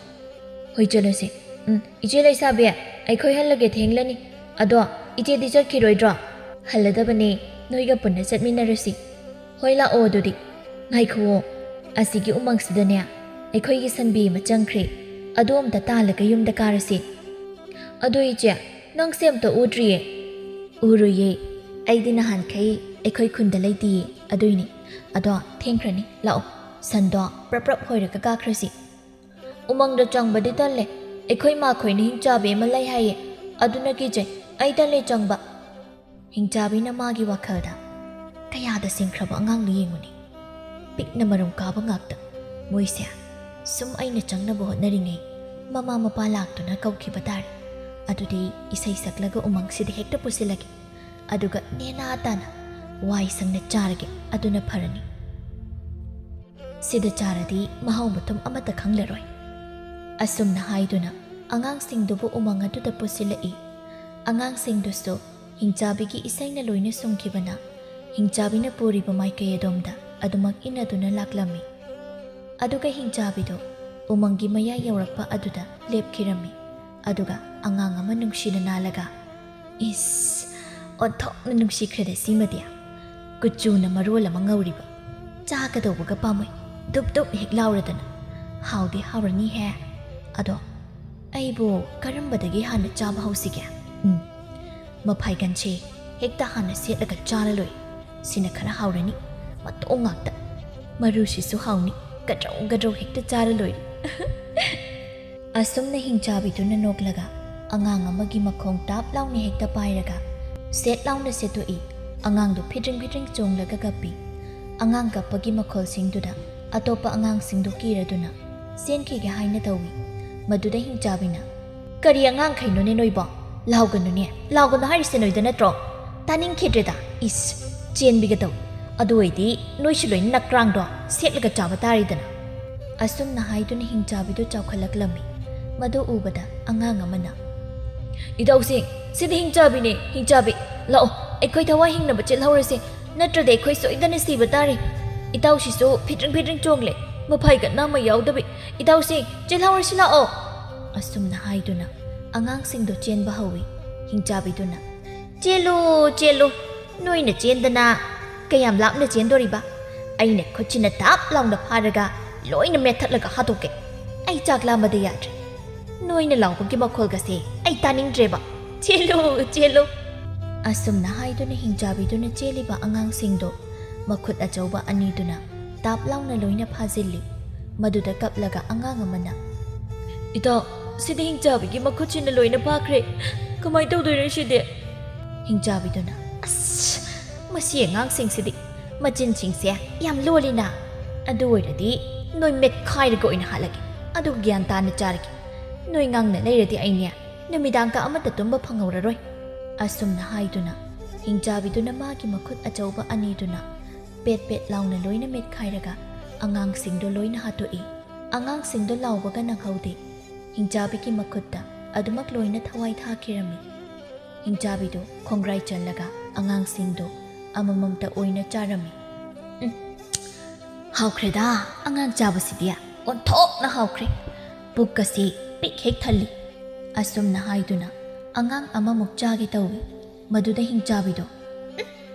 "ꯍꯣꯏ, ꯆꯠꯂꯁꯦ꯫ ꯎꯝ, ꯏꯆꯦ ꯂꯩꯁꯥꯕꯤ, ꯑꯩꯈꯣꯏ ꯍꯜꯂꯒꯦ, ꯊꯦꯡꯂꯅꯤ꯫ ꯑꯗꯣ ꯏꯆꯦꯗꯤ ꯆꯠꯈꯤꯔꯣꯏꯗ꯭ꯔꯣ?" "ꯍꯜꯂꯗꯕꯅꯦ, ꯅꯣꯏꯒ ꯄꯨꯟꯅ ꯆꯠꯃꯤꯟꯅꯔꯁꯤ꯫" "ꯍꯣꯏ, ꯂꯥꯛꯑꯣ ꯑꯗꯨꯗꯤ꯫ ꯉꯥꯏꯈꯨꯑꯣ, ꯑꯁꯤꯒꯤ ꯎꯃꯪꯁꯤꯗꯅꯦ ꯑꯩꯈꯣꯏꯒꯤ ꯁꯟꯕꯤ ꯑꯃ ꯆꯪꯈ꯭ꯔꯦ꯫ ꯑꯗꯨ ꯑꯝꯇ ꯇꯥꯜꯂꯒ ꯌꯨꯝꯗ ꯀꯥꯔꯁꯤ꯫" "ꯑꯗꯣ ꯏꯆꯦ, ꯅꯪꯁꯦ ꯑꯝꯇ ꯎꯗ꯭ꯔꯤꯌꯦ꯫" "ꯎꯔꯨꯏꯌꯦ, ꯑꯩꯗꯤ ꯅꯍꯥꯟꯈꯩ ꯑꯩꯈꯣꯏ ꯈꯨꯟꯗ ꯂꯩꯇꯤꯌꯦ, ꯑꯗꯨꯏꯅꯦ꯫ ꯑꯗꯣ ꯊꯦꯡꯈ꯭ꯔꯅꯤ, ꯂꯥꯛꯑꯣ, ꯁꯟꯗꯣ ꯄ꯭ꯔꯞ ꯄ꯭ꯔꯞ ꯍꯣꯏꯔꯒ ꯀꯥꯈ꯭ꯔꯁꯤ꯫" "ꯎꯃꯪꯗ ꯆꯪꯕꯗꯤ ꯇꯜꯂꯦ꯫ ꯑꯩꯈꯣꯏ ꯃꯥꯈꯣꯏꯅ ꯍꯤꯡꯆꯥꯕꯤ ꯑꯃ ꯂꯩ ꯍꯥꯏꯌꯦ, ꯑꯗꯨꯅ ꯀꯤꯖꯩ꯫ ꯑꯩ ꯇꯜꯂꯦ ꯆꯪꯕ꯫" ꯍꯤꯡꯆꯥꯕꯤꯅ ꯃꯥꯒꯤ ꯋꯥꯈꯜꯗ, "ꯀꯌꯥꯗ ꯁꯤꯡꯈ꯭ꯔꯕ ꯑꯉꯥꯡꯅꯣ ꯌꯦꯡꯉꯨꯅꯦ꯫ ꯄꯤꯛꯅ ꯃꯔꯨꯝ ꯀꯥꯕ ꯉꯥꯛꯇ꯫ ꯃꯣꯏꯁꯦ ꯁꯨꯝ ꯑꯩꯅ ꯆꯪꯅꯕ ꯍꯣꯠꯅꯔꯤꯉꯩ ꯃꯃꯥ ꯃꯄꯥ ꯂꯥꯛꯇꯨꯅ ꯀꯧꯈꯤꯕ ꯇꯥꯔꯦ꯫ ꯑꯗꯨꯗꯤ ꯏꯁꯩ ꯁꯛꯂꯒ ꯎꯃꯪꯁꯤꯗ ꯍꯦꯛꯇ ꯄꯨꯁꯤꯜꯂꯒꯦ, ꯑꯗꯨꯒ ꯅꯦꯅꯥ ꯇꯥꯅ ꯋꯥꯏ ꯁꯪꯅ ꯆꯥꯔꯒꯦ, ꯑꯗꯨꯅ ꯐꯔꯅꯤ꯫ ꯁꯤꯗ ꯆꯥꯔꯗꯤ ꯃꯍꯥꯎ ꯃꯊꯨꯝ ꯑꯃꯠꯇ ꯈꯪꯂꯔꯣꯏ꯫ ꯑꯁꯨꯝꯅ ꯍꯥꯏꯗꯨꯅ ꯑꯉꯥꯡꯁꯤꯡꯗꯨꯕꯨ ꯎꯃꯪ ꯑꯗꯨꯗ ꯄꯨꯁꯤꯜꯂꯛꯏ꯫ ꯑꯉꯥꯡꯁꯤꯡꯗꯨꯁꯨ ꯍꯤꯡꯆꯥꯕꯤꯒꯤ ꯏꯁꯩꯅ ꯂꯣꯏꯅ ꯁꯨꯝꯈꯤꯕꯅ ꯍꯤꯡꯆꯥꯕꯤꯅ ꯄꯨꯔꯤꯕ ꯃꯥꯏꯀꯩ ꯑꯗꯣꯝꯗ ꯑꯗꯨꯃꯛ ꯏꯟꯅꯗꯨꯅ ꯂꯥꯛꯂꯝꯃꯤ꯫ ꯑꯗꯨꯒ ꯍꯤꯡꯆꯥꯕꯤꯗꯨ ꯎꯃꯪꯒꯤ ꯃꯌꯥꯏ ꯌꯧꯔꯛꯄ ꯑꯗꯨꯗ ꯂꯦꯞꯈꯤꯔꯝꯃꯤ꯫ ꯑꯗꯨꯒ ꯑꯉꯥꯡ ꯑꯃ ꯅꯨꯡꯁꯤꯅ ꯅꯥꯜꯂꯒ, "ꯏꯁ, ꯑꯣꯟꯊꯣꯛꯅ ꯅꯨꯡꯁꯤꯈ꯭ꯔꯦꯗ ꯁꯤꯃꯗꯤ꯫ ꯀꯨꯆꯨꯅ ꯃꯔꯣꯜ ꯑꯃ ꯉꯧꯔꯤꯕ, ꯆꯥꯒꯗꯧꯕꯒ ꯄꯥꯝꯃꯨꯏ, ꯗꯨꯞ ꯗꯨꯞ ꯍꯦꯛ ꯂꯥꯎꯔꯗꯅ꯫ ꯍꯥꯎꯗꯤ ꯍꯥꯎꯔꯅꯤꯍꯦ꯫ ꯑꯗꯣ ꯑꯩꯕꯨ ꯀꯔꯝꯕꯗꯒꯤ ꯍꯥꯟꯅ ꯆꯥꯕ ꯍꯧꯁꯤꯒꯦ? ꯎꯝ, ꯃꯐꯥꯏꯒꯟꯁꯦ ꯍꯦꯛꯇ ꯍꯥꯟꯅ ꯁꯦꯠꯂꯒ ꯆꯥꯔ ꯂꯣꯏꯔꯦ꯫ ꯁꯤꯅ ꯈꯔ ꯍꯥꯎꯔꯅꯤ꯫ ꯃꯇꯣꯡ ꯉꯥꯛꯇ꯫ ꯃꯔꯨꯁꯤꯁꯨ ꯍꯥꯎꯅꯤ꯫ ꯒꯗ꯭ꯔꯧ ꯒꯗ꯭ꯔꯧ ꯍꯦꯛꯇ ꯆꯥꯔ ꯂꯣꯏꯔꯦ꯫" ꯑꯁꯨꯝꯅ ꯍꯤꯡꯆꯥꯕꯤꯗꯨꯅ ꯅꯣꯛꯂꯒ ꯑꯉꯥꯡ ꯑꯃꯒꯤ ꯃꯈꯣꯡ ꯇꯥꯞ ꯂꯥꯎꯅ ꯍꯦꯛꯇ ꯄꯥꯏꯔꯒ ꯁꯦꯠ ꯂꯥꯎꯅ ꯁꯦꯠꯇꯣꯛꯏ꯫ ꯑꯉꯥꯡꯗꯨ ꯐꯤꯗ꯭ꯔꯤꯡ ꯐꯤꯗ꯭ꯔꯤꯡ ꯆꯣꯡꯂꯒ ꯀꯞꯄꯤ꯫ ꯑꯉꯥꯡ ꯀꯞꯄꯒꯤ ꯃꯈꯣꯜꯁꯤꯡꯗꯨꯗ ꯑꯇꯣꯞꯄ ꯑꯉꯥꯡꯁꯤꯡꯗꯨ ꯀꯤꯔꯗꯨꯅ ꯆꯦꯟꯈꯤꯒꯦ ꯍꯥꯏꯅ ꯇꯧꯏ꯫ ꯃꯗꯨꯗ ꯍꯤꯡꯆꯥꯕꯤꯅ, "ꯀꯔꯤ ꯑꯉꯥꯡꯈꯩꯅꯣꯅꯦ ꯅꯣꯏꯕꯣ? ꯂꯥꯎꯒꯅꯨꯅꯦ, ꯂꯥꯎꯒꯅꯨ ꯍꯥꯏꯔꯤꯁꯦ ꯅꯣꯏꯗ ꯅꯠꯇ꯭ꯔꯣ? ꯇꯥꯅꯤꯡꯈꯤꯗ꯭ꯔꯦꯗ, ꯏꯁ, ꯆꯦꯟꯕꯤꯒꯗꯧ꯫ ꯑꯗꯨ ꯑꯣꯏꯗꯤ ꯅꯣꯏꯁꯨ ꯂꯣꯏꯅ ꯅꯀ꯭ꯔꯥꯡꯗꯣ ꯁꯦꯠꯂꯒ ꯆꯥꯕ ꯇꯥꯔꯦꯗꯅ꯫" ꯑꯁꯨꯝꯅ ꯍꯥꯏꯗꯨꯅ ꯍꯤꯡꯆꯥꯕꯤꯗꯨ ꯆꯥꯎꯈꯠꯂꯛꯂꯝꯃꯤ꯫ ꯃꯗꯨ ꯎꯕꯗ ꯑꯉꯥꯡ ꯑꯃꯅ, "ꯏꯇꯥꯎꯁꯤꯡ, ꯁꯤꯗꯤ ꯍꯤꯡꯆꯥꯕꯤꯅꯦ, ꯍꯤꯡꯆꯥꯕꯤ꯫ ꯂꯥꯛꯑꯣ, ꯑꯩꯈꯣꯏ ꯊꯋꯥꯏ ꯍꯤꯡꯅꯕ ꯆꯦꯜꯍꯧꯔꯁꯦ, ꯅꯠꯇ꯭ꯔꯗꯤ ꯑꯩꯈꯣꯏ ꯁꯣꯏꯗꯅ ꯁꯤꯕ ꯇꯥꯔꯦ꯫ ꯏꯇꯥꯎꯁꯤꯁꯨ ꯐꯤꯗ꯭ꯔꯤꯡ ꯐꯤꯗ꯭ꯔꯤꯡ ꯆꯣꯡꯂꯦ, ꯃꯐꯩꯒꯟ ꯑꯃ ꯌꯥꯎꯗꯕꯤ꯫ ꯏꯇꯥꯎꯁꯤꯡ, ꯆꯦꯜꯍꯧꯔꯁꯤ ꯂꯥꯛꯑꯣ꯫" ꯑꯁꯨꯝꯅ ꯍꯥꯏꯗꯨꯅ ꯑꯉꯥꯡꯁꯤꯡꯗꯣ ꯆꯦꯟꯕ ꯍꯧꯏ꯫ ꯍꯤꯡꯆꯥꯕꯤꯗꯨꯅ, "ꯆꯦꯜꯂꯨ, ꯆꯦꯜꯂꯨ, ꯅꯣꯏꯅ ꯆꯦꯟꯗꯅ ꯀꯌꯥꯝ ꯂꯥꯞꯅ ꯆꯦꯟꯗꯣꯔꯤꯕ? ꯑꯩꯅ ꯈꯨꯠꯁꯤꯅ ꯇꯥꯞ ꯂꯥꯎꯅ ꯐꯥꯔꯒ ꯂꯣꯏꯅ ꯃꯦꯠꯊꯠꯂꯒ ꯍꯥꯠꯇꯣꯛꯀꯦ꯫ ꯑꯩ ꯆꯥꯛ ꯂꯥꯝꯕꯗ ꯌꯥꯗ꯭ꯔꯦ꯫ ꯅꯣꯏꯅ ꯂꯥꯎꯕꯒꯤ ꯃꯈꯣꯜꯒꯁꯦ ꯑꯩ ꯇꯥꯅꯤꯡꯗ꯭ꯔꯦꯕ꯫ ꯆꯦꯜꯂꯨ, ꯆꯦꯜꯂꯨ꯫" ꯑꯁꯨꯝꯅ ꯍꯥꯏꯗꯨꯅ ꯍꯤꯡꯆꯥꯕꯤꯗꯨꯅ ꯆꯦꯜꯂꯤꯕ ꯑꯉꯥꯡꯁꯤꯡꯗꯣ ꯃꯈꯨꯠ ꯑꯆꯧꯕ ꯑꯅꯤꯗꯨꯅ ꯇꯥꯞ ꯂꯥꯎꯅ ꯂꯣꯏꯅ ꯐꯥꯖꯤꯜꯂꯤ꯫ ꯃꯗꯨꯗ ꯀꯞꯂꯒ ꯑꯉꯥꯡ ꯑꯃꯅ, "ꯏꯇꯥꯎ, ꯁꯤꯗꯤ ꯍꯤꯡꯆꯥꯕꯤꯒꯤ ꯃꯈꯨꯠꯁꯤꯅ ꯂꯣꯏꯅ ꯐꯥꯈ꯭ꯔꯦ꯫ ꯀꯃꯥꯏ ꯇꯧꯗꯣꯏꯅꯣ ꯁꯤꯗꯤ?" ꯍꯤꯡꯆꯥꯕꯤꯗꯨꯅ, "ꯑꯁ, ꯃꯁꯤ ꯑꯉꯥꯡꯁꯤꯡꯁꯤꯗꯤ ꯃꯆꯤꯟꯁꯤꯡꯁꯦ ꯌꯥꯝ ꯂꯣꯜꯂꯤꯅ꯫ ꯑꯗꯨ ꯑꯣꯏꯔꯗꯤ ꯅꯣꯏ ꯃꯦꯠꯈꯥꯏꯔꯒ ꯑꯣꯏꯅ ꯍꯥꯠꯂꯒꯦ, ꯑꯗꯨꯒ ꯒ꯭ꯌꯥꯟ ꯇꯥꯅ ꯆꯥꯔꯒꯦ꯫ ꯅꯣꯏ ꯉꯥꯡꯅ ꯂꯩꯔꯗꯤ ꯑꯩꯅꯦ ꯅꯨꯃꯤꯗꯥꯡꯒ ꯑꯃꯠꯇ ꯇꯨꯝꯕ ꯐꯪꯍꯧꯔꯔꯣꯏ꯫ ꯑꯁꯨꯝꯅ ꯍꯥꯏꯗꯨꯅ ꯍꯤꯡꯆꯥꯕꯤꯗꯨꯅ ꯃꯥꯒꯤ ꯃꯈꯨꯠ ꯑꯆꯧꯕ ꯑꯅꯤꯗꯨꯅ ꯄꯦꯠ ꯄꯦꯠ ꯂꯥꯎꯅ ꯂꯣꯏꯅ ꯃꯦꯠꯈꯥꯏꯔꯒ ꯑꯉꯥꯡꯁꯤꯡꯗꯣ ꯂꯣꯏꯅ ꯍꯥꯠꯇꯣꯛꯏ꯫ ꯑꯉꯥꯡꯁꯤꯡꯗꯣ ꯂꯥꯎꯕꯒ ꯅꯪꯍꯧꯗꯦ꯫ ꯍꯤꯡꯆꯥꯕꯤꯒꯤ ꯃꯈꯨꯠꯇ ꯑꯗꯨꯃꯛ ꯂꯣꯏꯅ ꯊꯋꯥꯏ ꯊꯥꯈꯤꯔꯝꯃꯤ꯫ ꯍꯤꯡꯆꯥꯕꯤꯗꯨ ꯈꯣꯡꯒ꯭ꯔꯥꯏ ꯆꯜꯂꯒ ꯑꯉꯥꯡꯁꯤꯡꯗꯨ ꯑꯃꯃꯝꯇ ꯑꯣꯏꯅ ꯆꯥꯔꯝꯃꯤ꯫ ꯎꯝ, ꯍꯥꯎꯈ꯭ꯔꯦꯗ, ꯑꯉꯥꯡ ꯆꯥꯕꯁꯤꯗꯤ ꯑꯣꯟꯊꯣꯛꯅ ꯍꯥꯎꯈ꯭ꯔꯦ꯫ ꯄꯨꯛꯀꯁꯤ ꯄꯤꯛ ꯍꯦꯛ ꯊꯜꯂꯤ꯫ ꯑꯁꯨꯝꯅ ꯍꯥꯏꯗꯨꯅ ꯑꯉꯥꯡ ꯑꯃꯃꯨꯛ ꯆꯥꯒꯦ ꯇꯧꯏ꯫ ꯃꯗꯨꯗ ꯍꯤꯡꯆꯥꯕꯤꯗꯣ, "ꯎꯝ,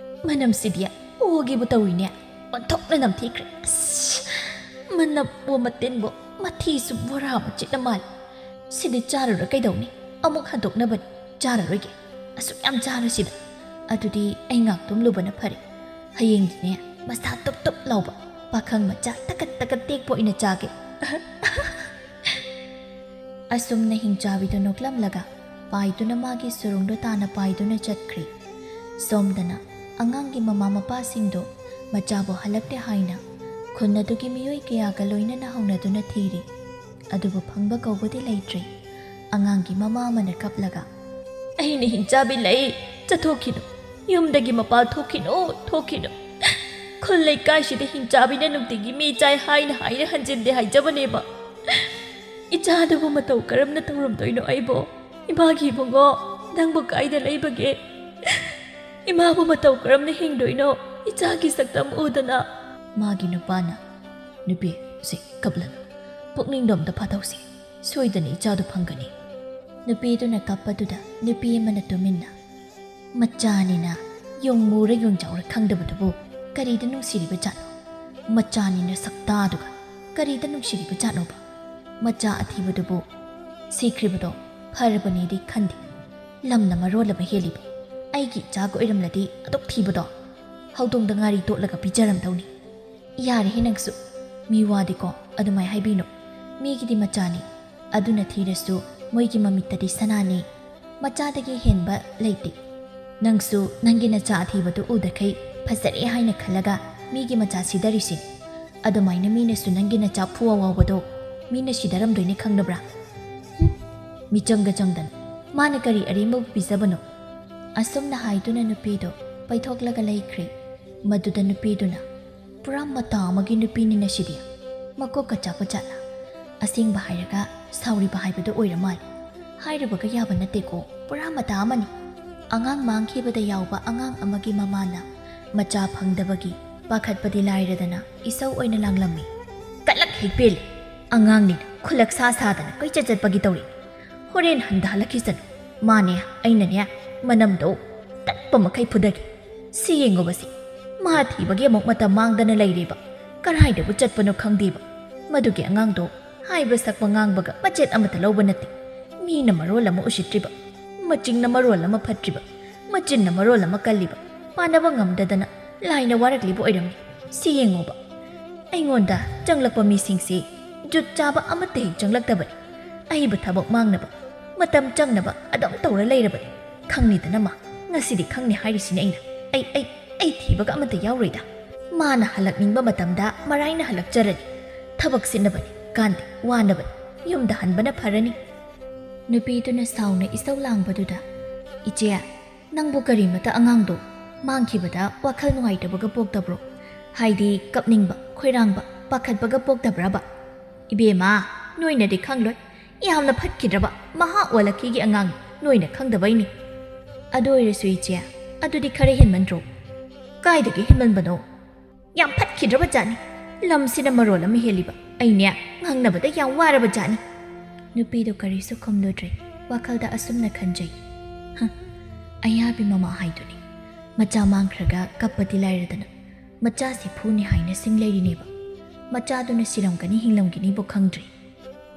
ꯃꯅꯝꯁꯤꯗꯤ ꯑꯣꯒꯤꯕꯨ ꯇꯧꯏꯅꯦ, ꯑꯣꯟꯊꯣꯛꯅ ꯅꯝꯊꯤꯈ꯭ꯔꯦ꯫ ꯑꯁ, ꯃꯅꯝꯕꯨ ꯃꯇꯤꯟꯕꯨ ꯃꯊꯤꯁꯨ ꯕꯣꯔꯥ ꯃꯆꯤꯠꯅ ꯃꯥꯜꯂꯤ꯫ ꯁꯤꯗꯤ ꯆꯥꯔꯨꯔ ꯀꯩꯗꯧꯅꯤ? ꯑꯃꯨꯛ ꯍꯟꯗꯣꯛꯅꯕꯅꯤ, ꯆꯥꯔꯔꯣꯏꯒꯦ꯫ ꯑꯁꯨꯛ ꯌꯥꯝ ꯆꯥꯔꯁꯤꯗ꯫ ꯑꯗꯨꯗꯤ ꯑꯩ ꯉꯥꯛ ꯇꯨꯝꯂꯨꯕꯅ ꯐꯔꯦ꯫ ꯍꯌꯦꯡꯗꯤꯅꯦ, ꯃꯁꯥ ꯇꯨꯞ ꯇꯨꯞ ꯂꯥꯎꯕ ꯄꯥꯈꯪ ꯃꯆꯥ ꯇꯀꯠ ꯇꯀꯠ ꯇꯦꯛꯄ ꯑꯣꯏꯅ ꯆꯥꯒꯦ꯫" ꯑꯁꯨꯝꯅ ꯍꯤꯡꯆꯥꯕꯤꯗꯨ ꯅꯣꯛꯂꯝꯂꯒ ꯄꯥꯏꯗꯨꯅ ꯃꯥꯒꯤ ꯁꯨꯔꯨꯡꯗꯨ ꯇꯥꯅ ꯄꯥꯏꯗꯨꯅ ꯆꯠꯈ꯭ꯔꯤ꯫ ꯁꯣꯝꯗꯅ ꯑꯉꯥꯡꯒꯤ ꯃꯃꯥ ꯃꯄꯥꯁꯤꯡꯗꯨ ꯃꯆꯥꯕꯨ ꯍꯜꯂꯛꯇꯦ ꯍꯥꯏꯅ ꯈꯨꯟ ꯑꯗꯨꯒꯤ ꯃꯤꯑꯣꯏ ꯀꯌꯥꯒ ꯂꯣꯏꯅꯅ ꯍꯧꯅꯗꯨꯅ ꯊꯤꯔꯤ꯫ ꯑꯗꯨꯕꯨ ꯐꯪꯕ ꯀꯧꯕꯗꯤ ꯂꯩꯇ꯭ꯔꯦ꯫ ꯑꯉꯥꯡꯒꯤ ꯃꯃꯥ ꯑꯃꯅ ꯀꯞꯂꯒ, "ꯑꯩꯅ ꯍꯤꯡꯆꯥꯕꯤ ꯂꯩ, ꯆꯠꯊꯣꯛꯈꯤꯅꯨ, ꯌꯨꯝꯗꯒꯤ ꯃꯄꯥꯜ ꯊꯣꯛꯈꯤꯅꯨ, ꯊꯣꯛꯈꯤꯅꯨ꯫ ꯈꯨꯜ ꯂꯩꯀꯥꯏꯁꯤꯗ ꯍꯤꯡꯆꯥꯕꯤꯅ ꯅꯨꯡꯇꯤꯒꯤ ꯃꯤ ꯆꯥꯏ ꯍꯥꯏꯅ ꯍꯥꯏꯅ ꯍꯟꯖꯤꯟꯗꯦ ꯍꯥꯏꯖꯕꯅꯦꯕ꯫ ꯏꯆꯥꯗꯨꯕꯨ ꯃꯇꯧ ꯀꯔꯝꯅ ꯇꯧꯔꯝꯗꯣꯏꯅꯣ ꯑꯩꯕꯣ? ꯏꯃꯥꯒꯤ ꯏꯕꯨꯡꯉꯣ, ꯅꯪꯕꯨ ꯀꯥꯏꯗ ꯂꯩꯕꯒꯦ? ꯏꯃꯥꯕꯨ ꯃꯇꯧ ꯀꯔꯝꯅ ꯍꯤꯡꯗꯣꯏꯅꯣ ꯏꯆꯥꯒꯤ ꯁꯛꯇꯝ ꯎꯗꯅ?" ꯃꯥꯒꯤ ꯅꯨꯄꯥꯅ, "ꯅꯨꯄꯤ, ꯁꯤ ꯀꯞꯂꯅꯨ꯫ ꯄꯨꯛꯅꯤꯡꯗꯣ ꯑꯝꯇ ꯐꯥꯊꯧꯁꯤ꯫ ꯁꯣꯏꯗꯅ ꯏꯆꯥꯗꯨ ꯐꯪꯒꯅꯤ꯫" ꯅꯨꯄꯤꯗꯨꯅ ꯀꯞꯄꯗꯨꯗ ꯅꯨꯄꯤ ꯑꯃꯅ ꯇꯨꯃꯤꯟꯅ, "ꯃꯆꯥꯅꯤꯅ ꯌꯣꯡ ꯃꯨꯔ ꯌꯣꯡꯖꯥꯎꯔ ꯈꯪꯗꯕꯗꯨꯕꯨ ꯀꯔꯤꯗ ꯅꯨꯡꯁꯤꯔꯤꯕ ꯖꯥꯠꯅꯣ? ꯃꯆꯥꯅꯤꯅ ꯁꯛꯇꯥꯗꯨꯒ ꯀꯔꯤꯗ ꯅꯨꯡꯁꯤꯔꯤꯕ ꯖꯥꯠꯅꯣꯕ? ꯃꯆꯥ ꯑꯊꯤꯕꯗꯨꯕꯨ ꯁꯤꯈ꯭ꯔꯤꯕꯗꯣ ꯐꯔꯕꯅꯦꯗꯤ ꯈꯟꯗꯦ꯫ ꯂꯝꯅ ꯃꯔꯣꯜ ꯑꯃ ꯍꯦꯜꯂꯤꯕ꯫ ꯑꯩꯒꯤ ꯏꯆꯥꯒ ꯑꯣꯏꯔꯝꯂꯗꯤ ꯑꯗꯨꯛ ꯊꯤꯕꯗꯣ ꯍꯧꯗꯣꯡꯗ ꯉꯥꯔꯤ ꯇꯣꯠꯂꯒ ꯄꯤꯖꯔꯝꯗꯧꯅꯤ꯫ ꯌꯥꯔꯦꯍꯦ ꯅꯪꯁꯨ꯫ ꯃꯤ ꯋꯥꯗꯤꯀꯣ ꯑꯗꯨꯃꯥꯏ ꯍꯥꯏꯕꯤꯅꯨ꯫ ꯃꯤꯒꯤꯗꯤ ꯃꯆꯥꯅꯤ꯫ ꯑꯗꯨꯅ ꯊꯤꯔꯁꯨ ꯃꯣꯏꯒꯤ ꯃꯃꯤꯠꯇꯗꯤ ꯁꯅꯥꯅꯤ꯫ ꯃꯆꯥꯗꯒꯤ ꯍꯦꯟꯕ ꯂꯩꯇꯦ꯫ ꯅꯪꯁꯨ ꯅꯪꯒꯤ ꯅꯆꯥ ꯑꯊꯤꯕꯗꯨ ꯎꯗꯈꯩ ꯐꯖꯔꯦ ꯍꯥꯏꯅ ꯈꯜꯂꯒ ꯃꯤꯒꯤ ꯃꯆꯥ ꯁꯤꯗꯔꯤꯁꯤꯅꯤ꯫ ꯑꯗꯨꯃꯥꯏꯅ ꯃꯤꯅꯁꯨ ꯅꯪꯒꯤ ꯅꯆꯥ ꯐꯨꯋꯥ ꯋꯥꯎꯕꯗꯣ ꯃꯤꯅ ꯁꯤꯗꯔꯝꯗꯣꯏꯅꯦ ꯈꯪꯗꯕ꯭ꯔꯥ? ꯍꯨꯝ, ꯃꯤꯆꯪꯒ ꯆꯪꯗꯅ ꯃꯥꯅ ꯀꯔꯤ ꯑꯔꯦꯝꯕꯕꯨ ꯄꯤꯖꯕꯅꯣ?" ꯑꯁꯨꯝꯅ ꯍꯥꯏꯗꯨꯅ ꯅꯨꯄꯤꯗꯣ ꯄꯩꯊꯣꯛꯂꯒ ꯂꯩꯈ꯭ꯔꯦ꯫ ꯃꯗꯨꯗ ꯅꯨꯄꯤꯗꯨꯅ, "ꯄꯨꯔꯥ ꯃꯇꯥ ꯑꯃꯒꯤ ꯅꯨꯄꯤꯅꯤꯅ ꯁꯤꯗꯤ꯫ ꯃꯀꯣꯛꯀ ꯆꯥꯛꯄ ꯖꯥꯠꯂ? ꯑꯁꯦꯡꯕ ꯍꯥꯏꯔꯒ ꯁꯥꯎꯔꯤꯕ ꯍꯥꯏꯕꯗꯨ ꯑꯣꯏꯔ ꯃꯥꯜꯂꯦ꯫ ꯍꯥꯏꯔꯨꯕꯒ ꯌꯥꯕ ꯅꯠꯇꯦꯀꯣ, ꯄꯨꯔꯥ ꯃꯇꯥ ꯑꯃꯅꯤ꯫ ꯑꯉꯥꯡ ꯃꯥꯡꯈꯤꯕꯗ ꯌꯥꯎꯕ ꯑꯉꯥꯡ ꯑꯃꯒꯤ ꯃꯃꯥꯅ ꯃꯆꯥ ꯐꯪꯗꯕꯒꯤ ꯄꯥꯈꯠꯄꯗꯤ ꯂꯥꯏꯔꯗꯅ ꯏꯁꯧ ꯑꯣꯏꯅ ꯂꯥꯡꯂꯝꯃꯤ꯫ ꯀꯂꯛ ꯍꯦꯛ ꯄꯦꯜꯂꯤ꯫ ꯑꯉꯥꯡꯅꯤꯅ ꯈꯨꯂꯛ ꯁꯥ ꯁꯥꯗꯅ ꯀꯣꯏꯆꯠ ꯆꯠꯄꯒꯤ ꯇꯧꯔꯤ꯫ ꯍꯣꯔꯦꯟ ꯍꯟꯊꯍꯜꯂꯛꯈꯤꯁꯅꯨ꯫ ꯃꯥꯅꯦ, ꯑꯩꯅꯅꯦ, ꯃꯅꯝꯗꯣ ꯇꯠꯄ ꯃꯈꯩ ꯐꯨꯗꯒꯦ꯫ ꯁꯤ ꯌꯦꯡꯉꯨꯕꯁꯤ, ꯃꯥ ꯊꯤꯕꯒꯤ ꯑꯃꯨꯛ ꯃꯇꯝ ꯃꯥꯡꯗꯅ ꯂꯩꯔꯤꯕ꯫ ꯀꯔꯥꯏꯗꯕꯨ ꯆꯠꯄꯅꯣ ꯈꯪꯗꯦꯕ꯫ ꯃꯗꯨꯒꯤ ꯑꯉꯥꯡꯗꯣ ꯍꯥꯏꯕ ꯁꯛꯄ ꯉꯥꯡꯕꯒ ꯃꯆꯦꯠ ꯑꯃꯠꯇ ꯂꯧꯕ ꯅꯠꯇꯦ꯫ ꯃꯤꯅ ꯃꯔꯣꯜ ꯑꯃ ꯎꯁꯤꯠꯇ꯭ꯔꯤꯕ, ꯃꯆꯤꯡꯅ ꯃꯔꯣꯜ ꯑꯃ ꯐꯠꯇ꯭ꯔꯤꯕ, ꯃꯆꯤꯟꯅ ꯃꯔꯣꯜ ꯑꯃ ꯀꯜꯂꯤꯕ, ꯄꯥꯟꯅꯕ ꯉꯝꯗꯗꯅ ꯂꯥꯏꯅ ꯋꯥꯔꯛꯂꯤꯕ ꯑꯣꯏꯔꯝꯃꯤ꯫ ꯁꯤ ꯌꯦꯡꯉꯣꯕ, ꯑꯩꯉꯣꯟꯗ ꯆꯪꯂꯛꯄ ꯃꯤꯁꯤꯡꯁꯤ ꯖꯨꯠ ꯆꯥꯕ ꯑꯃꯠꯇ ꯍꯦꯛ ꯆꯪꯂꯛꯇꯕꯅꯤ꯫ ꯑꯍꯩꯕ ꯊꯕꯛ ꯃꯥꯡꯅꯕ, ꯃꯇꯝ ꯆꯪꯅꯕ ꯑꯗꯨꯝ ꯇꯧꯔ ꯂꯩꯔꯕꯅꯤ꯫ ꯈꯪꯅꯤꯗꯅ ꯃꯥ, ꯉꯁꯤꯗꯤ ꯈꯪꯅꯤ ꯍꯥꯏꯔꯤꯁꯤꯅꯤ ꯑꯩꯅ꯫ ꯑꯩ, ꯑꯩ, ꯑꯩ ꯊꯤꯕꯒ ꯑꯃꯠꯇ ꯌꯥꯎꯔꯣꯏꯗ꯫ ꯃꯥꯅ ꯍꯜꯂꯛꯅꯤꯡꯕ ꯃꯇꯝꯗ ꯃꯔꯥꯏꯅ ꯍꯜꯂꯛꯆꯔꯅꯤ꯫ ꯊꯕꯛ ꯁꯤꯠꯅꯕꯅꯤ, ꯀꯥꯟꯗꯦ, ꯋꯥꯅꯕꯅꯤ꯫ ꯌꯨꯝꯗ ꯍꯟꯕꯅ ꯐꯔꯅꯤ꯫ ꯅꯨꯄꯤꯗꯨꯅ ꯁꯥꯎꯅ ꯏꯁꯧ ꯂꯥꯡꯕꯗꯨꯗ, "ꯏꯆꯦ, ꯅꯪꯕꯨ ꯀꯔꯤꯃꯇ ꯑꯉꯥꯡꯗꯣ ꯃꯥꯡꯈꯤꯕꯗ ꯋꯥꯈꯜ ꯅꯨꯡꯉꯥꯏꯇꯕꯒ ꯄꯣꯛꯇꯕ꯭ꯔꯣ? ꯍꯥꯏꯗꯤ ꯀꯞꯅꯤꯡꯕ, ꯈꯣꯏꯔꯥꯡꯕ, ꯄꯥꯈꯠꯄꯒ ꯄꯣꯛꯇꯕ꯭ꯔꯕ?" "ꯏꯕꯦꯝꯃ, ꯅꯣꯏꯅꯗꯤ ꯈꯪꯂꯣꯏ꯫ ꯌꯥꯝꯅ ꯐꯠꯈꯤꯗ꯭ꯔꯕ ꯃꯍꯥ ꯑꯣꯜꯂꯛꯈꯤꯒꯤ ꯑꯉꯥꯡꯅꯤ, ꯅꯣꯏꯅ ꯈꯪꯗꯕꯩꯅꯤ꯫" "ꯑꯗꯨ ꯑꯣꯏꯔꯁꯨ ꯏꯆꯦ, ꯑꯗꯨꯗꯤ ꯈꯔ ꯍꯦꯟꯃꯟꯗ꯭ꯔꯣ?" "ꯀꯥꯏꯗꯒꯤ ꯍꯦꯟꯃꯟꯕꯅꯣ? ꯌꯥꯝ ꯐꯠꯈꯤꯗ꯭ꯔꯕ ꯖꯥꯠꯅꯤ꯫ ꯂꯝꯁꯤꯅ ꯃꯔꯣꯜ ꯑꯃ ꯍꯦꯜꯂꯤꯕ꯫ ꯑꯩꯅꯦ, ꯉꯥꯡꯅꯕꯗ ꯌꯥꯝ ꯋꯥꯔꯕ ꯖꯥꯠꯅꯤ꯫" ꯅꯨꯄꯤꯗꯨ ꯀꯔꯤꯁꯨ ꯈꯨꯝꯂꯨꯗ꯭ꯔꯦ꯫ ꯋꯥꯈꯜꯗ ꯑꯁꯨꯝꯅ ꯈꯟꯖꯩ, "ꯍ, ꯑꯌꯥꯕꯤ ꯃꯃꯥ ꯍꯥꯏꯗꯨꯅꯤ꯫ ꯃꯆꯥ ꯃꯥꯡꯈ꯭ꯔꯒ ꯀꯞꯄꯗꯤ ꯂꯥꯏꯔꯗꯅ, ꯃꯆꯥꯁꯤ ꯐꯨꯅꯤ ꯍꯥꯏꯅ ꯁꯤꯡ ꯂꯩꯔꯤꯅꯦꯕ꯫ ꯃꯆꯥꯗꯨꯅ ꯁꯤꯔꯝꯒꯅꯤ ꯍꯤꯡꯂꯝꯒꯅꯤꯕꯨ ꯈꯪꯗ꯭ꯔꯤ꯫"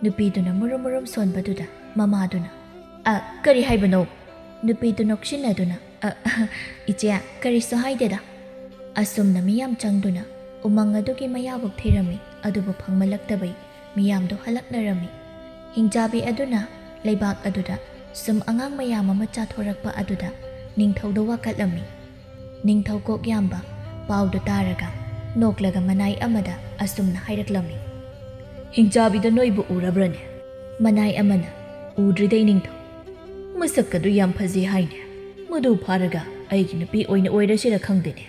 ꯅꯨꯄꯤꯗꯨꯅ ꯃꯨꯔꯨꯝ ꯃꯨꯔꯨꯝ ꯁꯣꯟꯕꯗꯨꯗ ꯃꯃꯥꯗꯨꯅ, "ꯑ, ꯀꯔꯤ ꯍꯥꯏꯕꯅꯣ?" ꯅꯨꯄꯤꯗꯨ ꯅꯣꯛꯁꯤꯟꯅꯗꯨꯅ, "ꯑ, ꯏꯆꯦ, ꯀꯔꯤꯁꯨ ꯍꯥꯏꯗꯦꯗ꯫" ꯑꯁꯨꯝꯅ ꯃꯤꯌꯥꯝ ꯆꯪꯗꯨꯅ ꯎꯃꯪ ꯑꯗꯨꯒꯤ ꯃꯌꯥꯕꯨꯛ ꯊꯤꯔꯝꯃꯤ, ꯑꯗꯨꯕꯨ ꯐꯪꯃꯜꯂꯛꯇꯕꯩ ꯃꯤꯌꯥꯝꯗꯨ ꯍꯜꯂꯛꯅꯔꯝꯃꯤ꯫ ꯍꯤꯡꯆꯥꯕꯤ ꯑꯗꯨꯅ ꯂꯩꯕꯥꯛ ꯑꯗꯨꯗ ꯁꯨꯝ ꯑꯉꯥꯡ ꯃꯌꯥꯝ ꯑꯃ ꯆꯥꯊꯣꯔꯛꯄ ꯑꯗꯨꯗ ꯅꯤꯡꯊꯧꯗ ꯋꯥꯀꯠꯂꯝꯃꯤ꯫ ꯅꯤꯡꯊꯧ ꯀꯣꯛ ꯌꯥꯝꯕ ꯄꯥꯎꯗꯨ ꯇꯥꯔꯒ ꯅꯣꯛꯂꯒ ꯃꯅꯥꯏ ꯑꯃꯗ ꯑꯁꯨꯝꯅ ꯍꯥꯏꯔꯛꯂꯝꯃꯤ, "ꯍꯤꯡꯆꯥꯕꯤꯗ ꯅꯣꯏꯕꯨ ꯎꯔꯕ꯭ꯔꯅꯦ?" ꯃꯅꯥꯏ ꯑꯃꯅ, "ꯎꯗ꯭ꯔꯤꯗꯩ ꯅꯤꯡꯊꯧ꯫" "ꯃꯁꯛ ꯑꯗꯨ ꯌꯥꯝ ꯐꯖꯩ ꯍꯥꯏꯅꯦ꯫ ꯃꯗꯨ ꯐꯥꯔꯒ ꯑꯩꯒꯤ ꯅꯨꯄꯤ ꯑꯣꯏꯅ ꯑꯣꯏꯔꯁꯤꯔ ꯈꯪꯗꯦꯅꯦ꯫"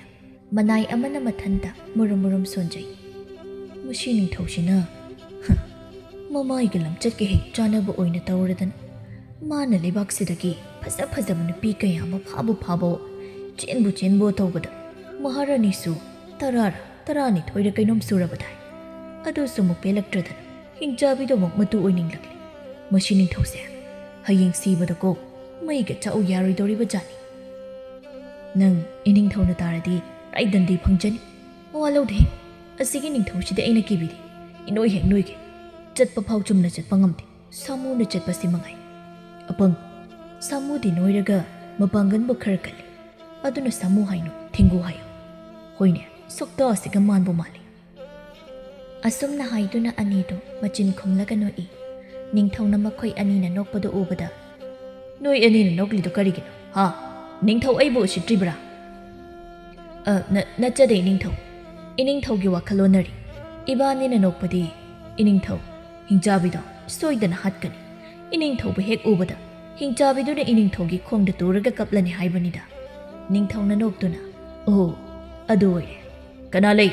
ꯃꯅꯥꯏ ꯑꯃꯅ ꯃꯊꯟꯇ ꯃꯨꯔꯨꯝ ꯃꯨꯔꯨꯝ ꯁꯣꯟꯖꯩ꯫ "ꯃꯁꯤ ꯅꯤꯡꯊꯧꯁꯤꯅ, ꯍ, ꯃꯃꯥꯏꯒ ꯂꯝꯆꯠꯀ ꯍꯦꯛ ꯆꯥꯟꯅꯕ ꯑꯣꯏꯅ ꯇꯧꯔꯗꯅ, ꯃꯥꯅ ꯂꯩꯕꯥꯛꯁꯤꯗꯒꯤ ꯐꯖ ꯐꯖꯕ ꯅꯨꯄꯤ ꯀꯌꯥ ꯑꯃ ꯐꯥꯕꯨ ꯐꯥꯕꯑꯣ, ꯆꯦꯟꯕꯨ ꯆꯦꯟꯕꯑꯣ ꯇꯧꯕꯗ, ꯃꯍꯥꯔꯥꯅꯤꯁꯨ ꯇꯔꯥꯔ ꯇꯔꯥꯅꯤꯊꯣꯏꯔ ꯀꯩꯅꯣꯝ ꯁꯨꯔꯕꯗꯥꯏ꯫ ꯑꯗꯨꯁꯨ ꯑꯃꯨꯛ ꯄꯦꯜꯂꯛꯇ꯭ꯔꯗꯅ ꯍꯤꯡꯆꯥꯕꯤꯗꯣ ꯑꯃꯨꯛ ꯃꯇꯨ ꯑꯣꯏꯅꯤꯡꯂꯛꯂꯦ꯫ ꯃꯁꯤ ꯅꯤꯡꯊꯧꯁꯦ ꯍꯌꯦꯡ ꯁꯤꯕꯗꯀꯣ ꯃꯩꯒ ꯆꯥꯛꯎ ꯌꯥꯔꯣꯏꯗꯧꯔꯤꯕ ꯖꯥꯠꯅꯤ꯫ ꯅꯪ ꯏꯅꯤꯡꯊꯧꯅ ꯇꯥꯔꯗꯤ ꯔꯥꯏꯗꯟꯗꯤ ꯐꯪꯖꯅꯤ꯫ ꯃꯋꯥ ꯂꯧꯗꯦ꯫ ꯑꯁꯤꯒꯤ ꯅꯤꯡꯊꯧꯁꯤꯗꯤ ꯑꯩꯅ ꯀꯤꯕꯤꯗꯦ꯫ ꯏꯅꯣꯏ ꯍꯦꯛ ꯅꯣꯏꯒꯦ꯫ ꯆꯠꯄ ꯐꯥꯎ ꯆꯨꯝꯅ ꯆꯠꯄ ꯉꯝꯗꯦ꯫ ꯁꯥꯃꯨꯅ ꯆꯠꯄꯁꯤ ꯃꯉꯥꯏ꯫ ꯑꯄꯪ, ꯁꯥꯃꯨꯗꯤ ꯅꯣꯏꯔꯒ ꯃꯄꯥꯡꯒꯜꯕꯨ ꯈꯔ ꯀꯜꯂꯤ꯫ ꯑꯗꯨꯅ ꯁꯥꯃꯨ ꯍꯥꯏꯅꯨ, ꯊꯦꯡꯒꯨ ꯍꯥꯏꯌꯨ꯫ ꯍꯣꯏꯅꯦ, ꯁꯛꯇꯥꯁꯤꯒ ꯃꯥꯟꯕꯨ ꯃꯥꯜꯂꯤ꯫ ꯑꯁꯨꯝꯅ ꯍꯥꯏꯗꯨꯅ ꯑꯅꯤꯗꯨ ꯃꯆꯤꯟ ꯈꯨꯝꯂꯒ ꯅꯣꯛꯏ꯫ ꯅꯤꯡꯊꯧꯅ ꯃꯈꯣꯏ ꯑꯅꯤꯅ ꯅꯣꯛꯄꯗꯨ ꯎꯕꯗ, "ꯅꯣꯏ ꯑꯅꯤꯅ ꯅꯣꯛꯂꯤꯗꯨ ꯀꯔꯤꯒꯤꯅꯣ? ꯍꯥ? ꯅꯤꯡꯊꯧ ꯑꯩꯕꯨ ꯎꯁꯤꯠꯇ꯭ꯔꯤꯕ꯭ꯔꯥ?" "ꯑ, ꯅ-, ꯅꯠꯆꯗꯦ ꯏꯅꯤꯡꯊꯧ꯫ ꯏꯅꯤꯡꯊꯧꯒꯤ ꯋꯥꯈꯜ ꯑꯣꯟꯅꯔꯤ꯫ ꯏꯕꯥꯅꯤꯅ ꯅꯣꯛꯄꯗꯤ ꯏꯅꯤꯡꯊꯧ ꯍꯤꯡꯆꯥꯕꯤꯗꯣ ꯁꯣꯏꯗꯅ ꯍꯥꯠꯀꯅꯤ꯫ ꯏꯅꯤꯡꯊꯧꯕꯨ ꯍꯦꯛ ꯎꯕꯗ ꯍꯤꯡꯆꯥꯕꯤꯗꯨꯅ ꯏꯅꯤꯡꯊꯧꯒꯤ ꯈꯣꯡꯗ ꯇꯨꯔꯒ ꯀꯞꯂꯅꯤ ꯍꯥꯏꯕꯅꯤꯗ꯫" ꯅꯤꯡꯊꯧꯅ ꯅꯣꯛꯇꯨꯅ, "ꯑꯣ, ꯑꯗꯨ ꯑꯣꯏꯔꯦ꯫ ꯀꯅꯥ ꯂꯩ?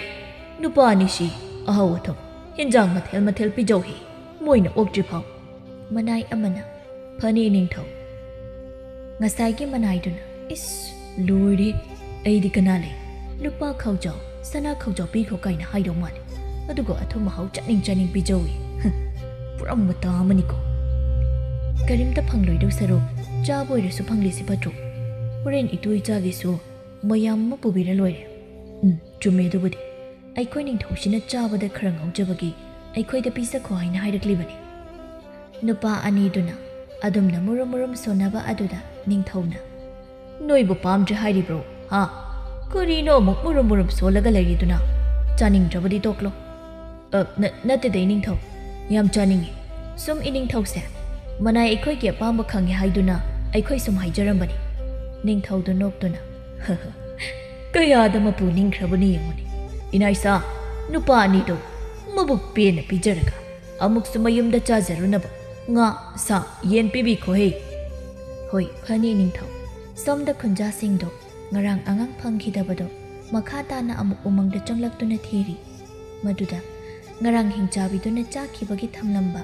ꯅꯨꯄꯥ ꯑꯅꯤꯁꯤ ꯑꯍꯥꯎ ꯑꯊꯨꯝ, ꯍꯤꯟꯖꯥꯡ ꯃꯊꯦꯜ ꯃꯊꯦꯜ ꯄꯤꯖꯧꯍꯦ, ꯃꯣꯏꯅ ꯑꯣꯛꯇ꯭ꯔꯤ ꯐꯥꯎ꯫" ꯃꯅꯥꯏ ꯑꯃꯅ, "ꯐꯅꯤ ꯏꯅꯤꯡꯊꯧ꯫ ꯉꯁꯥꯏꯒꯤ ꯃꯅꯥꯏꯗꯨꯅ, ꯏꯁ, ꯂꯣꯏꯔꯦ꯫ ꯑꯩꯗꯤ ꯀꯅꯥ ꯂꯩ? ꯂꯨꯄꯥ ꯈꯥꯎꯖꯥꯎ, ꯁꯅꯥ ꯈꯥꯎꯖꯥꯎ ꯄꯤꯈꯣ ꯀꯥꯏꯅ ꯍꯥꯏꯗꯧ ꯃꯥꯜꯂꯦ꯫ ꯑꯗꯨꯒ ꯑꯊꯨꯝ ꯑꯍꯥꯎ ꯆꯥꯅꯤꯡ ꯆꯥꯅꯤꯡ ꯄꯤꯖꯧꯏ꯫ ꯍ, ꯄꯨꯔꯥ ꯃꯇꯥ ꯑꯃꯅꯤꯀꯣ꯫ ꯀꯔꯤꯝꯇ ꯐꯪꯂꯣꯏꯗꯧ ꯁꯔꯨꯛ ꯆꯥꯕ ꯑꯣꯏꯔꯁꯨ ꯐꯪꯂꯤꯁꯤ ꯐꯠꯇ꯭ꯔꯣ? ꯍꯣꯔꯦꯟ ꯏꯇꯨ ꯏꯆꯥꯒꯤꯁꯨ ꯃꯌꯥꯝ ꯑꯃ ꯄꯨꯕꯤꯔ ꯂꯣꯏꯔꯦ꯫ ꯎꯝ, ꯆꯨꯝꯃꯦ ꯑꯗꯨꯕꯨꯗꯤ꯫ ꯑꯩꯈꯣꯏ ꯅꯤꯡꯊꯧꯁꯤꯅ ꯆꯥꯕꯗ ꯈꯔ ꯉꯥꯎꯖꯕꯒꯤ ꯑꯩꯈꯣꯏꯗ ꯄꯤꯖꯈꯣ ꯍꯥꯏꯅ ꯍꯥꯏꯔꯛꯂꯤꯕꯅꯤ꯫" ꯅꯨꯄꯥ ꯑꯅꯤꯗꯨꯅ ꯑꯗꯨꯝꯅ ꯃꯨꯔꯨꯝ ꯃꯨꯔꯨꯝ ꯁꯣꯟꯅꯕ ꯑꯗꯨꯗ ꯅꯤꯡꯊꯧꯅ, "ꯅꯣꯏꯕꯨ ꯄꯥꯝꯗ꯭ꯔꯦ ꯍꯥꯏꯔꯤꯕ꯭ꯔꯣ? ꯍꯥ? ꯀꯔꯤꯅꯣ ꯑꯃꯨꯛ ꯃꯨꯔꯨꯝ ꯃꯨꯔꯨꯝ ꯁꯣꯜꯂꯒ ꯂꯩꯔꯤꯗꯨꯅ? ꯆꯥꯅꯤꯡꯗ꯭ꯔꯕꯗꯤ ꯇꯣꯛꯂꯣ꯫" "ꯑ, ꯅ-, ꯅꯠꯇꯦꯗ ꯏꯅꯤꯡꯊꯧ, ꯌꯥꯝ ꯆꯥꯅꯤꯡꯉꯤ꯫ ꯁꯨꯝ ꯏꯅꯤꯡꯊꯧꯁꯦ ꯃꯅꯥꯏ ꯑꯩꯈꯣꯏꯒꯤ ꯑꯄꯥꯝꯕ ꯈꯪꯉꯦ ꯍꯥꯏꯗꯨꯅ ꯑꯩꯈꯣꯏ ꯁꯨꯝ ꯍꯥꯏꯖꯔꯝꯕꯅꯤ꯫" ꯅꯤꯡꯊꯧꯗꯨ ꯅꯣꯛꯇꯨꯅ, "ꯍ ꯍ, ꯀꯌꯥꯗ ꯃꯄꯨ ꯅꯤꯡꯈ꯭ꯔꯕꯅꯤ ꯌꯦꯡꯉꯨꯅꯦ꯫ ꯏꯅꯥꯏꯁꯥ, ꯅꯨꯄꯥ ꯑꯅꯤꯗꯣ ꯃꯕꯨꯛ ꯄꯦꯟꯅ ꯄꯤꯖꯔꯒ ꯑꯃꯨꯛꯁꯨ ꯃꯌꯨꯝꯗ ꯆꯥꯖꯔꯨꯅꯕ ꯉꯥ, ꯁꯥ, ꯌꯦꯟ ꯄꯤꯕꯤꯈꯣꯍꯦ꯫" "ꯍꯣꯏ, ꯐꯅꯤ ꯅꯤꯡꯊꯧ꯫ ꯁꯣꯝꯗ ꯈꯨꯟꯖꯥꯁꯤꯡꯗꯣ ꯉꯔꯥꯡ ꯑꯉꯥꯡ ꯐꯪꯈꯤꯗꯕꯗꯣ ꯃꯈꯥ ꯇꯥꯅ ꯑꯃꯨꯛ ꯎꯃꯪꯗ ꯆꯪꯂꯛꯇꯨꯅ ꯊꯤꯔꯤ꯫ ꯃꯗꯨꯗ ꯉꯔꯥꯡ ꯍꯤꯡꯆꯥꯕꯤꯗꯨꯅ ꯆꯥꯈꯤꯕꯒꯤ ꯊꯝꯂꯝꯕ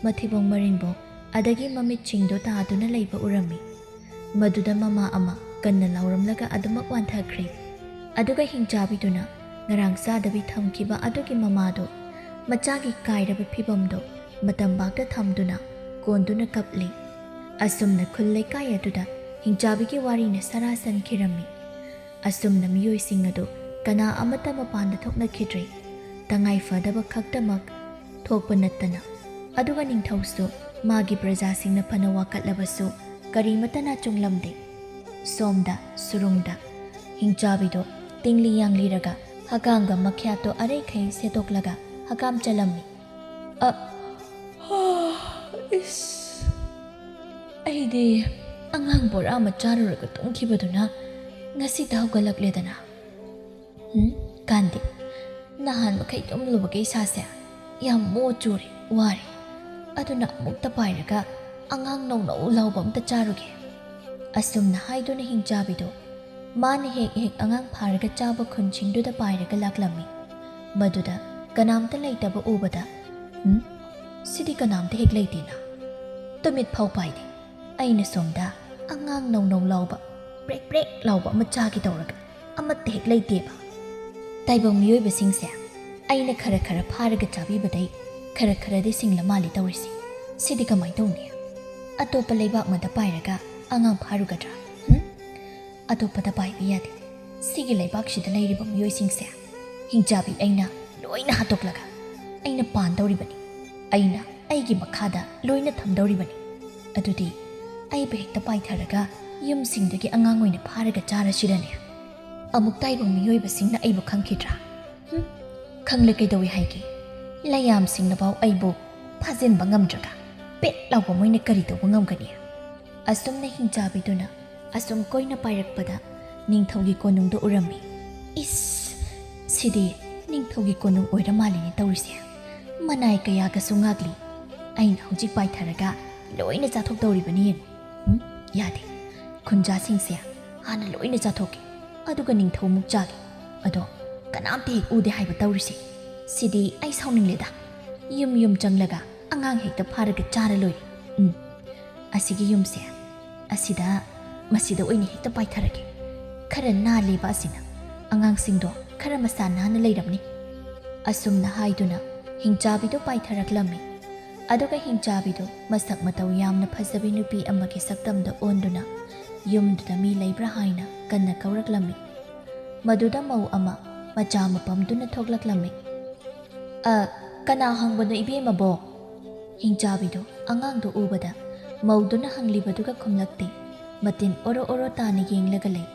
ꯃꯊꯤꯕꯣꯡ ꯃꯔꯤꯟꯕꯣ ꯑꯗꯒꯤ ꯃꯃꯤꯠꯁꯤꯡꯗꯣ ꯇꯥꯗꯨꯅ ꯂꯩꯕ ꯎꯔꯝꯃꯤ꯫ ꯃꯗꯨꯗ ꯃꯃꯥ ꯑꯃ ꯀꯟꯅ ꯂꯥꯎꯔꯝꯂꯒ ꯑꯗꯨꯃꯛ ꯋꯥꯟꯊꯈ꯭ꯔꯦ꯫ ꯑꯗꯨꯒ ꯍꯤꯡꯆꯥꯕꯤꯗꯨꯅ ꯉꯔꯥꯡ ꯆꯥꯗꯕꯤ ꯊꯝꯈꯤꯕ ꯑꯗꯨꯒꯤ ꯃꯃꯥꯗꯣ ꯃꯆꯥꯒꯤ ꯀꯥꯏꯔꯕ ꯐꯤꯕꯝꯗꯣ ꯃꯇꯝꯕꯥꯛꯇ ꯊꯝꯗꯨꯅ ꯀꯣꯟꯗꯨꯅ ꯀꯞꯂꯤ꯫ ꯑꯁꯨꯝꯅ ꯈꯨꯜ ꯂꯩꯀꯥꯏ ꯑꯗꯨꯗ ꯍꯤꯡꯆꯥꯕꯤꯒꯤ ꯋꯥꯔꯤꯅ ꯁꯔꯥ ꯁꯟꯈꯤꯔꯝꯃꯤ꯫ ꯑꯁꯨꯝꯅ ꯃꯤꯑꯣꯏꯁꯤꯡ ꯑꯗꯨ ꯀꯅꯥ ꯑꯃꯠꯇ ꯃꯄꯥꯟꯗ ꯊꯣꯛꯅꯈꯤꯗ꯭ꯔꯦ꯫ ꯇꯉꯥꯏ ꯐꯗꯕ ꯈꯛꯇꯃꯛ ꯊꯣꯛꯄ ꯅꯠꯇꯅ꯫ ꯑꯗꯨꯒ ꯅꯤꯡꯊꯧꯁꯨ ꯃꯥꯒꯤ ꯄ꯭ꯔꯖꯥꯁꯤꯡꯅ ꯐꯅ ꯋꯥꯀꯠꯂꯕꯁꯨ ꯀꯔꯤꯃꯠꯇꯅ ꯆꯨꯡꯂꯝꯗꯦ꯫ ꯁꯣꯝꯗ ꯁꯨꯔꯨꯡꯗ ꯍꯤꯡꯆꯥꯕꯤꯗꯣ ꯇꯤꯡꯂꯤ ꯌꯥꯡꯂꯤꯔꯒ ꯍꯒꯥꯝꯒ ꯃꯈ꯭ꯌꯥꯠꯇꯣ ꯑꯔꯩꯈꯩ ꯁꯦꯠꯇꯣꯛꯂꯒ ꯍꯀꯥꯝ ꯆꯜꯂꯝꯃꯤ꯫ ꯑ, ꯏꯁ, ꯑꯩꯗꯤ ꯑꯉꯥꯡ ꯕꯣꯔꯥ ꯑꯃ ꯆꯥꯔꯨꯔꯒ ꯇꯨꯝꯈꯤꯕꯗꯨꯅ ꯉꯁꯤꯇ ꯍꯧꯒꯠꯂꯛꯂꯦꯗꯅ꯫ ꯎꯝ, ꯀꯥꯟꯗꯦ꯫ ꯅꯍꯥꯟ ꯃꯈꯩ ꯇꯨꯝꯂꯨꯕꯒꯤ ꯏꯁꯥꯁꯦ ꯌꯥꯝ ꯃꯣ ꯆꯨꯔꯦ, ꯋꯥꯔꯦ꯫ ꯑꯗꯨꯅ ꯑꯃꯨꯛꯇ ꯄꯥꯏꯔꯒ ꯑꯉꯥꯡ ꯅꯧꯅꯧ ꯂꯥꯎꯕ ꯑꯝꯇ ꯆꯥꯔꯨꯒꯦ꯫ ꯑꯁꯨꯝꯅ ꯍꯥꯏꯗꯨꯅ ꯍꯤꯡꯆꯥꯕꯤꯗꯣ ꯃꯥꯅ ꯍꯦꯛ ꯍꯦꯛ ꯑꯉꯥꯡ ꯐꯥꯔꯒ ꯆꯥꯕ ꯈꯨꯟꯁꯤꯡꯗꯨꯗ ꯄꯥꯏꯔꯒ ꯂꯥꯛꯂꯝꯃꯤ꯫ ꯃꯗꯨꯗ ꯀꯅꯥꯝꯇ ꯂꯩꯇꯕ ꯎꯕꯗ, "ꯎꯝ, ꯁꯤꯗꯤ ꯀꯅꯥꯝꯇ ꯍꯦꯛ ꯂꯩꯇꯦꯅ꯫ ꯇꯨꯃꯤꯠ ꯐꯥꯎ ꯄꯥꯏꯗꯦ꯫ ꯑꯩꯅ ꯁꯣꯝꯗ ꯑꯉꯥꯡ ꯅꯧꯅꯧ ꯂꯥꯎꯕ, ꯄ꯭ꯔꯦꯛ ꯄ꯭ꯔꯦꯛ ꯂꯥꯎꯕ ꯑꯃ ꯆꯥꯒꯦ ꯇꯧꯔꯒ ꯑꯃꯠꯇ ꯍꯦꯛ ꯂꯩꯇꯦꯕ꯫ ꯇꯥꯏꯕꯪ ꯃꯤꯑꯣꯏꯕꯁꯤꯡꯁꯦ ꯑꯩꯅ ꯈꯔ ꯈꯔ ꯐꯥꯔꯒ ꯆꯥꯕꯤꯕꯗꯩ ꯈꯔ ꯈꯔꯗꯤ ꯁꯤꯡꯂ ꯃꯥꯜꯂꯤ ꯇꯧꯔꯤꯁꯦ꯫ ꯁꯤꯗꯤ ꯀꯃꯥꯏꯅ ꯇꯧꯅꯤ? ꯑꯇꯣꯞꯄ ꯂꯩꯕꯥꯛ ꯑꯃꯗ ꯄꯥꯏꯔꯒ ꯑꯉꯥꯡ ꯐꯥꯔꯨꯒꯗ꯭ꯔꯥ? ꯍꯨꯝ? ꯑꯇꯣꯞꯄꯗ ꯄꯥꯏꯕ ꯌꯥꯗꯦ꯫ ꯁꯤꯒꯤ ꯂꯩꯕꯥꯛꯁꯤꯗ ꯂꯩꯔꯤꯕ ꯃꯤꯑꯣꯏꯁꯤꯡꯁꯦ ꯍꯤꯡꯆꯥꯕꯤ ꯑꯩꯅ ꯂꯣꯏꯅ ꯍꯥꯠꯇꯣꯛꯂꯒ ꯑꯩꯅ ꯄꯥꯟꯗꯧꯔꯤꯕꯅꯤ꯫ ꯑꯩꯅ ꯑꯩꯒꯤ ꯃꯈꯥꯗ ꯂꯣꯏꯅ ꯊꯝꯗꯧꯔꯤꯕꯅꯤ꯫ ꯑꯗꯨꯗꯤ ꯑꯩꯕꯨ ꯍꯦꯛꯇ ꯄꯥꯏꯊꯔꯒ ꯌꯨꯝꯁꯤꯡꯗꯒꯤ ꯑꯉꯥꯡ ꯑꯣꯏꯅ ꯐꯥꯔꯒ ꯆꯥꯔꯁꯤꯔꯅꯦ? ꯑꯃꯨꯛ ꯇꯥꯏꯕꯪ ꯃꯤꯑꯣꯏꯕꯁꯤꯡꯅ ꯑꯩꯕꯨ ꯈꯪꯈꯤꯗ꯭ꯔꯥ? ꯍꯨꯝ? ꯈꯪꯂꯦ ꯀꯩꯗꯧꯏ ꯍꯥꯏꯒꯦ? ꯂꯩꯌꯥꯝꯁꯤꯡꯅꯐꯥꯎ ꯑꯩꯕꯨ ꯐꯥꯖꯤꯟꯕ ꯉꯝꯗ꯭ꯔꯒ ꯄꯦꯠ ꯂꯥꯎꯕ ꯃꯣꯏꯅ ꯀꯔꯤ ꯇꯧꯕ ꯉꯝꯒꯅꯤ?" ꯑꯁꯨꯝꯅ ꯍꯤꯡꯆꯥꯕꯤꯗꯨꯅ ꯑꯁꯨꯝ ꯀꯣꯏꯅ ꯄꯥꯏꯔꯛꯄꯗ ꯅꯤꯡꯊꯧꯒꯤ ꯀꯣꯅꯨꯡꯗꯣ ꯎꯔꯝꯃꯤ꯫ "ꯏꯁ! ꯁꯤꯗꯤ ꯅꯤꯡꯊꯧꯒꯤ ꯀꯣꯅꯨꯡ ꯑꯣꯏꯔ ꯃꯥꯜꯂꯤꯅꯦ ꯇꯧꯔꯤꯁꯦ꯫ ꯃꯅꯥꯏ ꯀꯌꯥꯒꯁꯨ ꯉꯥꯛꯂꯤ꯫ ꯑꯩꯅ ꯍꯧꯖꯤꯛ ꯄꯥꯏꯊꯔꯒ ꯂꯣꯏꯅ ꯆꯥꯊꯣꯛꯇꯧꯔꯤꯕꯅꯤ ꯌꯦꯡꯉꯨ꯫ ꯎꯝ? "ꯌꯥꯗꯦ, ꯈꯨꯟꯖꯥꯁꯤꯡꯁꯦ ꯍꯥꯟꯅ ꯂꯣꯏꯅ ꯆꯥꯊꯣꯛꯀꯦ, ꯑꯗꯨꯒ ꯅꯤꯡꯊꯧ ꯑꯃꯨꯛ ꯆꯥꯒꯦ꯫ ꯑꯗꯣ ꯀꯅꯥꯝꯇ ꯍꯦꯛ ꯎꯗꯦ ꯍꯥꯏꯕ ꯇꯧꯔꯤꯁꯦ꯫ ꯁꯤꯗꯤ ꯑꯩ ꯁꯥꯎꯅꯤꯡꯂꯦꯗ꯫ ꯌꯨꯝ ꯌꯨꯝ ꯆꯪꯂꯒ ꯑꯉꯥꯡ ꯍꯦꯛꯇ ꯐꯥꯔꯒ ꯆꯥꯔ ꯂꯣꯏꯔꯦ꯫ ꯎꯝ, ꯑꯁꯤꯒꯤ ꯌꯨꯝꯁꯦ ꯑꯁꯤꯗ, ꯃꯁꯤꯗ ꯑꯣꯏꯅ ꯍꯦꯛꯇ ꯄꯥꯏꯊꯔꯒꯦ꯫ ꯈꯔ ꯅꯥꯜꯂꯦꯕ ꯑꯁꯤꯅ, ꯑꯉꯥꯡꯁꯤꯡꯗꯣ ꯈꯔ ꯃꯁꯥ ꯅꯥꯟꯅ ꯂꯩꯔꯝꯅꯤ"꯫ ꯑꯁꯨꯝꯅ ꯍꯥꯏꯗꯨꯅ ꯍꯤꯡꯆꯥꯕꯤꯗꯣ ꯄꯥꯏꯊꯔꯛꯂꯝꯃꯤ꯫ ꯑꯗꯨꯒ ꯍꯤꯡꯆꯥꯕꯤꯗꯣ ꯃꯁꯛ ꯃꯇꯧ ꯌꯥꯝꯅ ꯐꯖꯕꯤ ꯅꯨꯄꯤ ꯑꯃꯒꯤ ꯁꯛꯇꯝꯗ ꯑꯣꯟꯗꯨꯅ ꯌꯨꯝꯗꯨꯗ ꯃꯤ ꯂꯩꯕ꯭ꯔꯥ ꯍꯥꯏꯅ ꯀꯟꯅ ꯀꯧꯔꯛꯂꯝꯃꯤ꯫ ꯃꯗꯨꯗ ꯃꯧ ꯑꯃ ꯃꯆꯥ ꯃꯄꯝꯗꯨꯅ ꯊꯣꯛꯂꯛꯂꯝꯃꯤ꯫ "ꯑ, ꯀꯅꯥ ꯍꯪꯕꯅꯣ ꯏꯕꯦꯝꯃꯕꯣ?" ꯍꯤꯡꯆꯥꯕꯤꯗꯣ ꯑꯉꯥꯡꯗꯣ ꯎꯕꯗ ꯃꯧꯗꯨꯅ ꯍꯪꯂꯤꯕꯗꯨꯒ ꯈꯨꯝꯂꯛꯇꯦ꯫ ꯃꯇꯤꯟ ꯑꯣꯔꯣ ꯑꯣꯔꯣ ꯇꯥꯅ ꯌꯦꯡꯂꯒ ꯂꯩ꯫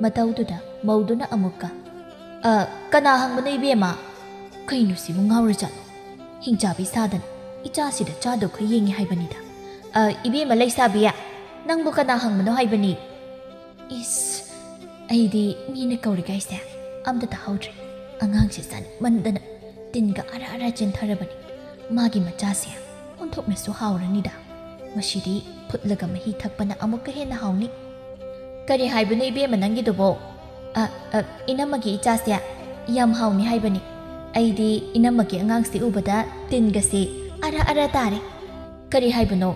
ꯃꯇꯧꯗꯨꯗ ꯃꯧꯗꯨꯅ ꯑꯃꯨꯛꯀ, "ꯑ, ꯀꯅꯥ ꯍꯪꯕꯅꯣ ꯏꯕꯦꯝꯃ? ꯀꯩꯅꯣ ꯁꯤꯕꯨ ꯉꯥꯎꯔꯖꯥꯠꯂꯣ? ꯍꯤꯡꯆꯥꯕꯤ ꯁꯥꯗꯅ ꯏꯆꯥꯁꯤꯗ ꯆꯥꯗꯧ ꯈꯔ ꯌꯦꯡꯉꯤ ꯍꯥꯏꯕꯅꯤꯗ꯫ ꯑ, ꯏꯕꯦꯝꯃ ꯂꯩꯁꯥꯕꯤ, ꯅꯪꯕꯨ ꯀꯅꯥ ꯍꯪꯕꯅꯣ ꯍꯥꯏꯕꯅꯤ?" ꯏꯁ, ꯑꯩꯗꯤ ꯃꯤꯅ ꯀꯧꯔꯤꯈꯩꯁꯦ ꯑꯝꯇ ꯇꯥꯍꯧꯗ꯭ꯔꯦ꯫ ꯑꯉꯥꯡꯁꯦ ꯆꯥꯅꯤꯡꯃꯟꯗꯅ ꯇꯤꯟꯒ ꯑꯔ ꯑꯔ ꯆꯦꯟꯊꯔꯕꯅꯤ꯫ ꯃꯥꯒꯤ ꯃꯆꯥꯁꯦ ꯑꯣꯟꯊꯣꯛꯅꯁꯨ ꯍꯥꯎꯔꯅꯤꯗ꯫ ꯃꯁꯤꯗꯤ ꯐꯨꯠꯂꯒ ꯃꯍꯤ ꯊꯛꯄꯅ ꯑꯃꯨꯛꯀ ꯍꯦꯟꯅ ꯍꯥꯎꯅꯤ꯫ "ꯀꯔꯤ ꯍꯥꯏꯕꯅꯣ ꯏꯕꯦꯝꯃ ꯅꯪꯒꯤꯗꯨꯕꯣ?" "ꯑ, ꯑ, ꯏꯅꯝꯃꯒꯤ ꯏꯆꯥꯁꯦ ꯌꯥꯝ ꯍꯥꯎꯅꯤ ꯍꯥꯏꯕꯅꯤ꯫ ꯑꯩꯗꯤ ꯏꯅꯝꯃꯒꯤ ꯑꯉꯥꯡꯁꯦ ꯎꯕꯗ ꯇꯤꯟꯒꯁꯦ ꯑꯔ ꯑꯔ ꯇꯥꯔꯦ꯫ ꯀꯔꯤ ꯍꯥꯏꯕꯅꯣ?"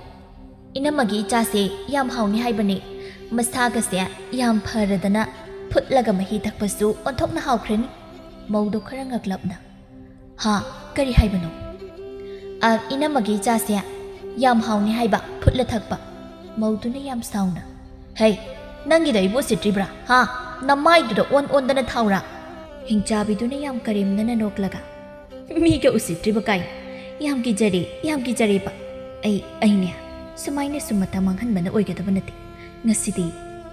"ꯏꯅꯝꯃꯒꯤ ꯏꯆꯥꯁꯦ ꯌꯥꯝ ꯍꯥꯎꯅꯤ ꯍꯥꯏꯕꯅꯤ꯫ ꯃꯁꯥꯒꯁꯦ ꯌꯥꯝ ꯐꯔꯗꯅ ꯐꯨꯠꯂꯒ ꯃꯍꯤ ꯊꯛꯄꯁꯨ ꯑꯣꯟꯊꯣꯛꯅ ꯍꯥꯎꯈ꯭ꯔꯅꯤ"꯫ ꯃꯧꯗꯣ ꯈꯔ ꯉꯛꯂꯞꯅ, "ꯍꯥ? ꯀꯔꯤ ꯍꯥꯏꯕꯅꯣ?" "ꯑ, ꯏꯅꯝꯃꯒꯤ ꯏꯆꯥꯁꯦ ꯌꯥꯝ ꯍꯥꯎꯅꯤ ꯍꯥꯏꯕ, ꯐꯨꯠꯂ ꯊꯛꯄ"꯫ ꯃꯧꯗꯨꯅ ꯌꯥꯝ ꯁꯥꯎꯅ, "ꯍꯩ, ꯅꯪꯒꯤꯗ ꯑꯩꯕꯨ ꯎꯁꯤꯠꯇ꯭ꯔꯤꯕ꯭ꯔꯥ? ꯍꯥ? ꯅꯃꯥꯏꯗꯨꯗ ꯑꯣꯟ ꯑꯣꯟꯗꯅ ꯊꯥꯎꯔꯥ?" ꯍꯤꯡꯆꯥꯕꯤꯗꯨꯅ ꯌꯥꯝ ꯀꯔꯦꯝꯅꯅ ꯅꯣꯛꯂꯒ, "ꯃꯤꯒ ꯎꯁꯤꯠꯇ꯭ꯔꯤꯕ ꯀꯥꯏꯅ꯫ ꯌꯥꯝ ꯀꯤꯖꯔꯦ, ꯌꯥꯝ ꯀꯤꯖꯔꯦꯕ꯫ ꯑꯩ, ꯑꯩꯅꯦ, ꯁꯨꯃꯥꯏꯅꯁꯨ ꯃꯇꯝ ꯃꯥꯡꯍꯟꯕꯅ ꯑꯣꯏꯒꯗꯕ ꯅꯠꯇꯦ꯫ ꯉꯁꯤꯗꯤ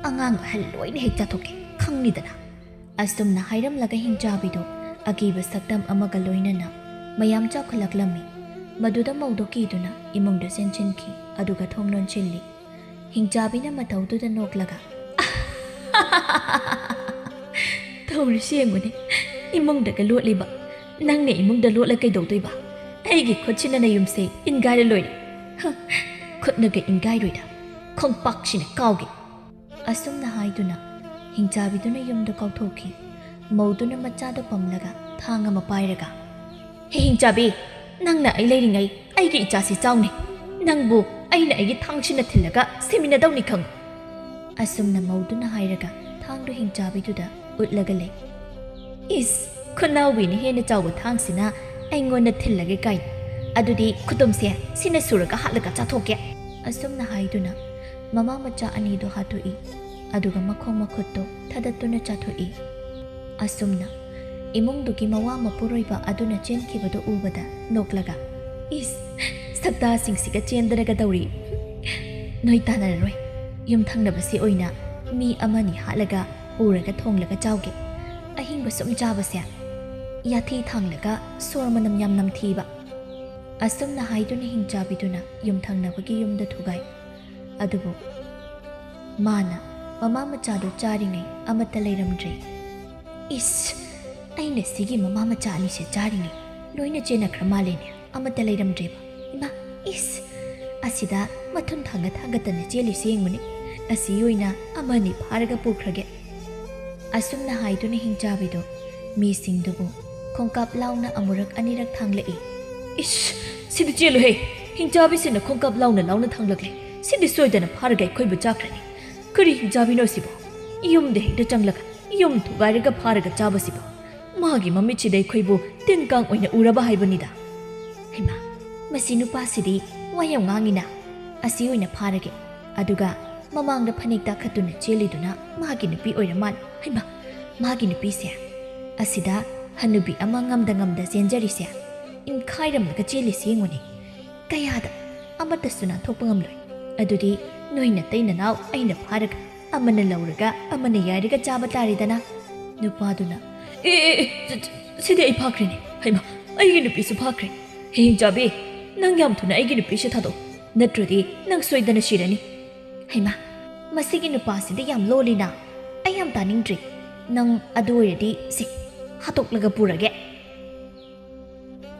ꯑꯉꯥꯡ ꯑꯍꯜ ꯂꯣꯏꯅ ꯍꯦꯛ ꯆꯥꯊꯣꯛꯀꯦ, ꯈꯪꯅꯤꯗꯅ"꯫ ꯑꯁꯨꯝꯅ ꯍꯥꯏꯔꯝꯂꯒ ꯍꯤꯡꯆꯥꯕꯤꯗꯣ ꯑꯀꯤꯕ ꯁꯛꯇꯝ ꯑꯃꯒ ꯂꯣꯏꯅꯅ ꯃꯌꯥꯝ ꯆꯥꯎꯈꯠꯂꯛꯂꯝꯃꯤ꯫ ꯃꯗꯨꯗ ꯃꯧꯗꯣ ꯀꯤꯗꯨꯅ ꯏꯃꯨꯡꯗ ꯆꯦꯟꯁꯤꯟꯈꯤ, ꯑꯗꯨꯒ ꯊꯣꯡ ꯂꯣꯟꯁꯤꯜꯂꯤ꯫ ꯍꯤꯡꯆꯥꯕꯤꯅ ꯃꯇꯧꯗꯨꯗ ꯅꯣꯛꯂꯒ, "ꯇꯧꯔꯤꯁꯤ ꯌꯦꯡꯉꯨꯅꯦ, ꯏꯃꯨꯡꯗꯒ ꯂꯣꯠꯂꯤꯕ꯫ ꯅꯪꯅ ꯏꯃꯨꯡꯗ ꯂꯣꯠꯂ ꯀꯩꯗꯧꯗꯣꯏꯕ? ꯑꯩꯒꯤ ꯈꯨꯠꯁꯤꯅ ꯅꯌꯨꯝꯁꯦ ꯏꯟꯒꯥꯏꯔ ꯂꯣꯏꯔꯦ꯫ ꯍ, ꯈꯨꯠꯅꯒ ꯏꯟꯒꯥꯏꯔꯣꯏꯗ"꯫ ꯈꯣꯡꯄꯥꯛꯁꯤꯅ ꯀꯥꯎꯒꯦ꯫ ꯑꯁꯨꯝꯅ ꯍꯥꯏꯗꯨꯅ ꯍꯤꯡꯆꯥꯕꯤꯗꯨꯅ ꯌꯨꯝꯗ ꯀꯥꯎꯊꯣꯛꯈꯤ꯫ ꯃꯧꯗꯨꯅ ꯃꯆꯥꯗꯨ ꯄꯝꯂꯒ ꯊꯥꯡ ꯑꯃ ꯄꯥꯏꯔꯒ, "ꯍꯦ ꯍꯤꯡꯆꯥꯕꯤ, ꯅꯪꯅ ꯑꯩ ꯂꯩꯔꯤꯉꯩ ꯑꯩꯒꯤ ꯏꯆꯥꯁꯤ ꯆꯥꯎꯅꯤ꯫ ꯅꯪꯕꯨ ꯑꯩꯅ ꯑꯩꯒꯤ ꯊꯥꯡꯁꯤꯅ ꯊꯤꯜꯂꯒ ꯁꯤꯃꯤꯟꯅꯗꯧꯅꯤ ꯈꯪꯉꯨ"꯫ ꯑꯁꯨꯝꯅ ꯃꯧꯗꯨꯅ ꯍꯥꯏꯔꯒ ꯊꯥꯡꯗꯨ ꯍꯤꯡꯆꯥꯕꯤꯗꯨꯗ ꯎꯠꯂꯒ ꯂꯩ꯫ "ꯏꯁ, ꯈꯨꯠꯅꯥꯎꯕꯤꯅ ꯍꯦꯟꯅ ꯆꯥꯎꯕ ꯊꯥꯡꯁꯤꯅ ꯑꯩꯉꯣꯟꯗ ꯊꯤꯜꯂꯒꯦ ꯀꯥꯏꯅ꯫ ꯑꯗꯨꯗꯤ ꯈꯨꯇꯨꯝꯁꯦ ꯁꯤꯅ ꯁꯨꯔꯒ ꯍꯥꯠꯂꯒ ꯆꯥꯊꯣꯛꯀꯦ"꯫ ꯑꯁꯨꯝꯅ ꯍꯥꯏꯗꯨꯅ ꯃꯃꯥ ꯃꯆꯥ ꯑꯅꯤꯗꯨ ꯍꯥꯠꯇꯣꯛꯏ꯫ ꯑꯗꯨꯒ ꯃꯈꯣꯡ ꯃꯈꯨꯠꯇꯨ ꯊꯗꯠꯇꯨꯅ ꯆꯥꯊꯣꯛꯏ꯫ ꯑꯁꯨꯝꯅ ꯏꯃꯨꯡꯗꯨꯒꯤ ꯃꯋꯥ ꯃꯄꯨꯔꯣꯏꯕ ꯑꯗꯨꯅ ꯆꯦꯟꯈꯤꯕꯗꯨ ꯎꯕꯗ ꯅꯣꯛꯂꯒ, "ꯏꯁ, ꯁꯛꯇꯥꯁꯤꯡꯁꯤꯒ ꯆꯦꯟꯗꯅꯒ ꯇꯧꯔꯤ꯫ ꯅꯣꯏ ꯇꯥꯟꯅꯔꯔꯣꯏ꯫ ꯌꯨꯝꯊꯪꯅꯕꯁꯤ ꯑꯣꯏꯅ ꯃꯤ ꯑꯃꯅꯤ ꯍꯥꯠꯂꯒ ꯄꯨꯔꯒ ꯊꯣꯡꯂꯒ ꯆꯥꯎꯒꯦ꯫ ꯑꯍꯤꯡꯕ ꯁꯨꯝ ꯆꯥꯕꯁꯦ ꯌꯥꯊꯤ ꯊꯥꯡꯂꯒ ꯁꯣꯔ ꯃꯅꯝ ꯌꯥꯝ ꯅꯝꯊꯤꯕ"꯫ ꯑꯁꯨꯝꯅ ꯍꯥꯏꯗꯨꯅ ꯍꯤꯡꯆꯥꯕꯤꯗꯨꯅ ꯌꯨꯝꯊꯪꯅꯕꯒꯤ ꯌꯨꯝꯗ ꯊꯨꯒꯥꯏ꯫ ꯑꯗꯨꯕꯨ ꯃꯥꯅ ꯃꯃꯥ ꯃꯆꯥꯗꯨ ꯆꯥꯔꯤꯉꯩ ꯑꯃꯠꯇ ꯂꯩꯔꯝꯗ꯭ꯔꯦ꯫ "ꯏꯁ, ꯑꯩꯅ ꯁꯤꯒꯤ ꯃꯃꯥ ꯃꯆꯥ ꯑꯅꯤꯁꯦ ꯆꯥꯔꯤꯉꯩ ꯂꯣꯏꯅ ꯆꯦꯟꯅꯈ꯭ꯔ ꯃꯥꯜꯂꯦꯅꯦ, ꯑꯃꯠꯇ ꯂꯩꯔꯝꯗ꯭ꯔꯦꯕ꯫ ꯏꯃꯥ, ꯏꯁ, ꯑꯁꯤꯗ ꯃꯊꯨꯟ ꯊꯥꯡꯒꯠ ꯊꯥꯡꯒꯠꯇꯅ ꯆꯦꯜꯂꯤꯁꯦ ꯌꯦꯡꯉꯨꯅꯦ꯫ ꯑꯁꯤ ꯑꯣꯏꯅ ꯑꯃꯅꯤ ꯐꯥꯔꯒ ꯄꯨꯈ꯭ꯔꯒꯦ"꯫ ꯑꯁꯨꯝꯅ ꯍꯥꯏꯗꯨꯅ ꯍꯤꯡꯆꯥꯕꯤꯗꯨ ꯃꯤꯁꯤꯡꯗꯨꯕꯨ ꯈꯣꯡꯀꯥꯞ ꯂꯥꯎꯅ ꯑꯃꯨꯔꯛ ꯑꯅꯤꯔꯛ ꯊꯥꯡꯂꯛꯏ꯫ "ꯏꯁ, ꯁꯤꯗꯤ ꯆꯦꯜꯂꯨꯍꯦ! ꯍꯤꯡꯆꯥꯕꯤꯁꯤꯅ ꯈꯣꯡꯀꯥꯞ ꯂꯥꯎꯅ ꯂꯥꯎꯅ ꯊꯥꯡꯂꯛꯂꯦ꯫ ꯁꯤꯗꯤ ꯁꯣꯏꯗꯅ ꯐꯥꯔꯒ ꯑꯩꯈꯣꯏꯕꯨ ꯆꯥꯈ꯭ꯔꯅꯤ꯫ ꯀꯔꯤ ꯍꯤꯡꯆꯥꯕꯤꯅꯣ ꯁꯤꯕꯣ? ꯌꯨꯝꯗ ꯍꯦꯛꯇ ꯆꯪꯂꯒ ꯌꯨꯝ ꯊꯨꯒꯥꯏꯔꯒ ꯐꯥꯔꯒ ꯆꯥꯕꯁꯤꯕꯣ? ꯃꯥꯒꯤ ꯃꯃꯤꯠꯁꯤꯗ ꯑꯩꯈꯣꯏꯕꯨ ꯇꯤꯟ ꯀꯥꯡ ꯑꯣꯏꯅ ꯎꯔꯕ ꯍꯥꯏꯕꯅꯤꯗ"꯫ "ꯍꯩꯃꯥ, ꯃꯁꯤ ꯅꯨꯄꯥꯁꯤꯗꯤ ꯋꯥ ꯌꯥꯝ ꯉꯥꯡꯉꯤꯅ꯫ ꯑꯁꯤ ꯑꯣꯏꯅ ꯐꯥꯔꯒꯦ"꯫ ꯑꯗꯨꯒ ꯃꯃꯥꯡꯗ ꯐꯅꯦꯛ ꯇꯥꯈꯠꯇꯨꯅ ꯆꯦꯜꯂꯤꯗꯨꯅ ꯃꯥꯒꯤ ꯅꯨꯄꯤ ꯑꯣꯏꯔ ꯃꯥꯜꯂꯦ꯫ ꯍꯩꯃꯥ, ꯃꯥꯒꯤ ꯅꯨꯄꯤꯁꯦ ꯑꯁꯤꯗ ꯍꯅꯨꯕꯤ ꯑꯃ ꯉꯝꯗ ꯉꯝꯗ ꯆꯦꯟꯖꯔꯤꯁꯦ, ꯏꯟꯈꯥꯏꯔꯝꯂꯒ ꯆꯦꯜꯂꯤꯁꯤ ꯌꯦꯡꯉꯨꯅꯦ꯫ ꯀꯌꯥꯗ ꯑꯃꯠꯇꯁꯨ ꯅꯥꯟꯊꯣꯛꯄ ꯉꯝꯂꯣꯏ꯫ ꯑꯗꯨꯗꯤ ꯅꯣꯏ ꯅꯇꯩ ꯅꯅꯥꯎ ꯑꯩꯅ ꯐꯥꯔꯒ ꯑꯃꯅ ꯂꯧꯔꯒ ꯑꯃꯅ ꯌꯥꯏꯔꯒ ꯆꯥꯕ ꯇꯥꯔꯦꯗꯅ꯫ ꯅꯨꯄꯥꯗꯨꯅ, "ꯑꯦ, ꯑꯦ, ꯑꯦ, ꯁꯤ-, ꯁꯤꯗꯤ ꯑꯩ ꯐꯥꯈ꯭ꯔꯦꯅꯦ꯫ ꯍꯩꯃꯥ, ꯑꯩꯒꯤ ꯅꯨꯄꯤꯁꯨ ꯐꯥꯈ꯭ꯔꯦ꯫ ꯍꯦ ꯍꯤꯡꯆꯥꯕꯤ, ꯅꯪ ꯌꯥꯝ ꯊꯨꯅ ꯑꯩꯒꯤ ꯅꯨꯄꯤꯁꯦ ꯊꯥꯗꯣꯛꯎ, ꯅꯠꯇ꯭ꯔꯗꯤ ꯅꯪ ꯁꯣꯏꯗꯅ ꯁꯤꯔꯅꯤ"꯫ "ꯍꯩꯃꯥ, ꯃꯁꯤꯒꯤ ꯅꯨꯄꯥꯁꯤꯗꯤ ꯌꯥꯝ ꯂꯣꯜꯂꯤꯅ꯫ ꯑꯩ ꯌꯥꯝ ꯇꯥꯅꯤꯡꯗ꯭ꯔꯤ꯫ ꯅꯪ ꯑꯗꯨ ꯑꯣꯏꯔꯗꯤ ꯁꯦ, ꯍꯥꯠꯇꯣꯛꯂꯒ ꯄꯨꯔꯒꯦ"꯫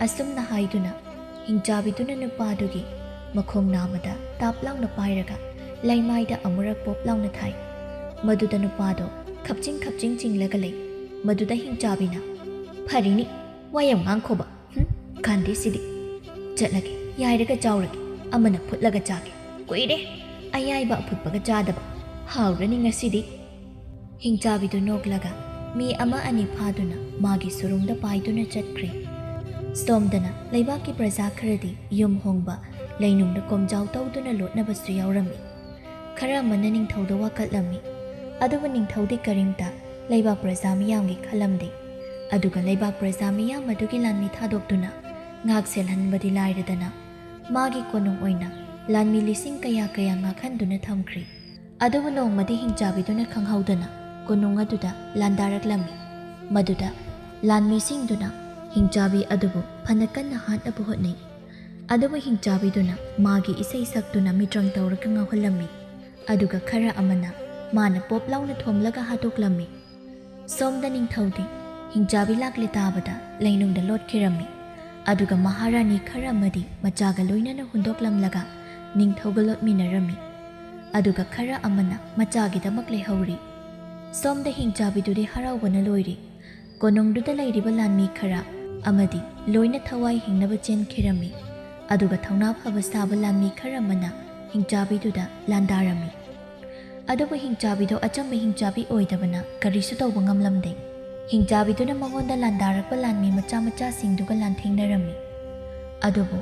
ꯑꯁꯨꯝꯅ ꯍꯥꯏꯗꯨꯅ ꯍꯤꯡꯆꯥꯕꯤꯗꯨꯅ ꯅꯨꯄꯥꯗꯨꯒꯤ ꯃꯈꯣꯡ ꯅꯥꯝꯃꯗ ꯇꯥꯞ ꯂꯥꯎꯅ ꯄꯥꯏꯔꯒ ꯂꯩꯃꯥꯏꯗ ꯑꯃꯨꯔꯛ ꯄꯣꯞ ꯂꯥꯎꯅ ꯊꯥꯏ꯫ ꯃꯗꯨꯗ ꯅꯨꯄꯥꯗꯣ ꯈꯞꯆꯤꯡ ꯈꯞꯆꯤꯡ ꯆꯤꯡꯂꯒ ꯂꯩ꯫ ꯃꯗꯨꯗ ꯍꯤꯡꯆꯥꯕꯤꯅ, "ꯐꯔꯤꯅꯤ, ꯋꯥ ꯌꯥꯝ ꯉꯥꯡꯈꯣꯕ꯫ ꯍꯨꯝ, ꯀꯥꯟꯗꯦꯁꯤꯗꯤ꯫ ꯆꯠꯂꯒꯦ, ꯌꯥꯏꯔꯒ ꯆꯥꯎꯔꯒꯦ, ꯑꯃꯅ ꯐꯨꯠꯂꯒ ꯆꯥꯒꯦ꯫ ꯀꯨꯏꯔꯦ ꯑꯌꯥꯏꯕ ꯑꯐꯨꯠꯄꯒ ꯆꯥꯗꯕ꯫ ꯍꯥꯎꯔꯅꯤ ꯉꯁꯤꯗꯤ꯫" ꯍꯤꯡꯆꯥꯕꯤꯗꯨ ꯅꯣꯛꯂꯒ ꯃꯤ ꯑꯃ ꯑꯅꯤ ꯐꯥꯗꯨꯅ ꯃꯥꯒꯤ ꯁꯨꯔꯨꯡꯗ ꯄꯥꯏꯗꯨꯅ ꯆꯠꯈ꯭ꯔꯦ꯫ ꯁꯣꯝꯗꯅ ꯂꯩꯕꯥꯛꯀꯤ ꯄ꯭ꯔꯖꯥ ꯈꯔꯗꯤ ꯌꯨꯝ ꯍꯣꯡꯕ, ꯂꯩꯅꯨꯡꯗ ꯀꯣꯝꯖꯥꯎ ꯇꯧꯗꯨꯅ ꯂꯣꯠꯅꯕꯁꯨ ꯌꯥꯎꯔꯝꯃꯤ꯫ ꯈꯔ ꯑꯃꯅ ꯅꯤꯡꯊꯧꯗ ꯋꯥꯀꯠꯂꯝꯃꯤ꯫ ꯑꯗꯨꯕꯨ ꯅꯤꯡꯊꯧꯗꯤ ꯀꯔꯤꯝꯇ ꯂꯩꯕꯥꯛ ꯄ꯭ꯔꯖꯥ ꯃꯤꯌꯥꯝꯒꯤ ꯈꯜꯂꯝꯗꯦ꯫ ꯑꯗꯨꯒ ꯂꯩꯕꯥꯛ ꯄ꯭ꯔꯖꯥ ꯃꯤꯌꯥꯝ ꯑꯗꯨꯒꯤ ꯂꯥꯟꯃꯤ ꯊꯥꯗꯣꯛꯇꯨꯅ ꯉꯥꯛ ꯁꯦꯜꯍꯟꯕꯗꯤ ꯂꯥꯏꯔꯗꯅ, ꯃꯥꯒꯤ ꯀꯣꯅꯨꯡ ꯑꯣꯏꯅ ꯂꯥꯟꯃꯤ ꯂꯤꯁꯤꯡ ꯀꯌꯥ ꯀꯌꯥ ꯉꯥꯛꯍꯟꯗꯨꯅ ꯊꯝꯈ꯭ꯔꯤ꯫ ꯑꯗꯨꯕꯨ ꯅꯣꯡꯃꯗꯤ ꯍꯤꯡꯆꯥꯕꯤꯗꯨꯅ ꯈꯪꯍꯧꯗꯅ ꯀꯣꯅꯨꯡ ꯑꯗꯨꯗ ꯂꯥꯟꯗꯥꯔꯛꯂꯝꯃꯤ꯫ ꯃꯗꯨꯗ ꯂꯥꯟꯃꯤꯁꯤꯡꯗꯨꯅ ꯍꯤꯡꯆꯥꯕꯤ ꯑꯗꯨꯕꯨ ꯐꯅ ꯀꯟꯅ ꯍꯥꯠꯅꯕ ꯍꯣꯠꯅꯩ꯫ ꯑꯗꯨꯕꯨ ꯍꯤꯡꯆꯥꯕꯤꯗꯨꯅ ꯃꯥꯒꯤ ꯏꯁꯩ ꯁꯛꯇꯨꯅ ꯃꯤꯇ꯭ꯔꯪ ꯇꯧꯔꯒ ꯉꯥꯎꯍꯜꯂꯝꯃꯤ꯫ ꯑꯗꯨꯒ ꯈꯔ ꯑꯃꯅ ꯃꯥꯅ ꯄꯣꯞ ꯂꯥꯎꯅ ꯊꯣꯝꯂꯒ ꯍꯥꯠꯇꯣꯛꯂꯝꯃꯤ꯫ ꯁꯣꯝꯗ ꯅꯤꯡꯊꯧꯗꯤ ꯍꯤꯡꯆꯥꯕꯤ ꯂꯥꯛꯂꯦ ꯇꯥꯕꯗ ꯂꯩꯅꯨꯡꯗ ꯂꯣꯠꯈꯤꯔꯝꯃꯤ꯫ ꯑꯗꯨꯒ ꯃꯍꯥꯔꯥꯅꯤ ꯈꯔ ꯑꯃꯗꯤ ꯃꯆꯥꯒ ꯂꯣꯏꯅꯅ ꯍꯨꯟꯗꯣꯛꯂꯝꯂꯒ ꯅꯤꯡꯊꯧꯒ ꯂꯣꯠꯃꯤꯟꯅꯔꯝꯃꯤ꯫ ꯑꯗꯨꯒ ꯈꯔ ꯑꯃꯅ ꯃꯆꯥꯒꯤꯗꯃꯛ ꯂꯩꯍꯧꯔꯤ꯫ ꯁꯣꯝꯗ ꯍꯤꯡꯆꯥꯕꯤꯗꯨꯗꯤ ꯍꯔꯥꯎꯕꯅ ꯂꯣꯏꯔꯤ꯫ ꯀꯣꯅꯨꯡꯗꯨꯗ ꯂꯩꯔꯤꯕ ꯂꯥꯟꯃꯤ ꯈꯔ ꯑꯃꯗꯤ ꯂꯣꯏꯅ ꯊꯋꯥꯏ ꯍꯤꯡꯅꯕ ꯆꯦꯟꯈꯤꯔꯝꯃꯤ꯫ ꯑꯗꯨꯒ ꯊꯧꯅꯥ ꯐꯕ ꯁꯥꯕ ꯂꯥꯟꯃꯤ ꯈꯔ ꯑꯃꯅ ꯍꯤꯡꯆꯥꯕꯤꯗꯨꯗ ꯂꯥꯟꯗꯥꯔꯝꯃꯤ꯫ ꯑꯗꯨꯕꯨ ꯍꯤꯡꯆꯥꯕꯤꯗꯣ ꯑꯆꯝꯕ ꯍꯤꯡꯆꯥꯕꯤ ꯑꯣꯏꯗꯕꯅ ꯀꯔꯤꯁꯨ ꯇꯧꯕ ꯉꯝꯂꯝꯗꯦ꯫ ꯍꯤꯡꯆꯥꯕꯤꯗꯨꯅ ꯃꯉꯣꯟꯗ ꯂꯥꯟꯗꯥꯔꯛꯄ ꯂꯥꯟꯃꯤ ꯃꯆꯥ ꯃꯆꯥꯁꯤꯡꯗꯨꯒ ꯂꯥꯟꯊꯦꯡꯅꯔꯝꯃꯤ꯫ ꯑꯗꯨꯕꯨ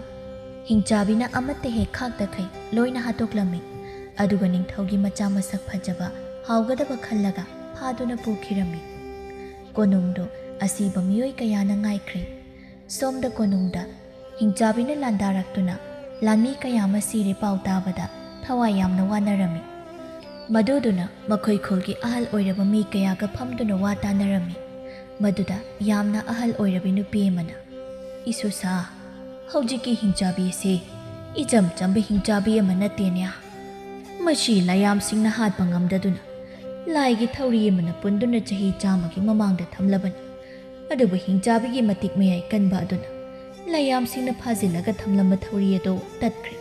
ꯍꯤꯡꯆꯥꯕꯤꯅ ꯑꯃꯠꯇ ꯍꯦꯛ ꯈꯥꯛꯇꯈꯩ ꯂꯣꯏꯅ ꯍꯥꯠꯇꯣꯛꯂꯝꯃꯤ꯫ ꯑꯗꯨꯒ ꯅꯤꯡꯊꯧꯒꯤ ꯃꯆꯥ ꯃꯁꯛ ꯐꯖꯕ ꯍꯥꯎꯒꯗꯕ ꯈꯜꯂꯒ ꯐꯥꯗꯨꯅ ꯄꯨꯈꯤꯔꯝꯃꯤ꯫ ꯀꯣꯅꯨꯡꯗꯨ ꯑꯁꯤꯕ ꯃꯤꯑꯣꯏ ꯀꯌꯥꯅ ꯉꯥꯏꯈ꯭ꯔꯦ꯫ ꯁꯣꯝꯗ ꯀꯣꯅꯨꯡꯗ ꯍꯤꯡꯆꯥꯕꯤꯅ ꯂꯥꯟꯗꯥꯔꯛꯇꯨꯅ ꯂꯥꯟꯃꯤ ꯀꯌꯥ ꯑꯃ ꯁꯤꯔꯦ ꯄꯥꯎ ꯇꯥꯕꯗ ꯊꯋꯥꯏ ꯌꯥꯝꯅ ꯋꯥꯅꯔꯝꯃꯤ꯫ ꯃꯗꯨꯗꯨꯅ ꯃꯈꯣꯏ ꯈꯨꯜꯒꯤ ꯑꯍꯜ ꯑꯣꯏꯔꯕ ꯃꯤ ꯀꯌꯥꯒ ꯐꯝꯗꯨꯅ ꯋꯥ ꯇꯥꯅꯔꯝꯃꯤ꯫ ꯃꯗꯨꯗ ꯌꯥꯝꯅ ꯑꯍꯜ ꯑꯣꯏꯔꯕꯤ ꯅꯨꯄꯤ ꯑꯃꯅ, "ꯏꯁꯨꯁꯥ, ꯍꯧꯖꯤꯛꯀꯤ ꯍꯤꯡꯆꯥꯕꯤ ꯑꯁꯤ ꯏꯆꯝ ꯆꯝꯕ ꯍꯤꯡꯆꯥꯕꯤ ꯑꯃ ꯅꯠꯇꯦꯅꯦ꯫ ꯃꯁꯤ ꯂꯥꯏꯌꯥꯝꯁꯤꯡꯅ ꯍꯥꯠꯄ ꯉꯝꯗꯗꯨꯅ ꯂꯥꯏꯒꯤ ꯊꯧꯔꯤ ꯑꯃꯅ ꯄꯨꯟꯗꯨꯅ ꯆꯍꯤ ꯆꯥꯝꯃꯒꯤ ꯃꯃꯥꯡꯗ ꯊꯝꯂꯕꯅꯤ꯫ ꯑꯗꯨꯕꯨ ꯍꯤꯡꯆꯥꯕꯤꯒꯤ ꯃꯇꯤꯛ ꯃꯌꯥꯏ ꯀꯟꯕ ꯑꯗꯨꯅ ꯂꯥꯏꯌꯥꯝꯁꯤꯡꯅ ꯐꯥꯖꯤꯜꯂꯒ ꯊꯝꯂꯝꯕ ꯊꯧꯔꯤ ꯑꯗꯨ ꯇꯠꯈ꯭ꯔꯦ꯫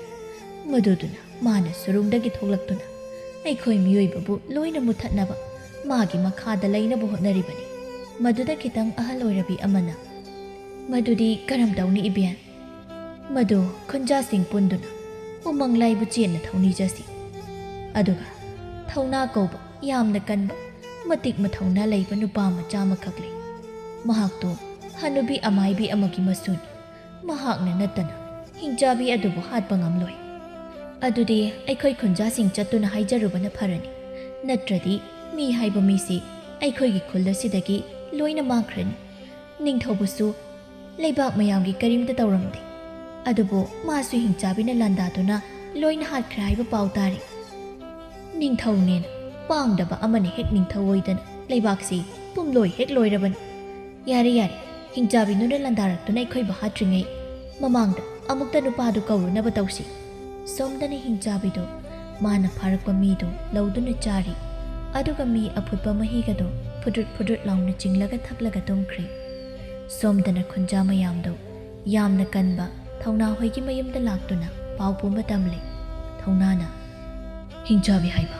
ꯃꯗꯨꯗꯨꯅ ꯃꯥꯅ ꯁꯨꯔꯨꯡꯗꯒꯤ ꯊꯣꯛꯂꯛꯇꯨꯅ ꯑꯩꯈꯣꯏ ꯃꯤꯑꯣꯏꯕꯕꯨ ꯂꯣꯏꯅ ꯃꯨꯊꯠꯅꯕ ꯃꯥꯒꯤ ꯃꯈꯥꯗ ꯂꯩꯅꯕ ꯍꯣꯠꯅꯔꯤꯕꯅꯤ꯫ ꯃꯗꯨꯗ ꯈꯤꯇꯪ ꯑꯍꯜ ꯑꯣꯏꯔꯕꯤ ꯑꯃꯅ, "ꯃꯗꯨꯗꯤ ꯀꯔꯝ ꯇꯧꯅꯤ, ꯏꯕꯦꯟ? ꯃꯗꯨ ꯈꯨꯟꯖꯥꯁꯤꯡ ꯄꯨꯟꯗꯨꯅ ꯎꯃꯪ ꯂꯥꯏꯕꯨ ꯆꯦꯟꯅ ꯊꯧꯅꯤꯖꯁꯤ꯫ ꯑꯗꯨꯒ ꯊꯧꯅꯥ ꯀꯧꯕ ꯌꯥꯝꯅ ꯀꯟꯕ, ꯃꯇꯤꯛ ꯃꯊꯧꯅꯥ ꯂꯩꯕ ꯅꯨꯄꯥ ꯃꯆꯥ ꯑꯃꯈꯛ ꯂꯩ꯫ ꯃꯍꯥꯛꯇꯨ ꯍꯅꯨꯕꯤ ꯑꯃꯥꯏꯕꯤ ꯑꯃꯒꯤ ꯃꯁꯨꯅꯤ꯫ ꯃꯍꯥꯛꯅ ꯅꯠꯇꯅ ꯍꯤꯡꯆꯥꯕꯤ ꯑꯗꯨꯕꯨ ꯍꯥꯠꯄ ꯉꯝꯂꯣꯏ꯫ ꯑꯗꯨꯗꯤ ꯑꯩꯈꯣꯏ ꯈꯨꯟꯖꯥꯁꯤꯡ ꯆꯠꯇꯨꯅ ꯍꯥꯏꯖꯔꯨꯕꯅ ꯐꯔꯅꯤ꯫ ꯅꯠꯇ꯭ꯔꯗꯤ ꯃꯤ ꯍꯥꯏꯕ ꯃꯤꯁꯤ ꯑꯩꯈꯣꯏꯒꯤ ꯈꯨꯜ ꯑꯁꯤꯗꯒꯤ ꯂꯣꯏꯅ ꯃꯥꯡꯈ꯭ꯔꯅꯤ꯫ ꯅꯤꯡꯊꯧꯕꯨꯁꯨ ꯂꯩꯕꯥꯛ ꯃꯌꯥꯝꯒꯤ ꯀꯔꯤꯝꯇ ꯇꯧꯔꯝꯗꯦ꯫ ꯑꯗꯨꯕꯨ ꯃꯥꯁꯨ ꯍꯤꯡꯆꯥꯕꯤꯅ ꯂꯥꯟꯗꯥꯗꯨꯅ ꯂꯣꯏꯅ ꯍꯥꯠꯈ꯭ꯔꯦ ꯍꯥꯏꯕ ꯄꯥꯎ ꯇꯥꯔꯦ꯫ ꯅꯤꯡꯊꯧꯅꯦꯅ ꯄꯥꯡꯗꯕ ꯑꯃꯅ ꯍꯦꯛ ꯅꯤꯡꯊꯧ ꯑꯣꯏꯗꯅ ꯂꯩꯕꯥꯛꯁꯤ ꯄꯨꯝꯂꯣꯏ ꯍꯦꯛ ꯂꯣꯏꯔꯕꯅꯤ꯫ ꯌꯥꯔꯦ, ꯌꯥꯔꯦ, ꯍꯤꯡꯆꯥꯕꯤꯗꯨꯅ ꯂꯥꯟꯗꯥꯔꯛꯇꯨꯅ ꯑꯩꯈꯣꯏꯕꯨ ꯍꯥꯠꯇ꯭ꯔꯤꯉꯩ ꯃꯃꯥꯡꯗ ꯑꯃꯨꯛꯇ ꯅꯨꯄꯥꯗꯨ ꯀꯧꯔꯨꯅꯕ ꯇꯧꯁꯤ꯫" ꯁꯣꯝꯗꯅ ꯍꯤꯡꯆꯥꯕꯤꯗꯨ ꯃꯥꯅ ꯐꯥꯔꯛꯄ ꯃꯤꯗꯨ ꯂꯧꯗꯨꯅ ꯆꯥꯔꯤ꯫ ꯑꯗꯨꯒ ꯃꯤ ꯑꯐꯨꯠꯄ ꯃꯍꯤꯒꯗꯨ ꯐꯨꯗ꯭ꯔꯨꯠ ꯐꯨꯗ꯭ꯔꯨꯠ ꯂꯥꯎꯅ ꯆꯤꯡꯂꯒ ꯊꯛꯂꯒ ꯇꯨꯝꯈ꯭ꯔꯤ꯫ ꯁꯣꯝꯗꯅ ꯈꯨꯟꯖꯥ ꯃꯌꯥꯝꯗꯨ ꯌꯥꯝꯅ ꯀꯟꯕ ꯊꯧꯅꯥ ꯍꯣꯏꯒꯤ ꯃꯌꯨꯝꯗ ꯂꯥꯛꯇꯨꯅ ꯄꯥꯎ ꯄꯨꯝꯕ ꯇꯝꯂꯤ꯫ ꯊꯧꯅꯥꯅ, "ꯍꯤꯡꯆꯥꯕꯤ ꯍꯥꯏꯕ,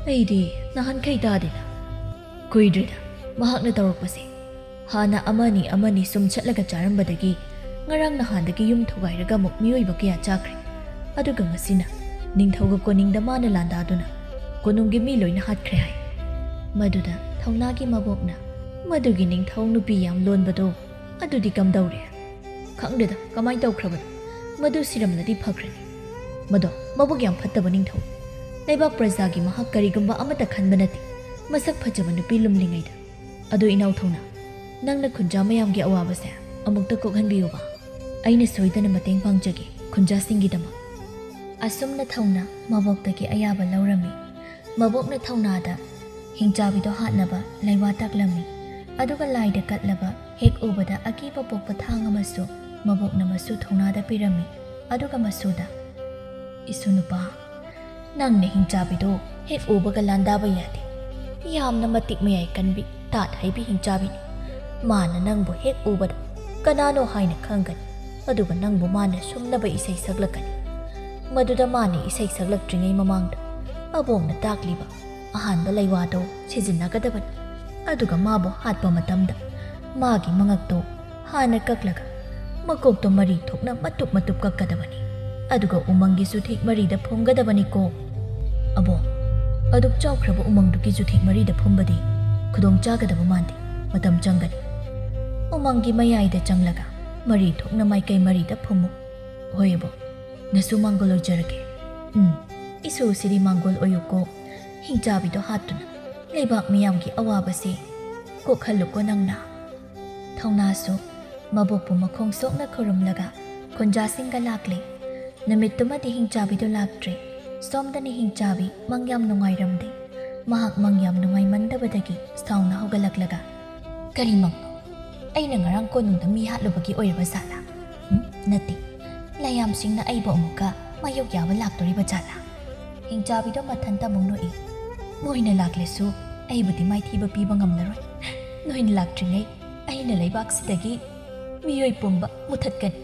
ꯑꯩꯗꯤ ꯅꯍꯥꯟꯈꯩ ꯇꯥꯗꯦꯅ꯫ ꯀꯨꯏꯗ꯭ꯔꯤꯗ ꯃꯍꯥꯛꯅ ꯇꯧꯔꯛꯄꯁꯦ꯫ ꯍꯥꯟꯅ ꯑꯃꯅꯤ ꯑꯃꯅꯤ ꯁꯨꯝ ꯆꯠꯂꯒ ꯆꯥꯔꯝꯕꯗꯒꯤ ꯉꯔꯥꯡ ꯅꯍꯥꯟꯗꯒꯤ ꯌꯨꯝ ꯊꯨꯒꯥꯏꯔꯒ ꯑꯃꯨꯛ ꯃꯤꯑꯣꯏꯕ ꯀꯌꯥ ꯆꯥꯈ꯭ꯔꯦ꯫ ꯑꯗꯨꯒ ꯉꯁꯤꯅ ꯅꯤꯡꯊꯧꯒ ꯀꯣꯅꯤꯡꯗ ꯃꯥꯅ ꯂꯥꯟꯗꯥꯗꯨꯅ ꯀꯣꯅꯨꯡꯒꯤ ꯃꯤ ꯂꯣꯏꯅ ꯍꯥꯠꯈ꯭ꯔꯦ ꯍꯥꯏ꯫" ꯃꯗꯨꯗ ꯊꯧꯅꯥꯒꯤ ꯃꯕꯣꯛꯅ, "ꯃꯗꯨꯒꯤ ꯅꯤꯡꯊꯧ ꯅꯨꯄꯤ ꯌꯥꯝ ꯂꯣꯟꯕꯗꯣ ꯑꯗꯨꯗꯤ ꯀꯝꯗꯧꯔꯦ? ꯈꯪꯗꯦꯗ, ꯀꯃꯥꯏꯅ ꯇꯧꯈ꯭ꯔꯕꯅꯣ? ꯃꯗꯨ ꯁꯤꯔꯝꯂꯗꯤ ꯐꯈ꯭ꯔꯅꯤ꯫ ꯃꯗꯣ ꯃꯕꯨꯛ ꯌꯥꯝ ꯐꯠꯇꯕ ꯅꯤꯡꯊꯧ꯫ ꯂꯩꯕꯥꯛ ꯄ꯭ꯔꯖꯥꯒꯤ ꯃꯍꯥꯛ ꯀꯔꯤꯒꯨꯝꯕ ꯑꯃꯠꯇ ꯈꯟꯕ ꯅꯠꯇꯦ꯫ ꯃꯁꯛ ꯐꯖꯕ ꯅꯨꯄꯤ ꯂꯨꯝꯂꯤꯉꯩꯗ꯫ ꯑꯗꯨ ꯏꯅꯥꯎ ꯊꯧꯅꯥ, ꯅꯪꯅ ꯈꯨꯟꯖꯥ ꯃꯌꯥꯝꯒꯤ ꯑꯋꯥꯕꯁꯦ ꯑꯃꯨꯛꯇ ꯀꯣꯛꯍꯟꯕꯤꯌꯨꯕ꯫ ꯑꯩꯅ ꯁꯣꯏꯗꯅ ꯃꯇꯦꯡ ꯄꯥꯡꯖꯒꯦ ꯈꯨꯟꯖꯥꯁꯤꯡꯒꯤꯗꯃꯛ꯫" ꯑꯁꯨꯝꯅ ꯊꯧꯅꯥ ꯃꯕꯣꯛꯇꯒꯤ ꯑꯌꯥꯕ ꯂꯧꯔꯝꯃꯤ꯫ ꯃꯕꯣꯛꯅ ꯊꯧꯅꯥꯗ ꯍꯤꯡꯆꯥꯕꯤꯗꯣ ꯍꯥꯠꯅꯕ ꯂꯩꯋꯥ ꯇꯥꯛꯂꯝꯃꯤ꯫ ꯑꯗꯨꯒ ꯂꯥꯏꯗ ꯀꯠꯂꯕ ꯍꯦꯛ ꯎꯕꯗ ꯑꯀꯤꯕ ꯄꯣꯛꯄ ꯊꯥꯡ ꯑꯃꯁꯨ ꯃꯕꯣꯛꯅ ꯃꯁꯨ ꯊꯧꯅꯥꯗ ꯄꯤꯔꯝꯃꯤ꯫ ꯑꯗꯨꯒ ꯃꯁꯨꯗ, "ꯏꯁꯨ ꯅꯨꯄꯥ, ꯅꯪꯅ ꯍꯤꯡꯆꯥꯕꯤꯗꯣ ꯍꯦꯛ ꯎꯕꯒ ꯂꯥꯟꯗꯥꯕ ꯌꯥꯗꯦ꯫ ꯌꯥꯝꯅ ꯃꯇꯤꯛ ꯃꯌꯥꯏ ꯀꯟꯕꯤ, ꯇꯥꯠ ꯍꯩꯕꯤ ꯍꯤꯡꯆꯥꯕꯤꯅꯤ꯫ ꯃꯥꯅ ꯅꯪꯕꯨ ꯍꯦꯛ ꯎꯕꯗ ꯀꯅꯥꯅꯣ ꯍꯥꯏꯅ ꯈꯪꯒꯅꯤ꯫ ꯑꯗꯨꯒ ꯅꯪꯕꯨ ꯃꯥꯅ ꯁꯨꯝꯅꯕ ꯏꯁꯩ ꯁꯛꯂꯛꯀꯅꯤ꯫ ꯃꯗꯨꯗ ꯃꯥꯅ ꯏꯁꯩ ꯁꯛꯂꯛꯇ꯭ꯔꯤꯉꯩ ꯃꯃꯥꯡꯗ ꯑꯕꯣꯛꯅ ꯇꯥꯛꯂꯤꯕ ꯑꯍꯥꯟꯕ ꯂꯩꯋꯥꯗꯣ ꯁꯤꯖꯤꯟꯅꯒꯗꯕꯅꯤ꯫ ꯑꯗꯨꯒ ꯃꯥꯕꯨ ꯍꯥꯠꯄ ꯃꯇꯝꯗ ꯃꯥꯒꯤ ꯃꯉꯛꯇꯣ ꯍꯥꯟꯅ ꯀꯛꯂꯒ ꯃꯀꯣꯛꯇꯣ ꯃꯔꯤ ꯊꯣꯛꯅ ꯃꯇꯨꯞ ꯃꯇꯨꯞ ꯀꯛꯀꯗꯕꯅꯤ꯫ ꯑꯗꯨꯒ ꯎꯃꯪꯒꯤ ꯆꯨꯊꯦꯛ ꯃꯔꯤꯗ ꯐꯨꯝꯒꯗꯕꯅꯤꯀꯣ꯫ ꯑꯕꯣꯛ, ꯑꯗꯨꯛ ꯆꯥꯎꯈ꯭ꯔꯕ ꯎꯃꯪꯗꯨꯒꯤ ꯆꯨꯊꯦꯛ ꯃꯔꯤꯗ ꯐꯨꯝꯕꯗꯤ ꯈꯨꯗꯣꯡ ꯆꯥꯒꯗꯕ ꯃꯥꯟꯗꯦ꯫ ꯃꯇꯝ ꯆꯪꯒꯅꯤ꯫ ꯎꯃꯪꯒꯤ ꯃꯌꯥꯏꯗ ꯆꯪꯂꯒ ꯃꯔꯤ ꯊꯣꯛꯅ ꯃꯥꯏꯀꯩ ꯃꯔꯤꯗ ꯐꯨꯝꯃꯨ꯫ ꯍꯣꯏ ꯑꯕꯣꯛ, ꯅꯁꯨ ꯃꯥꯡꯒꯣꯜ ꯑꯣꯏꯖꯔꯒꯦ꯫ ꯎꯝ, ꯏꯁꯨꯁꯤꯗꯤ ꯃꯥꯡꯒꯣꯜ ꯑꯣꯏꯌꯨꯀꯣ꯫ ꯍꯤꯡꯆꯥꯕꯤꯗꯣ ꯍꯥꯠꯇꯨꯅ ꯂꯩꯕꯥꯛ ꯃꯤꯌꯥꯝꯒꯤ ꯑꯋꯥꯕꯁꯦ ꯀꯣꯛꯍꯜꯂꯨꯀꯣ ꯅꯪꯅ꯫ ꯊꯧꯅꯥꯁꯨ ꯃꯕꯣꯛꯄꯨ ꯃꯈꯣꯡ ꯁꯣꯛꯅ ꯈꯨꯔꯨꯝꯂꯒ ꯈꯨꯟꯖꯥꯁꯤꯡꯒ ꯂꯥꯛꯂꯦ꯫ ꯅꯨꯃꯤꯠꯇꯨꯃꯗꯤ ꯍꯤꯡꯆꯥꯕꯤꯗꯨ ꯂꯥꯛꯇ꯭ꯔꯦ꯫ ꯁꯣꯝꯗꯅ ꯍꯤꯡꯆꯥꯕꯤ ꯃꯪ ꯌꯥꯝ ꯅꯨꯡꯉꯥꯏꯔꯝꯗꯦ꯫ ꯃꯍꯥꯛ ꯃꯪ ꯌꯥꯝ ꯅꯨꯡꯉꯥꯏꯃꯟꯗꯕꯗꯒꯤ ꯁꯥꯎꯅ ꯍꯧꯒꯠꯂꯛꯂꯒ, "ꯀꯔꯤ ꯃꯪꯅꯣ? ꯑꯩꯅ ꯉꯔꯥꯡ ꯀꯣꯅꯨꯡꯗ ꯃꯤ ꯍꯥꯠꯂꯨꯕꯒꯤ ꯑꯣꯏꯔꯕ ꯖꯥꯠꯂꯥ? ꯎꯝ, ꯅꯠꯇꯦ꯫ ꯂꯥꯏꯌꯥꯝꯁꯤꯡꯅ ꯑꯩꯕꯨ ꯑꯃꯨꯛꯀ ꯃꯥꯌꯣꯛ ꯌꯥꯕ ꯂꯥꯛꯇꯣꯔꯤꯕ ꯖꯥꯠꯂꯥ?" ꯍꯤꯡꯆꯥꯕꯤꯗꯣ ꯃꯊꯟꯇ ꯑꯃꯨꯛ ꯅꯣꯛꯏ꯫ "ꯃꯣꯏꯅ ꯂꯥꯛꯂꯁꯨ ꯑꯩꯕꯨꯗꯤ ꯃꯥꯏꯊꯤꯕ ꯄꯤꯕ ꯉꯝꯂꯔꯣꯏ꯫ ꯅꯣꯏꯅ ꯂꯥꯛꯇ꯭ꯔꯤꯉꯩ ꯑꯩꯅ ꯂꯩꯕꯥꯛꯁꯤꯗꯒꯤ ꯃꯤꯑꯣꯏ ꯄꯨꯝꯕ ꯃꯨꯊꯠꯀꯅꯤ꯫"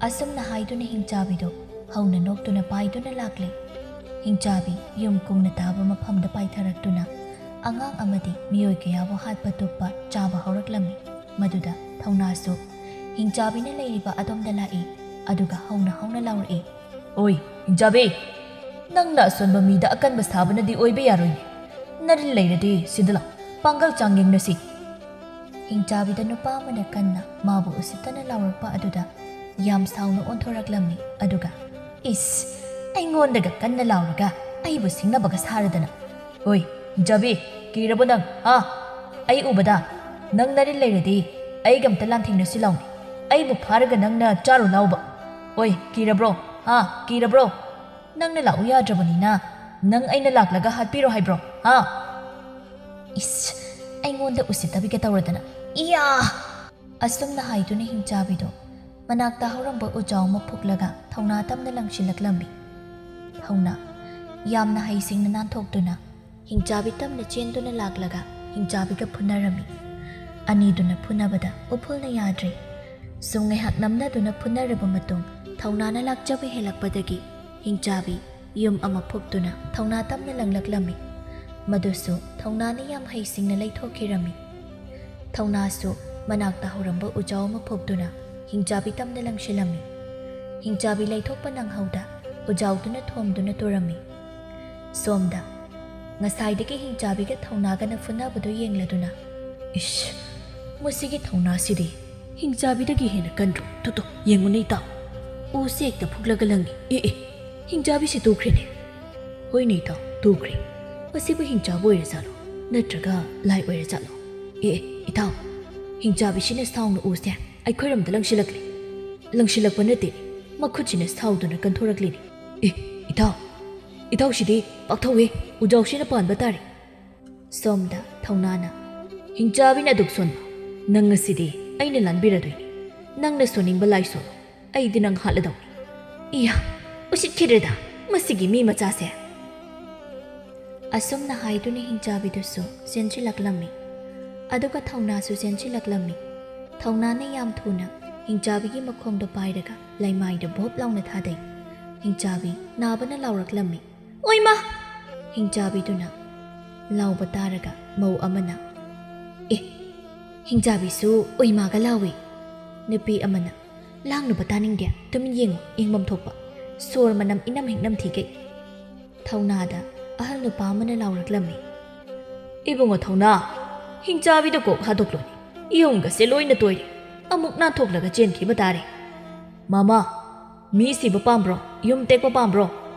ꯑꯁꯨꯝꯅ ꯍꯥꯏꯗꯨꯅ ꯍꯤꯡꯆꯥꯕꯤꯗꯣ ꯍꯧꯅ ꯅꯣꯛꯇꯨꯅ ꯄꯥꯏꯗꯨꯅ ꯂꯥꯛꯂꯦ꯫ ꯍꯤꯡꯆꯥꯕꯤ ꯌꯨꯝ ꯀꯨꯡꯅ ꯇꯥꯕ ꯃꯐꯝꯗ ꯄꯥꯏꯊꯔꯛꯇꯨꯅ ꯑꯉꯥꯡ ꯑꯃꯗꯤ ꯃꯤꯑꯣꯏ ꯀꯌꯥꯕꯨ ꯍꯥꯠꯄ ꯇꯨꯞꯄ ꯆꯥꯕ ꯍꯧꯔꯛꯂꯝꯃꯤ꯫ ꯃꯗꯨꯗ ꯊꯧꯅꯥꯁꯨ ꯍꯤꯡꯆꯥꯕꯤꯅ ꯂꯩꯔꯤꯕ ꯑꯗꯣꯝꯗ ꯂꯥꯛꯏ꯫ ꯑꯗꯨꯒ ꯍꯧꯅ ꯍꯧꯅ ꯂꯥꯎꯔꯛꯏ, "ꯑꯣꯏ, ꯍꯤꯡꯆꯥꯕꯤ! ꯅꯪꯅ ꯑꯁꯣꯟꯕ ꯃꯤꯗ ꯑꯀꯟꯕ ꯁꯥꯕꯅꯗꯤ ꯑꯣꯏꯕ ꯌꯥꯔꯣꯏꯅꯦ꯫ ꯅꯔꯤꯜ ꯂꯩꯔꯗꯤ ꯁꯤꯗ ꯂꯥꯎ, ꯄꯥꯡꯒꯜ ꯆꯥꯡ ꯌꯦꯡꯅꯁꯤ꯫" ꯍꯤꯡꯆꯥꯕꯤꯗ ꯅꯨꯄꯥ ꯑꯃꯅ ꯀꯟꯅ ꯃꯥꯕꯨ ꯎꯁꯤꯠꯇꯅ ꯂꯥꯎꯔꯛꯄ ꯑꯗꯨꯗ ꯌꯥꯝ ꯁꯥꯎꯅ ꯑꯣꯟꯊꯣꯔꯛꯂꯝꯃꯤ꯫ ꯑꯗꯨꯒ, "ꯏꯁ, ꯑꯩꯉꯣꯟꯗꯒ ꯀꯟꯅ ꯂꯥꯎꯔꯒ ꯑꯩꯕꯨ ꯁꯤꯡꯅꯕꯒ ꯁꯥꯔꯗꯅ꯫ ꯍꯣꯏ, ꯍꯤꯡꯆꯥꯕꯤ, ꯀꯤꯔꯕꯣ ꯅꯪ, ꯍꯥ? ꯑꯩ ꯎꯕꯗ ꯅꯪ ꯅꯔꯤꯜ ꯂꯩꯔꯗꯤ ꯑꯩꯒ ꯑꯝꯇ ꯂꯥꯟꯊꯦꯡꯅꯁꯤ ꯂꯥꯎꯅꯦ꯫ ꯑꯩꯕꯨ ꯐꯥꯔꯒ ꯅꯪꯅ ꯆꯥꯔꯨ ꯂꯥꯎꯕ꯫ ꯍꯣꯏ, ꯀꯤꯔꯕ꯭ꯔꯣ, ꯍꯥ? ꯀꯤꯔꯕ꯭ꯔꯣ? ꯅꯪꯅ ꯂꯥꯛꯎ ꯌꯥꯗ꯭ꯔꯕꯅꯤꯅ ꯅꯪ ꯑꯩꯅ ꯂꯥꯛꯂꯒ ꯍꯥꯠꯄꯤꯔꯣ ꯍꯥꯏꯕ꯭ꯔꯣ, ꯍꯥ?" "ꯏꯁ, ꯑꯩꯉꯣꯟꯗ ꯎꯁꯤꯠꯇꯕꯤꯒ ꯇꯧꯔꯗꯅ, ꯏꯌꯥ!" ꯑꯁꯨꯝꯅ ꯍꯥꯏꯗꯨꯅ ꯍꯤꯡꯆꯥꯕꯤꯗꯣ ꯃꯅꯥꯛꯇ ꯍꯧꯔꯝꯕ ꯎꯖꯥꯎ ꯑꯃ ꯐꯨꯛꯂꯒ ꯊꯧꯅꯥ ꯇꯞꯅ ꯂꯪꯁꯤꯜꯂꯛꯂꯝꯃꯤ꯫ ꯊꯧꯅꯥ ꯌꯥꯝꯅ ꯍꯩꯁꯤꯡꯅ ꯅꯥꯟꯊꯣꯛꯇꯨꯅ ꯍꯤꯡꯆꯥꯕꯤ ꯇꯞꯅ ꯆꯦꯟꯗꯨꯅ ꯂꯥꯛꯂꯒ ꯍꯤꯡꯆꯥꯕꯤꯒ ꯐꯨꯅꯔꯝꯃꯤ꯫ ꯑꯅꯤꯗꯨꯅ ꯐꯨꯅꯕꯗ ꯎꯐꯨꯜꯅ ꯌꯥꯗ꯭ꯔꯦ꯫ ꯁꯨꯝ ꯉꯥꯏꯍꯥꯛ ꯅꯝꯅꯗꯨꯅ ꯐꯨꯅꯔꯕ ꯃꯇꯨꯡ ꯊꯧꯅꯥꯅ ꯂꯥꯛꯆꯕ ꯍꯦꯜꯂꯛꯄꯗꯒꯤ ꯍꯤꯡꯆꯥꯕꯤ ꯌꯨꯝ ꯑꯃ ꯐꯨꯛꯇꯨꯅ ꯊꯧꯅꯥ ꯇꯞꯅ ꯂꯪꯂꯛꯂꯝꯃꯤ꯫ ꯃꯗꯨꯁꯨ ꯊꯧꯅꯥꯅ ꯌꯥꯝ ꯍꯩꯁꯤꯡꯅ ꯂꯩꯊꯣꯛꯈꯤꯔꯝꯃꯤ꯫ ꯊꯧꯅꯥꯁꯨ ꯃꯅꯥꯛꯇ ꯍꯧꯔꯝꯕ ꯎꯖꯥꯎ ꯑꯃ ꯐꯨꯛꯇꯨꯅ ꯍꯤꯡꯆꯥꯕꯤ ꯇꯞꯅ ꯂꯪꯁꯤꯜꯂꯝꯃꯤ꯫ ꯍꯤꯡꯆꯥꯕꯤ ꯂꯩꯊꯣꯛꯄ ꯅꯪꯍꯧꯗ ꯎꯖꯥꯎꯗꯨꯅ ꯊꯣꯝꯗꯨꯅ ꯇꯨꯔꯝꯃꯤ꯫ ꯁꯣꯝꯗ ꯉꯁꯥꯏꯗꯒꯤ ꯍꯤꯡꯆꯥꯕꯤꯒ ꯊꯧꯅꯥꯒꯅ ꯐꯨꯅꯕꯗꯨ ꯌꯦꯡꯂꯗꯨꯅ, "ꯏꯁ, ꯃꯁꯤꯒꯤ ꯊꯧꯅꯥꯁꯤꯗꯤ ꯍꯤꯡꯆꯥꯕꯤꯗꯒꯤ ꯍꯦꯟꯅ ꯀꯟꯗ꯭ꯔꯣ? ꯇꯨ, ꯇꯨ, ꯌꯦꯡꯉꯨꯅꯦ ꯏꯇꯥꯎ꯫ ꯎꯁꯦ ꯍꯦꯛꯇ ꯐꯨꯛꯂꯒ ꯂꯪꯉꯤ꯫ ꯑꯦ, ꯑꯦ, ꯍꯤꯡꯆꯥꯕꯤꯁꯤ ꯇꯨꯈ꯭ꯔꯦꯅꯦ꯫" "ꯍꯣꯏꯅꯦ ꯏꯇꯥꯎ, ꯇꯨꯈ꯭ꯔꯦ꯫ ꯃꯁꯤꯕꯨ ꯍꯤꯡꯆꯥꯕ ꯑꯣꯏꯔꯖꯥꯠꯂꯣ? ꯅꯠꯇ꯭ꯔꯒ ꯂꯥꯏ ꯑꯣꯏꯔꯖꯥꯠꯂꯣ? ꯑꯦ, ꯑꯦ, ꯏꯇꯥꯎ, ꯍꯤꯡꯆꯥꯕꯤꯁꯤꯅ ꯁꯥꯎꯅ ꯎꯁꯦ ꯑꯩꯈꯣꯏꯔꯣꯝꯗ ꯂꯪꯁꯤꯜꯂꯛꯂꯦ꯫ ꯂꯪꯁꯤꯜꯂꯛꯄ ꯅꯠꯇꯦ, ꯃꯈꯨꯠꯁꯤꯅ ꯁꯥꯎꯗꯨꯅ ꯀꯟꯊꯣꯔꯛꯂꯤꯅꯤ꯫ ꯑꯦ, ꯏꯇꯥꯎ, ꯏꯇꯥꯎꯁꯤꯗꯤ ꯄꯥꯛꯊꯧꯋꯦ, ꯎꯖꯥꯎꯁꯤꯅ ꯄꯥꯟꯕ ꯇꯥꯔꯦ꯫" ꯁꯣꯝꯗ ꯊꯧꯅꯥꯅ, "ꯍꯤꯡꯆꯥꯕꯤꯅ ꯑꯗꯨꯛ ꯁꯣꯟꯕ, ꯅꯪ ꯉꯁꯤꯗꯤ ꯑꯩꯅ ꯂꯥꯟꯕꯤꯔꯗꯣꯏꯅꯤ꯫ ꯅꯪꯅ ꯁꯣꯟꯅꯤꯡꯕ ꯂꯥꯏ ꯁꯣꯜꯂꯣ, ꯑꯩꯗꯤ ꯅꯪ ꯍꯥꯠꯂꯗꯧꯅꯤ꯫" "ꯏꯌꯥ, ꯎꯁꯤꯠꯈꯤꯗ꯭ꯔꯦꯗ ꯃꯁꯤꯒꯤ ꯃꯤ ꯃꯆꯥꯁꯦ!" ꯑꯁꯨꯝꯅ ꯍꯥꯏꯗꯨꯅ ꯍꯤꯡꯆꯥꯕꯤꯗꯨꯁꯨ ꯆꯦꯟꯁꯤꯜꯂꯛꯂꯝꯃꯤ꯫ ꯑꯗꯨꯒ ꯊꯧꯅꯥꯁꯨ ꯆꯦꯟꯁꯤꯜꯂꯛꯂꯝꯃꯤ꯫ ꯊꯧꯅꯥꯅ ꯌꯥꯝ ꯊꯨꯅ ꯍꯤꯡꯆꯥꯕꯤꯒꯤ ꯃꯈꯣꯡꯗꯣ ꯄꯥꯏꯔꯒ ꯂꯩꯃꯥꯏꯗ ꯚꯣꯞ ꯂꯥꯎꯅ ꯊꯥꯗꯩ꯫ ꯍꯤꯡꯆꯥꯕꯤ ꯅꯥꯕꯅ ꯂꯥꯎꯔꯛꯂꯝꯃꯤ꯫ "ꯑꯣꯏꯃꯥ!" ꯍꯤꯡꯆꯥꯕꯤꯗꯨꯅ ꯂꯥꯎꯕ ꯇꯥꯔꯒ ꯃꯧ ꯑꯃꯅ, "ꯑꯦ, ꯍꯤꯡꯆꯥꯕꯤꯁꯨ ꯑꯣꯏꯃꯥꯒ ꯂꯥꯎꯏ!" ꯅꯨꯄꯤ ꯑꯃꯅ, "ꯂꯥꯡꯅꯨꯕ ꯇꯥꯅꯤꯡꯗꯦ, ꯇꯨꯃꯤꯟ ꯌꯦꯡꯉꯨ, ꯌꯦꯡꯐꯝ ꯊꯣꯛꯄ꯫ ꯁꯣꯔ ꯃꯅꯝ ꯏꯅꯝ ꯍꯦꯛ ꯅꯝꯊꯤꯒꯩ!" ꯊꯧꯅꯥꯗ ꯑꯍꯜ ꯅꯨꯄꯥ ꯑꯃꯅ ꯂꯥꯎꯔꯛꯂꯝꯃꯤ꯫ "ꯏꯕꯨꯡꯉꯣ ꯊꯧꯅꯥ, ꯍꯤꯡꯆꯥꯕꯤꯗ ꯀꯣꯛ ꯍꯥꯗꯣꯛꯂꯣꯅꯦ꯫ ꯌꯨꯝꯒꯁꯦ ꯂꯣꯏꯅ ꯇꯣꯏꯔꯦ꯫ ꯑꯃꯨꯛ ꯅꯥꯟꯊꯣꯛꯂꯒ ꯆꯦꯟꯈꯤꯕ ꯇꯥꯔꯦ꯫" "ꯃꯃꯥ, ꯃꯤ ꯁꯤꯕ ꯄꯥꯝꯕ꯭ꯔꯣ? ꯌꯨꯝ ꯇꯦꯛꯄ ꯄꯥꯝꯕ꯭ꯔꯣ?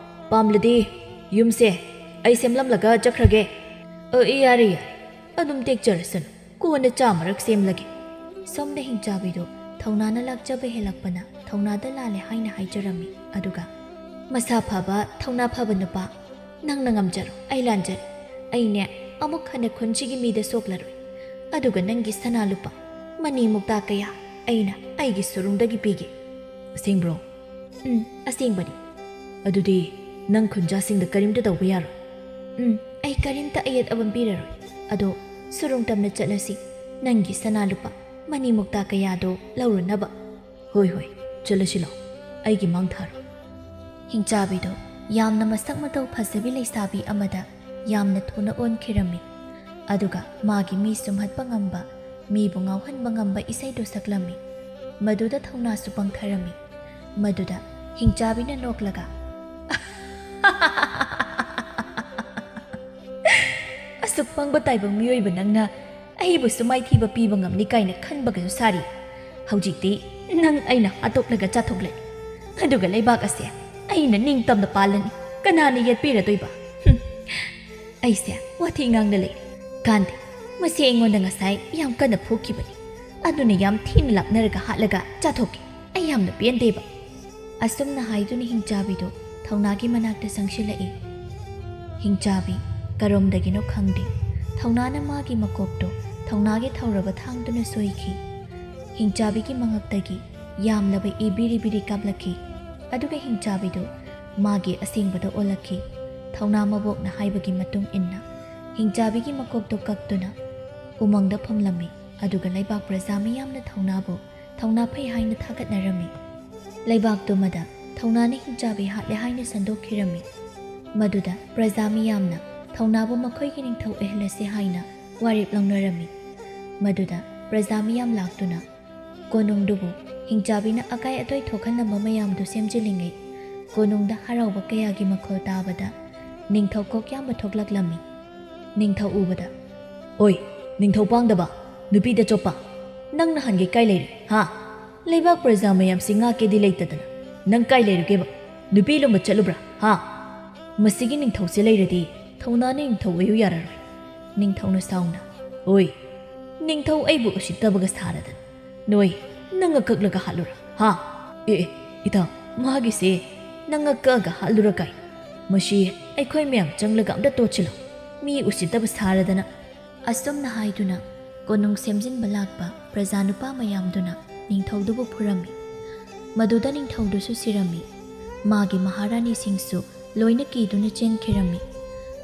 ꯄꯥꯝꯂꯗꯤ ꯌꯨꯝꯁꯦ ꯑꯩ ꯁꯦꯝꯂꯝꯂꯒ ꯆꯠꯈ꯭ꯔꯒꯦ꯫" "ꯑ, ꯌꯥꯔꯦ, ꯌꯥꯔꯦ꯫ ꯑꯗꯨꯝ ꯇꯦꯛꯆꯔꯁꯅꯨ꯫ ꯀꯣꯟꯅ ꯆꯥꯃꯔꯛ ꯁꯦꯝꯂꯒꯦ꯫" ꯁꯣꯝꯗ ꯍꯤꯡꯆꯥꯕꯤꯗꯨ ꯊꯧꯅꯥꯅ ꯂꯥꯛꯆꯕ ꯍꯦꯜꯂꯛꯄꯅ ꯊꯧꯅꯥꯗ ꯂꯥꯜꯂꯦ ꯍꯥꯏꯅ ꯍꯥꯏꯖꯔꯝꯃꯤ꯫ ꯑꯗꯨꯒ, "ꯃꯁꯥ ꯐꯕ, ꯊꯧꯅꯥ ꯐꯕ ꯅꯨꯄꯥ, ꯅꯪꯅ ꯉꯝꯖꯔꯣ, ꯑꯩ ꯂꯥꯟꯖꯔꯦ꯫ ꯑꯩꯅꯦ, ꯑꯃꯨꯛ ꯍꯟꯅ ꯈꯨꯟꯁꯤꯒꯤ ꯃꯤꯗ ꯁꯣꯛꯂꯔꯣꯏ꯫ ꯑꯗꯨꯒ ꯅꯪꯒꯤ ꯁꯅꯥ ꯂꯨꯄꯥ, ꯃꯅꯤ ꯃꯨꯛꯇꯥ ꯀꯌꯥ ꯑꯩꯅ ꯑꯩꯒꯤ ꯁꯨꯔꯨꯡꯗꯒꯤ ꯄꯤꯒꯦ꯫" "ꯑꯁꯦꯡꯕ꯭ꯔꯣ?" "ꯎꯝ, ꯑꯁꯦꯡꯕꯅꯤ꯫" "ꯑꯗꯨꯗꯤ ꯅꯪ ꯈꯨꯟꯖꯥꯁꯤꯡꯗ ꯀꯔꯤꯝꯇ ꯇꯧꯕ ꯌꯥꯔꯣꯏ꯫" "ꯎꯝ, ꯑꯩ ꯀꯔꯤꯝꯇ ꯑꯌꯦꯠ ꯑꯄꯟ ꯄꯤꯔꯔꯣꯏ꯫ ꯑꯗꯣ ꯁꯨꯔꯨꯡ ꯇꯝꯅ ꯆꯠꯂꯁꯤ, ꯅꯪꯒꯤ ꯁꯅꯥ ꯂꯨꯄꯥ, ꯃꯅꯤ ꯃꯨꯛꯇꯥ ꯀꯌꯥꯗꯣ ꯂꯧꯔꯨꯅꯕ꯫" "ꯍꯣꯏ, ꯍꯣꯏ, ꯆꯠꯂꯁꯤ ꯂꯥꯎ꯫ ꯑꯩꯒꯤ ꯃꯥꯡ ꯊꯥꯔꯣ꯫" ꯍꯤꯡꯆꯥꯕꯤꯗꯨ ꯌꯥꯝꯅ ꯃꯁꯛ ꯃꯇꯧ ꯐꯖꯕꯤ ꯂꯩꯁꯥꯕꯤ ꯑꯃꯗ ꯌꯥꯝꯅ ꯊꯨꯅ ꯑꯣꯟꯈꯤꯔꯝꯃꯤ꯫ ꯑꯗꯨꯒ ꯃꯥꯒꯤ ꯃꯤ ꯁꯨꯝꯍꯠꯄ ꯉꯝꯕ, ꯃꯤꯕꯨ ꯉꯥꯎꯍꯟꯕ ꯉꯝꯕ ꯏꯁꯩꯗꯨ ꯁꯛꯂꯝꯃꯤ꯫ ꯃꯗꯨꯗ ꯊꯧꯅꯥꯁꯨ ꯄꯪꯊꯔꯝꯃꯤ꯫ ꯃꯗꯨꯗ ꯍꯤꯡꯆꯥꯕꯤꯅ ꯅꯣꯛꯂꯒ, "ꯑꯁꯨꯛ ꯄꯪꯕ ꯇꯥꯏꯕꯪ ꯃꯤꯑꯣꯏꯕ ꯅꯪꯅ ꯑꯩꯕꯨꯁꯨ ꯃꯥꯏꯊꯤꯕ ꯄꯤꯕ ꯉꯝꯅꯤ ꯀꯥꯏꯅ ꯈꯟꯕꯒꯁꯨ ꯁꯥꯔꯤ꯫ ꯍꯧꯖꯤꯛꯇꯤ ꯅꯪ ꯑꯩꯅ ꯍꯥꯠꯇꯣꯛꯂꯒ ꯆꯥꯊꯣꯛꯂꯦ꯫ ꯑꯗꯨꯒ ꯂꯩꯕꯥꯛ ꯑꯁꯦ ꯑꯩꯅ ꯅꯤꯡꯇꯝꯅ ꯄꯥꯜꯂꯅꯤ꯫ ꯀꯅꯥꯅ ꯌꯦꯠꯄꯤꯔꯗꯣꯏꯕ? ꯍꯨꯝ꯫ ꯑꯩꯁꯦ ꯋꯥꯊꯤ ꯉꯥꯡꯅ ꯂꯩ꯫ ꯀꯥꯟꯗꯦ꯫ ꯃꯁꯤ ꯑꯩꯉꯣꯟꯗ ꯉꯁꯥꯏ ꯌꯥꯝ ꯀꯟꯅ ꯐꯨꯈꯤꯕꯅꯤ꯫ ꯑꯗꯨꯅ ꯌꯥꯝ ꯊꯤꯅ ꯂꯥꯛꯅꯔꯒ ꯍꯥꯠꯂꯒ ꯆꯥꯊꯣꯛꯀꯦ꯫ ꯑꯩ ꯌꯥꯝꯅ ꯄꯦꯟꯗꯦꯕ꯫" ꯑꯁꯨꯝꯅ ꯍꯥꯏꯗꯨꯅ ꯍꯤꯡꯆꯥꯕꯤꯗꯨ ꯊꯧꯅꯥꯒꯤ ꯃꯅꯥꯛꯇ ꯆꯪꯁꯤꯜꯂꯛꯏ꯫ ꯍꯤꯡꯆꯥꯕꯤ ꯀꯔꯣꯝꯗꯒꯤꯅꯣ ꯈꯪꯗꯦ, ꯊꯧꯅꯥꯅ ꯃꯥꯒꯤ ꯃꯀꯣꯛꯇꯨ ꯊꯧꯅꯥꯒꯤ ꯊꯧꯔꯕ ꯊꯥꯡꯗꯨꯅ ꯁꯣꯏꯈꯤ꯫ ꯍꯤꯡꯆꯥꯕꯤꯒꯤ ꯃꯉꯛꯇꯒꯤ ꯌꯥꯝꯂꯕ ꯏ ꯕꯤꯔꯤ ꯕꯤꯔꯤ ꯀꯥꯞꯂꯛꯈꯤ꯫ ꯑꯗꯨꯒ ꯍꯤꯡꯆꯥꯕꯤꯗꯨ ꯃꯥꯒꯤ ꯑꯁꯦꯡꯕꯗ ꯑꯣꯜꯂꯛꯈꯤ꯫ ꯊꯧꯅꯥ ꯃꯕꯣꯛꯅ ꯍꯥꯏꯕꯒꯤ ꯃꯇꯨꯡ ꯏꯟꯅ ꯍꯤꯡꯆꯥꯕꯤꯒꯤ ꯃꯀꯣꯛꯇꯨ ꯀꯛꯇꯨꯅ ꯎꯃꯪꯗ ꯐꯝꯂꯝꯃꯤ꯫ ꯑꯗꯨꯒ ꯂꯩꯕꯥꯛ ꯄ꯭ꯔꯖꯥ ꯃꯤꯌꯥꯝꯅ ꯊꯧꯅꯥꯕꯨ ꯊꯧꯅꯥ ꯐꯩ ꯍꯥꯏꯅ ꯊꯥꯒꯠꯅꯔꯝꯃꯤ꯫ ꯂꯩꯕꯥꯛꯇꯨꯃꯗ ꯊꯧꯅꯥꯅ ꯍꯤꯡꯆꯥꯕꯤ ꯍꯥꯠꯂꯦ ꯍꯥꯏꯅ ꯁꯟꯗꯣꯛꯈꯤꯔꯝꯃꯤ꯫ ꯃꯗꯨꯗ ꯄ꯭ꯔꯖꯥ ꯃꯤꯌꯥꯝꯅ ꯊꯧꯅꯥꯕꯨ ꯃꯈꯣꯏꯒꯤ ꯅꯤꯡꯊꯧ ꯑꯣꯏꯍꯜꯂꯁꯤ ꯍꯥꯏꯅ ꯋꯥꯔꯦꯞ ꯂꯧꯅꯔꯝꯃꯤ꯫ ꯃꯗꯨꯗ ꯄ꯭ꯔꯖꯥ ꯃꯤꯌꯥꯝ ꯂꯥꯛꯇꯨꯅ ꯀꯣꯅꯨꯡꯗꯨꯕꯨ ꯍꯤꯡꯆꯥꯕꯤꯅ ꯑꯀꯥꯏ ꯑꯇꯣꯏ ꯊꯣꯛꯍꯟꯂꯝꯕ ꯃꯌꯥꯝꯗꯨ ꯁꯦꯝꯖꯤꯜꯂꯤꯉꯩ, ꯀꯣꯅꯨꯡꯗ ꯍꯔꯥꯎꯕ ꯀꯌꯥꯒꯤ ꯃꯈꯣꯜ ꯇꯥꯕꯗ ꯅꯤꯡꯊꯧ ꯀꯣꯛꯌꯥꯝꯕ ꯊꯣꯛꯂꯛꯂꯝꯃꯤ꯫ ꯅꯤꯡꯊꯧ ꯎꯕꯗ, "ꯑꯣꯏ, ꯅꯤꯡꯊꯧ ꯄꯥꯡꯗꯕ, ꯅꯨꯄꯤꯗ ꯆꯣꯞꯄ, ꯅꯪ ꯅꯍꯥꯟꯒꯩ ꯀꯥꯏ ꯂꯩꯔꯤ, ꯍꯥ? ꯂꯩꯕꯥꯛ ꯄ꯭ꯔꯖꯥ ꯃꯌꯥꯝꯁꯤ ꯉꯥꯛꯀꯦꯗꯤ ꯂꯩꯇꯗꯅ ꯅꯪ ꯀꯥꯏ ꯂꯩꯔꯨꯒꯦꯕ? ꯅꯨꯄꯤ ꯂꯨꯝꯕ ꯆꯠꯂꯨꯕ꯭ꯔꯥ, ꯍꯥ? ꯃꯁꯤꯒꯤ ꯅꯤꯡꯊꯧꯁꯦ ꯂꯩꯔꯗꯤ ꯊꯧꯅꯥꯅ ꯅꯤꯡꯊꯧ ꯑꯣꯏꯌꯨ ꯌꯥꯔꯔꯣꯏ꯫" ꯅꯤꯡꯊꯧꯅ ꯁꯥꯎꯅ, "ꯑꯣꯏ, ꯅꯤꯡꯊꯧ ꯑꯩꯕꯨ ꯎꯁꯤꯠꯇꯕꯒ ꯁꯥꯔꯗꯅ ꯅꯣꯏ ꯅꯪ ꯀꯛꯂꯒ ꯍꯥꯠꯂꯨꯔꯥ, ꯍꯥ? ꯑꯦ, ꯑꯦ, ꯏꯇꯥ, ꯃꯥꯒꯤꯁꯦ ꯅꯪ ꯀꯛꯑꯒ ꯍꯥꯠꯂꯨꯔꯥ ꯀꯥꯏ? ꯃꯁꯤ ꯑꯩꯈꯣꯏ ꯃꯌꯥꯝ ꯆꯪꯂꯒ ꯑꯝꯇ ꯇꯣꯠꯁꯤꯜꯂꯣ, ꯃꯤ ꯎꯁꯤꯠꯇꯕ ꯁꯥꯔꯗꯅ꯫" ꯑꯁꯨꯝꯅ ꯍꯥꯏꯗꯨꯅ ꯀꯣꯅꯨꯡ ꯁꯦꯝꯖꯤꯟꯕ ꯂꯥꯛꯄ ꯄ꯭ꯔꯖꯥ ꯅꯨꯄꯥ ꯃꯌꯥꯝꯗꯨꯅ ꯅꯤꯡꯊꯧꯗꯨꯕꯨ ꯐꯨꯔꯝꯃꯤ꯫ ꯃꯗꯨꯗ ꯅꯤꯡꯊꯧꯗꯨꯁꯨ ꯁꯤꯔꯝꯃꯤ꯫ ꯃꯥꯒꯤ ꯃꯍꯥꯔꯥꯅꯤꯁꯤꯡꯁꯨ ꯂꯣꯏꯅ ꯀꯤꯗꯨꯅ ꯆꯦꯟꯈꯤꯔꯝꯃꯤ꯫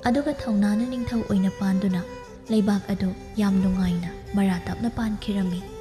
ꯑꯗꯨꯒ ꯊꯧꯅꯥꯅ ꯅꯤꯡꯊꯧ ꯑꯣꯏꯅ ꯄꯥꯟꯗꯨꯅ ꯂꯩꯕꯥꯛ ꯑꯗꯨ ꯌꯥꯝ ꯅꯨꯡꯉꯥꯏꯅ ꯃꯔꯥ ꯇꯞꯅ ꯄꯥꯟꯈꯤꯔꯝꯃꯤ꯫